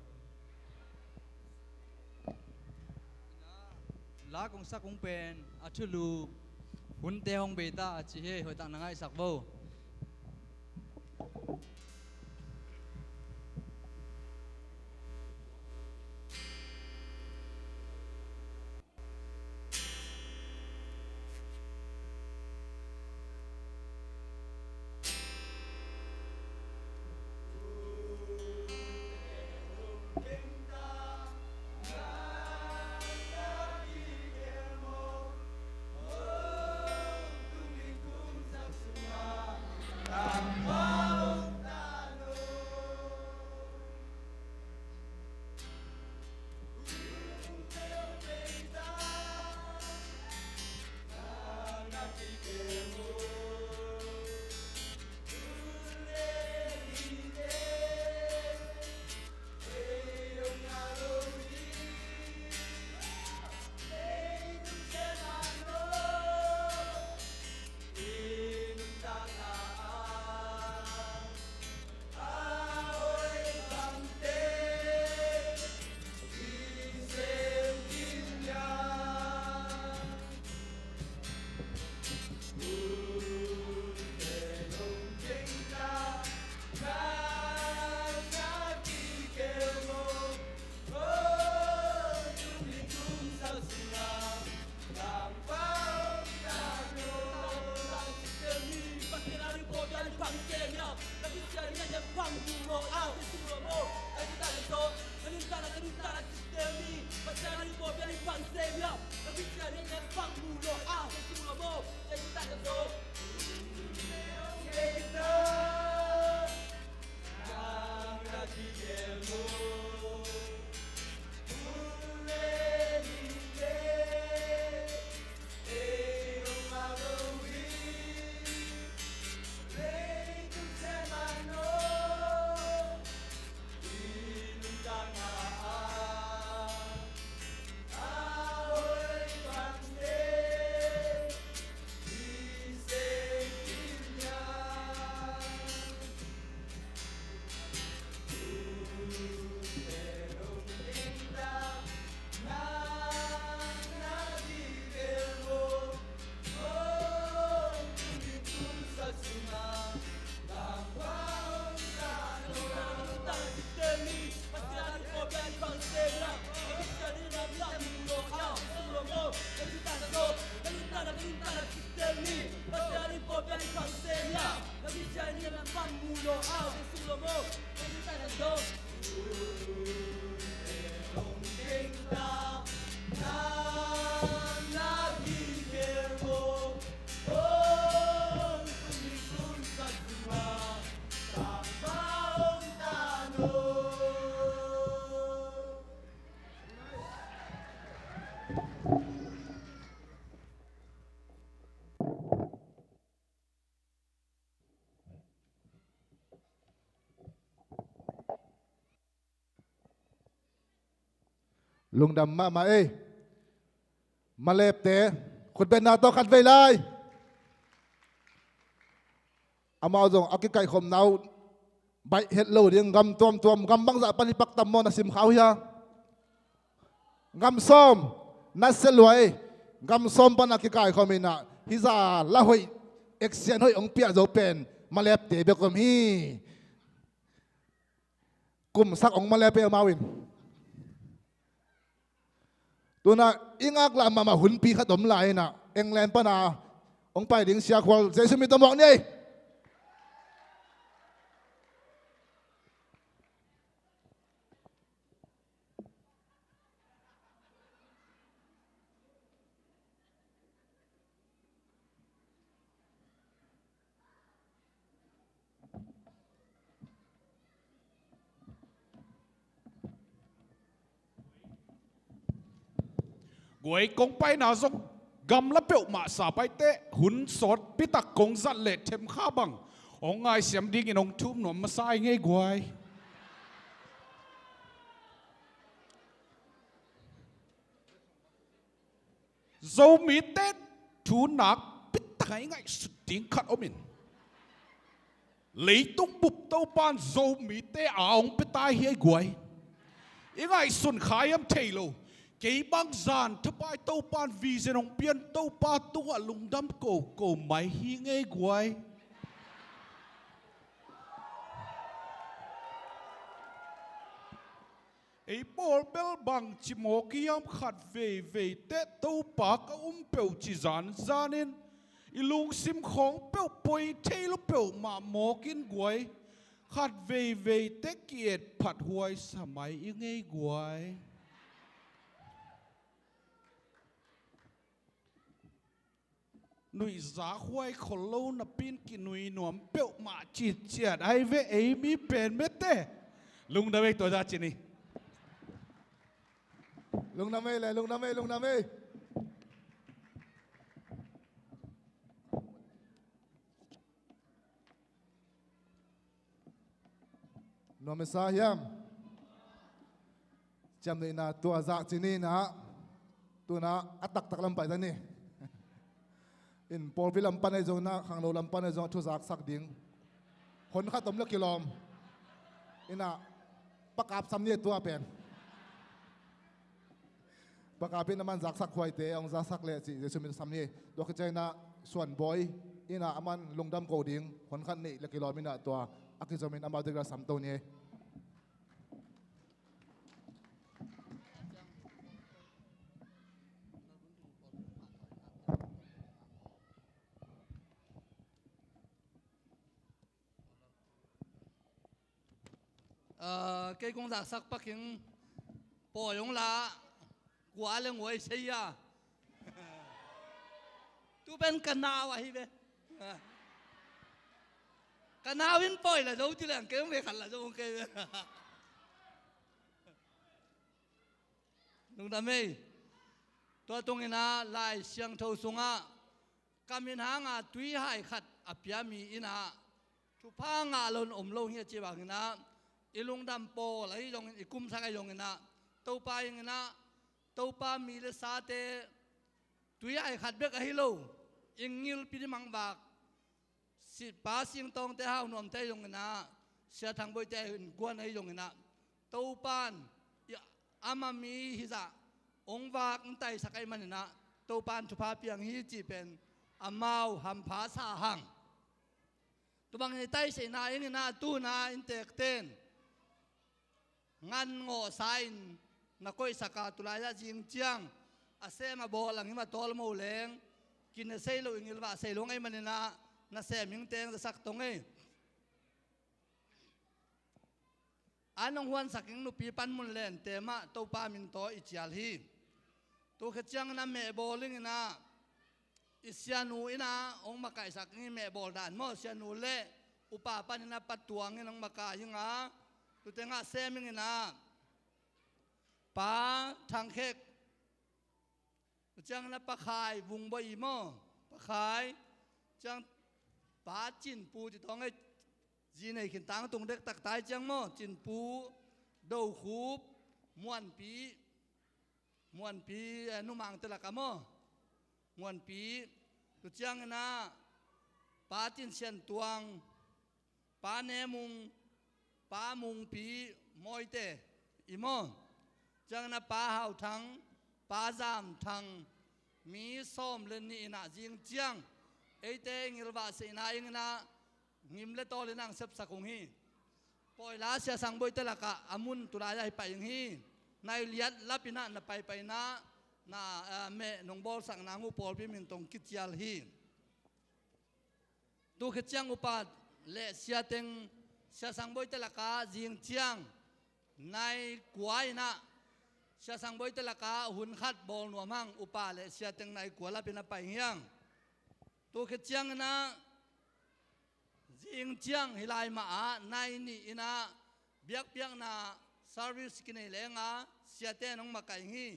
La kong sak kong pen a thulu hunte hong bei ta a ci hi, hoihtak na ngaihsak vo. Lungdam mahmah ei. Malepte, khutbetna tawh khat vei lai. Amau zong a kikaihkhopna uh baih het lo ding, gam tuamtuam, gam bangzah pan i pak tam maw, na sim kha uh hia? Gam sawm, na sia lua ei. Gam sawm pan a kikaikhawm inah, hih zah la hoih, action hoih hong piah zo pen malepte bek om hi. Kumsak hong malep ei amau in. Tunah i ngaklah mahmah hunpi khat om lai inah, England pana hong pai ding siakhual Jesu min tawh mawk ni ei. Guai, kong paina zong gamla peuhmah sa paite, hun sawtpi tak kong zat leh themkha bang hong ngaisiam dingin hong thum nuam masa i ngei guai. Zomite thu nakpi tak a i ngaihsut ding khat om in, leitung bup Topa'n Zomite a hong pia ta hi ei guai. I ngaihsun kha hiam thei lo. Kei bang zan thapai Topa'n vision hong pian Topa tungah lungdam ko ko mai hi ngei guai. Ei pawl bel bangci mawk hiam, khat veivei teh Topa ka um peuh ci zanzan in, i lungsim khawng peuh poi thei lo peuhmah mawk in guai. Khat veivei teh ki-et phathuai sa mai i ngei guai. Nuihzak huai khol lo napi in kinui nuam peuhmah citciat ahi ve, ei mi pen mete. Lungdam ei, tua zah ci ni. Lungdam ei le, lungdam ei, lungdam ei. Nuam i sa hiam? Ciamnuihna tua zah ci ni inah, tunah a taktak lam pai ta ni. In pawlpi lam pan ahi zongin ah, khangno lam pan ahi zongin ah thu zaksak ding hon khat om le kilawm. Inah, Pa Kap sam ni tua pen. Pa Kap in aman zaksak huaite hong zaksak leh cih Jesu min sam ni. Tua khit ciang inah Suan Bawi inah aman lungdam ko ding hon khat neih le kilawm inah tua a kizomin amau dikla sam to ni. Ah, kei kong zaksak paking pawi hong la, kua le nguai sei a. Tu pen ka nau ahi ve. Ka nau in pawi la zo ti leng kei hong ve khat la zo hong kei ve. Lungdam ei. Tua tungin ah Lai Siangtho sungah ka min hanga tuihai khat a pia mi in ah thupha ngah lo in om lo hi a ci bangin ah, i lungdam pawl ahi zongin, i kumsak ahi zongin ah, Topa in ah, Topa mi le sate tuihai khat bek ahi lo, i ngilpi ding mangvak, si, Pa Singtawngte, Hau Nuamte ahi zongin ah, Sia Thang Boite ahi, innkuan ahi zongin ah, Topa'n i ama mi hizah hong vak hong taisak ahih manin ah, Topa'n thupha piang hi cih pen amau hampha sa hang. Tua bangin i taiseihna in ah, tuna inntekte'n ngan ngawhsa in na koihsak a, tulai-ah zing ciang a sem a bawl a ngim a tawlmo leng, kine sei lo, i ngilvah sei lo ahih manin ah, na sem hing teng zasak tong ei. An hong huansak ing nupi panmun lente mah Topa min tawh i cial hi. Tu khit ciangin ah mehbawl in ah, i sianu in ah hong makaihsak ing, i mehbawl dan maw, sianu le upa panin ah Pa Tuang in hong makai ing a, tu tengah sem ing ah, Pa Thang Khek, tu ciangin ah Pa Khai Vung Bawi maw, Pa Khai, ciang Pa Cin Pu ci tawng ei, zi nei khin tangtung dektak tai ciang maw, Cin Pu, Do Khup, Muan Pi, Muanpi, eh, numangte lakah maw, Muanpi, tu cianginah Pa Tin Sian Tuang, Pa Ne Mung, Pa Mungpi, Mawite i maw. Cianginah Pa Hau Thang, Pa Zam Thang, mi sawm le nih inah zing ciang eite i ngilvah sehna inginah ngim le tawl inah ang sepsak ung hi. Pawila Sia Sang Boite lakah a mun tulai-ah hi pai ing hi. Nai liat lapinah na paipaina na, ah, meh nong bawlsak nang uh pawlpi min tawh kicial hi. Tu khit ciang upa le siateng Sia Sang Boite lakah zing ciang nai kua inah Sia Sang Boite lakah hun khat bawl nuam hang, upa le siateng nai kua lapinah pai hiang. Tu khit cianginah zing ciang hi lai mah ah nai nih inah biakpiakna service kinei lenga siate nong makaih hi.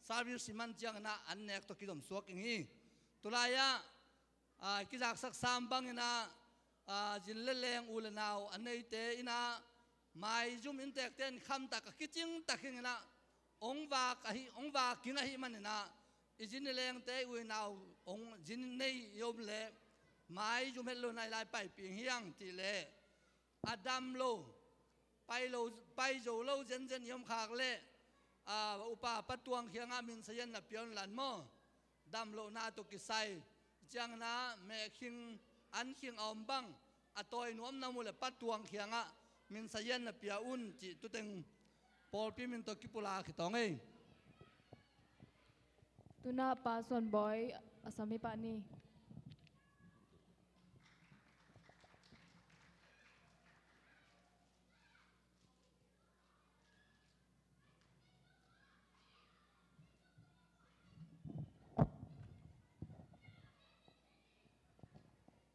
Service i man cianginah an nek tawh kizom suak ing hi. Tulai-ah, ah, kizaksak sam banginah, ah, zin le leng u le nau a neite inah maizum inntekte in khamtak a kicingtak hinginah ong vak ahi, ong vak king ahi maninah i zin i lengte i u i nau ong zin nei i om leh maizum het lo nai lai paipih hiang ti leh a dam lo, pai lo, pai zo lo zenzen i om khak leh, ah, upa Pa Tuang kiangah minsazian na pia un lan maw. Dam lohna tawh kisai cianginah mehkhing ankhing a om bang a tawi nuam na mu leh Pa Tuang kiangah minsazian na pia un cih tuteng pawlpi min tawh kipulak hi tawng ei. Tunah Pa Suan Bawi, a sami pah ni.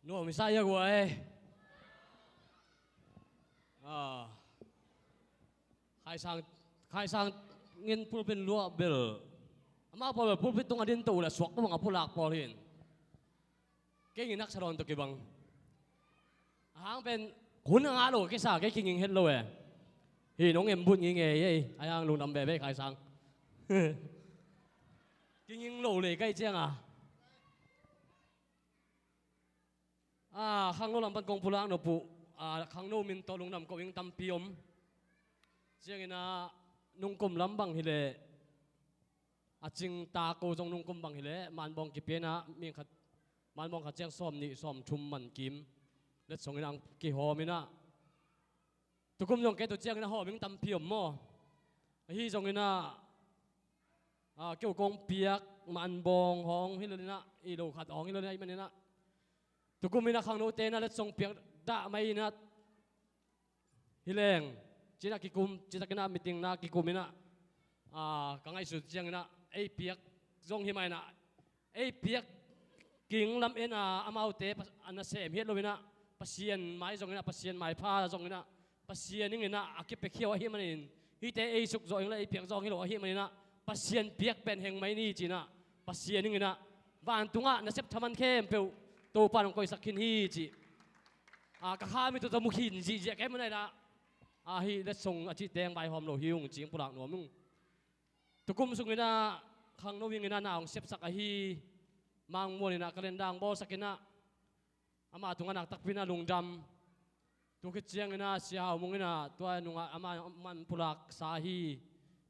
Nuam i sa ia gua e. Ah. Khaisang, Khaisang in pulpit luah bel, amau pawl bel pulpit tungah din to uh le suak pumang a pulak pawl hin. Kei ngin haksa dawn tawh kibang. A hang pen hun a ngah lo ka kisa, kei kinging het lo e. Hi nong embut ngingei ei, a hang lungdam veve Khaisang. Kinging lo le kai cianga. A, khangno lam pan kong pulak nop uh, a, khangno min tawh lungdam ko ing tampi om. Cianginah nungkum lam bang hileh a cingta ko zong nungkum bang hileh manbawng kipia inah mi khat, manbawng khat ciang sawm nih sawm thum man kim letsong inah ang kihawm inah. Tukum zong kei tu ciangin a hawm ing tampi om maw? Ahi zongin ah, ah, keu kong piak manbawng hawng hi lo inah, i lo khat hawng hi lo inah, i maninah tukum inah khangnote inah letsong piak dah mai inah hi leng, cinah kikum, citakinah meeting na kikum inah, ah, ka ngaihsut cianginah ei piak zong hi mah inah, ei piak king lam en a, amaute pa-, a nasem hi lo inah, Pasian mai zong inah, Pasian maipha zong inah, Pasian ing inah a kipiakhia uh ahih manin, hihte ei suk zawh ing le ei piak zawh hi lo ahih maninah, Pasian piak pen heng mai ni cinah, Pasian ing inah vantungah nasep thaman khempeuh Topa in hong koihsak khin hi cih, a, ka kha mit uh tawh mu khin zihziah kei maw nai lah, a, hih letsong a cihte hong vaihawm lo hi ung ci-in pulak nuam ung. Tukum sung inah khangno ing inah na hong sepsak ahi Mang Muan inah calendar hong bawlsak inah, amah tungah naktakpi inah lungdam. Tu khit ciang inah Sia Hau Mung inah tua nungah amah man pulaksa ahi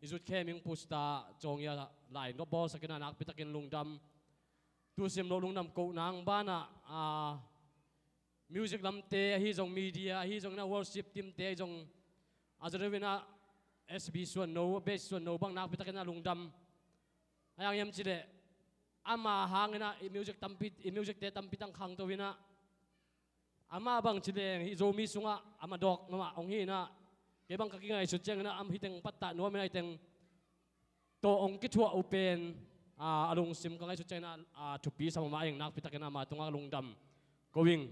i zut khem ing pusta cawng ia lai in gawp bawlsak inah nakpitakin lungdam. Tu sim loh lungdam koh nang banah, a, music lamte ahi zong, media ahi zong inah, worship teamte ahi zong, a zaw deuh inah S B Suan No, Bass Suan No bang nakpitakin ah lungdam. A yang hiam cileh ama hang inah i music tampi, i musicte tampi tang khangto inah, amah bang cileng hih Zomi sungah a madawk mahmah hong hi inah, kei bang ka kingaihsut ciang inah am hih teng pattah nuam inah hih teng tawh hong kithuah uh pen, a, a lungsim ka ngaihsut ciang inah, a, thupi sa mahmah ing. Nakpitakin ama tungah lungdam ko ing.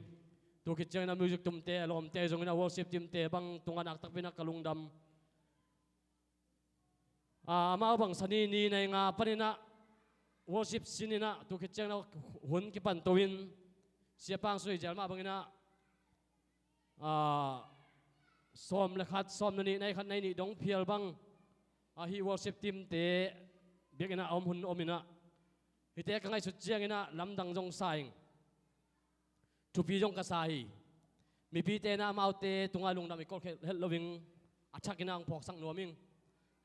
Tu khit ciang inah music tumte, a lawmte zong inah worship teamte bang tungah naktakpi inah ka lungdam. A, amau bang Sani ni nai nga pan inah worship sin inah tu khit ciang inah hun kipan to in Sia Pang Sui Zial mah bang inah, a, sawm le khat, sawm le nih, nai khat, nai nih dong phial bang, a, hih worship teamte biakinn ah a om hun om inah, hihte ka ngaihsut cianginah lamdang zong sa ing. Thupi zong ka sa hi. Mipite inah amaute tungah lungdam i kolh het loin a thakin ang phawksak nuam ing.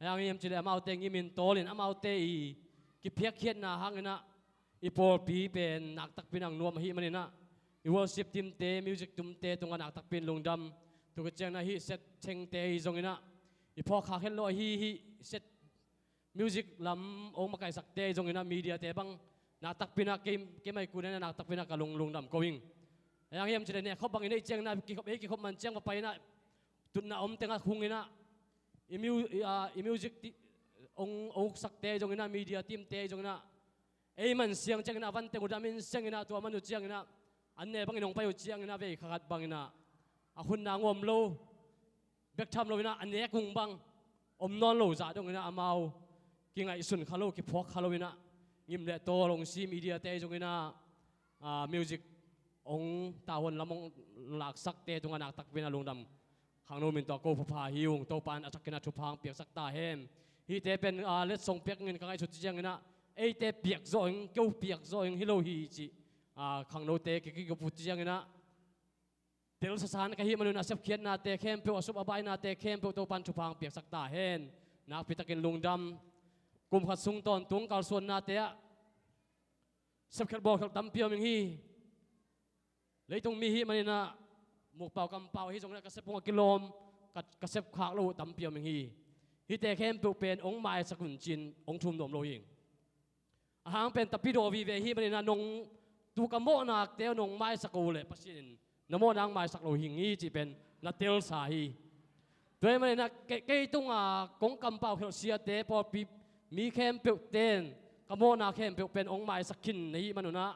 Hang hiam cileh amaute ngimin tawlin amaute i kiphiakkhiatna hanginah i pawlpi pen naktakpi nang nuam ahih maninah i worship teamte, music teamte tungah naktakpi in lungdam. Tua ka cianginah hih set thengte hi zonginah i phawkkhak het lo ahi hih set music lam ong makaisakte hi zonginah mediate bang naktakpi inah kei, kei mai kunah naktakpi inah ka lung, lungdam ko ing. Hang hiam cileh nehkhop bangin ei cianginah kikhop, ei kikhop man ciang va pai inah tutna om tengah khunginah i mu-, i, a, i music ti, ong, ong uksakte hi zonginah media teamte hi zonginah ei man siang cianginah a van teng uh damin sianginah tua man uh cianginah an ne bangin ong pai uh cianginah vei kha khat banginah a khunna ngawm lo bek tham loinah a nek ung bang om nawn lo zah donginah amau kingaihsun kha lo, kiphuak kha loinah ngim le tawl ong si mediate hi zonginah, a, music ong tahuan lam ong laksakte tungah naktakpi inah lungdam khangno min tawh ko phapha hi ung. Topa in a thakin a thupha ang piaksak ta hen. Hihte pen, a, letsong piak ngin ka ngaihsut cianginah eite piak zawh ing, keu piak zawh ing hi lo hi cih, a, khangnote kikikup uh cianginah tel sasan ka hih manun a sepkhiatnate khempeuh, a sup a bainate khempeuh Topa in thupha ang piaksak ta hen. Nakpitakin lungdam. Kum khat sung tawntung kalsuannate ah sepkhiat bawlkhiat tampi om ing hi. Leitung mi hih maninah mukpau kampau ahi zonginah ka sep hong a kilawm, ka, ka sep khak lo uh tampi om ing hi. Hihte khempeuh pen ong maisak un cin ong thum nuam lo hi. Ahang pen tapidaw vive hih maninah nong tu ka mawhnakte uh nong maisak uh leh Pasian in na mawhna ang maisak lo hi ing hi cih pen na telsa hi. Tua hih maninah kei, kei tunga kong kampau khelh siate pawlpi mi khempeuhte in ka mawhna khempeuh pen ong maisak khin na hih manunah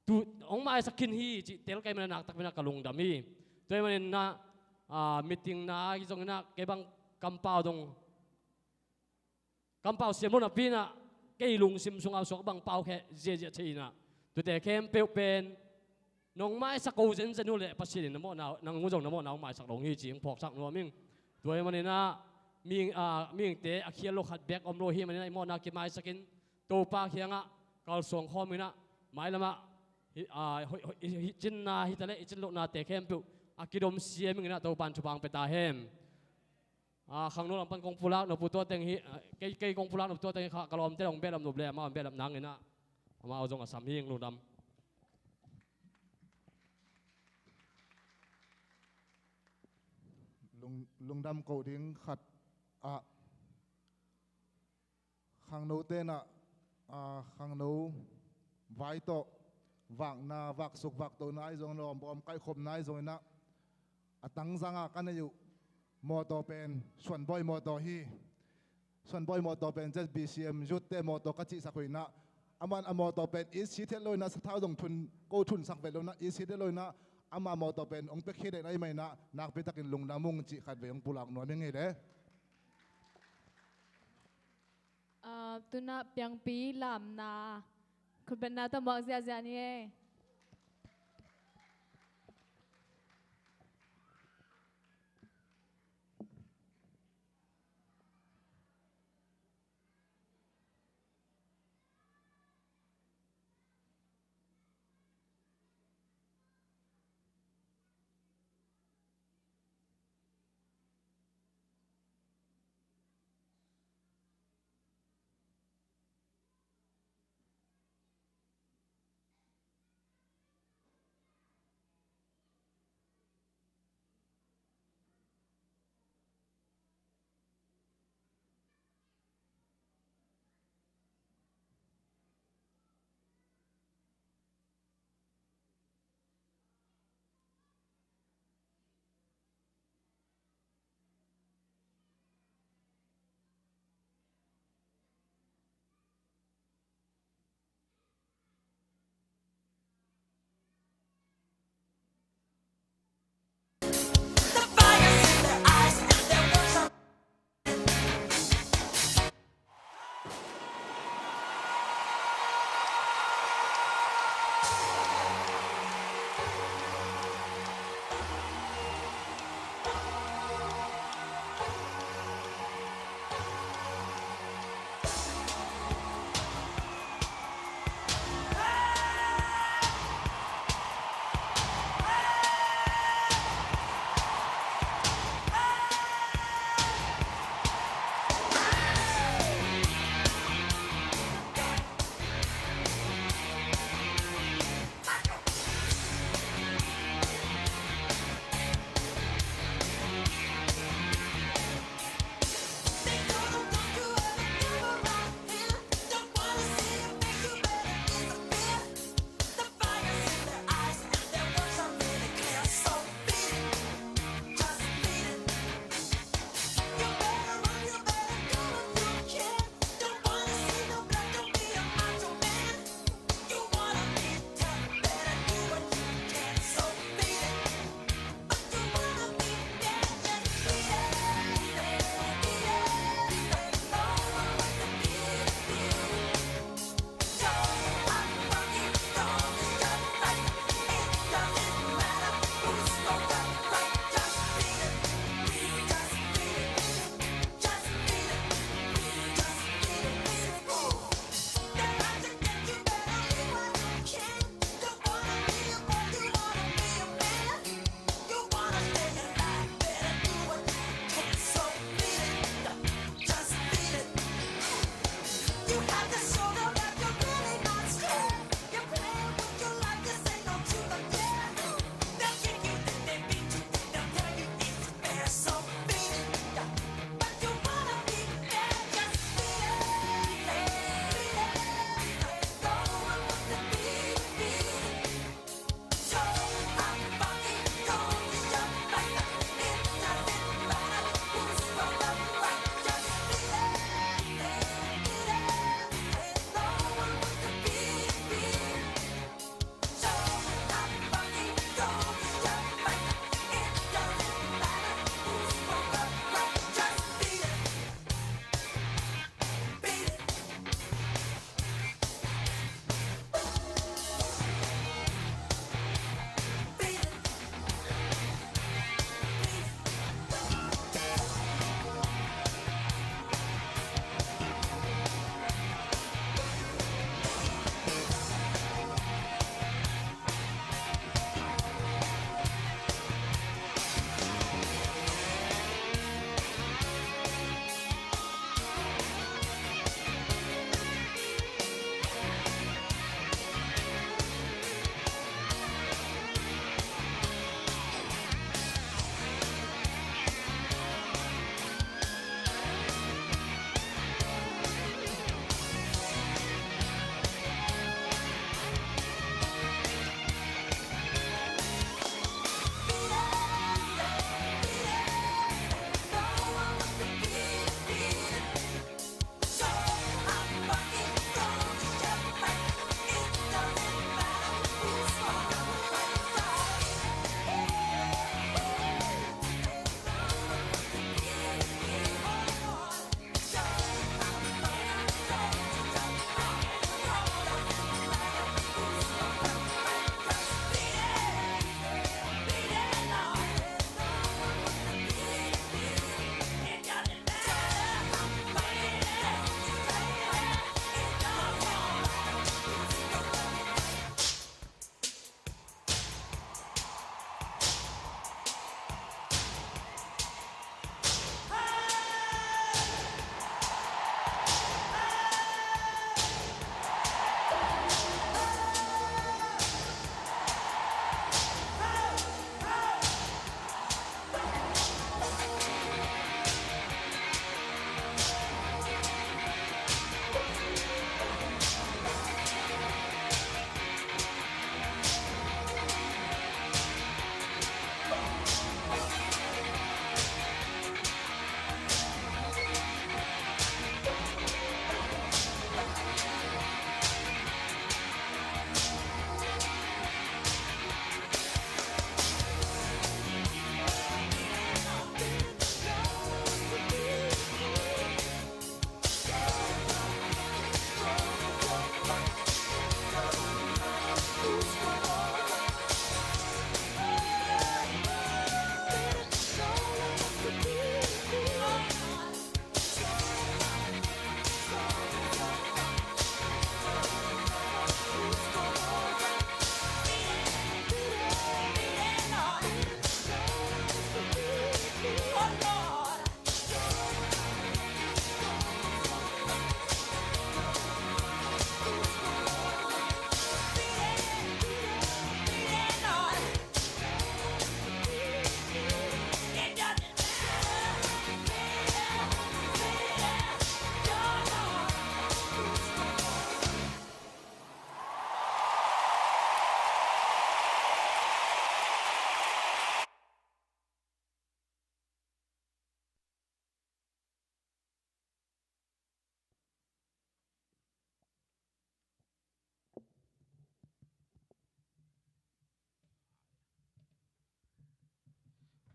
tu, ong maisak khin hi cih tel ka hih maninah naktakpi inah ka lungdam hi. Tua hih maninah, a, meeting na ahi zonginah kei bang kampau dong kampau siam lo napi inah kei lungsim sungah suak bang pau kheh ziahziah thei inah tuate khempeuh pen nong maisak ko zenzen uh leh Pasian in na mawhna, nang uh zong na mawhna ong maisak lo hi cih ong phawksak nuam ing. Tua hih maninah mihing, a, mihingte a khial lo khat bek om lo hih maninah i mawhna kimaisakin Topa kiangah kalsuang khawm inah mailamah hi, a, hoih, hoih, i, i cinna hitaleh i cin lohnate khempeuh a kidom siam inginah Topa in thupha ang pia ta hen. A, khangno lam pan kong pulak nop uh tua teng hi, a, kei, kei kong pulak nop tua teng hi kha ka lawmte hong behlap nop le amau hong behlap nanginah amau zong a sam hi ing. Lungdam. Lung, lungdam koh ding khat ah khangnote inah, a, khangno vai tawh vakna, vaksuk vaktona ahi zongin lawm bawm kaihkhopna ahi zonginah a tangzanga ka nei uh mawtaw pen Suanbawi mawtaw hi. Suanbawi mawtaw pen Z B C M youth-te mawtaw ka cihsak uh inah aman a mawtaw pen it sit het lo inah sathau zong thun, ko thunsak vet lo inah it sit het lo inah ama mawtaw pen ong piakhia dek na hih maninah nakpitakin lungdam ung cih khatvei ong pulak nuam ing hi le. Ah, tunah piangpi lamna khutbetna tawh muak ziahziah ni e.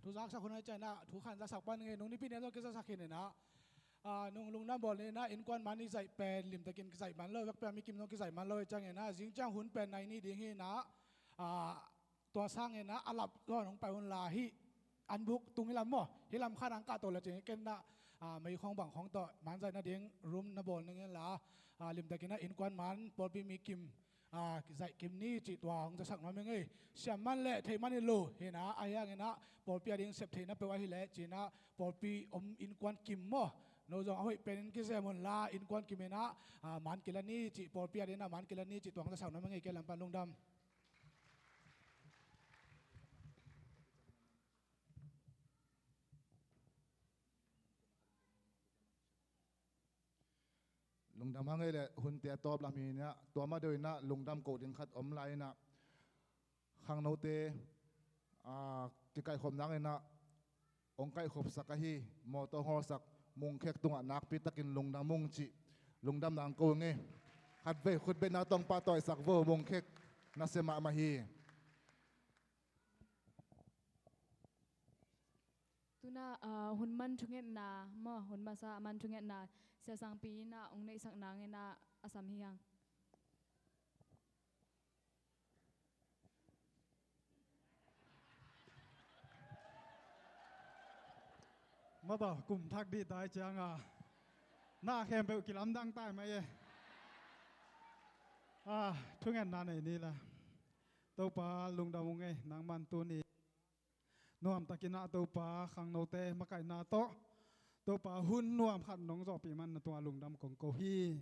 Zaksak hun a ciangin ah thu khat zaksak pan ing ei, nung nipi ni zong kizasak hi in ah, nung lungdam bawl ni in ah innkuan man i zaih pen limtakin kizaih man lo, vekpi a mi kim zong kizaih man lo a ciangin ah zing ciang hun pen nai ni ding hi in ah, tua sangin ah a lap zawn hong pai hun la hi. An buk tung hi lam maw, hi lam khan ang kah to le cing hi ken ah, mei khong bang khong tawh man zaih nading room na bawl ning in la, limtakin ah innkuan man pawlpi mi kim zaih kim ni cih tua hong zasak nuam ing ei. Siam man le theih man hi lo hi in ah, ahi hangin ah pawlpi ading sep theihna peuh ahi leh ci in ah pawlpi om innkuan kim maw, no zong a hoih pen in kizem un la innkuan kim in ah man kila ni cih, pawlpi ading ah man kila ni cih tua hong zasak nuam ing ei, kei lam pan lungdam. Lungdam hang ei le hunte a tawp lam hi in ah, tua ma deuh in ah lungdam koh ding khat om lai in ah, khangnote kikaihkhop nang in ah hong kaihkhopsak ahi mawtaw hawlsak Mungkhek tungah nakpi takin lungdam ung cih lungdam nang ko ing ei. Khatvei khutbetna tawh pahtawisak vo, Mungkhek nasia mahmah hi. Tuna hun man thungetna maw, hun masa man thungetna Sia Sangpi in ah hong neihsak nang in ah a sam hi hang. Mata kum thak dih tai cianga na khempeuh kilamdang tai mai e. Thungetna nei ni la. Topa lungdam ung ei, nang man tuni nuamtakin ah Topa khangnote makaihna tawh Topa hun nuam khat nong zawhpih man na tungah lungdam kong ko hi.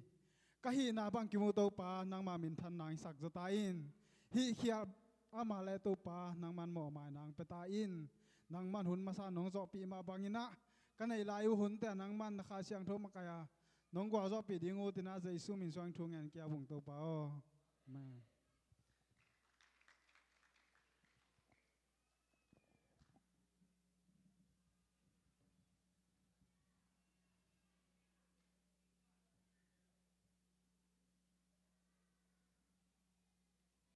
Ka hihna bang kim uh Topa nangmah minthan nang sak zaw ta in. Hihkhial amah le Topa nangman mawhmai nang pia ta in. Nangman hun masa nong zawhpih mah bangin ah ka neih lai uh hunte ah nangman na Kha Siangtho makaih a nong gualzawhpih ding uh tina Jesu min suang thu ngen kia vung Topa aw. Amen.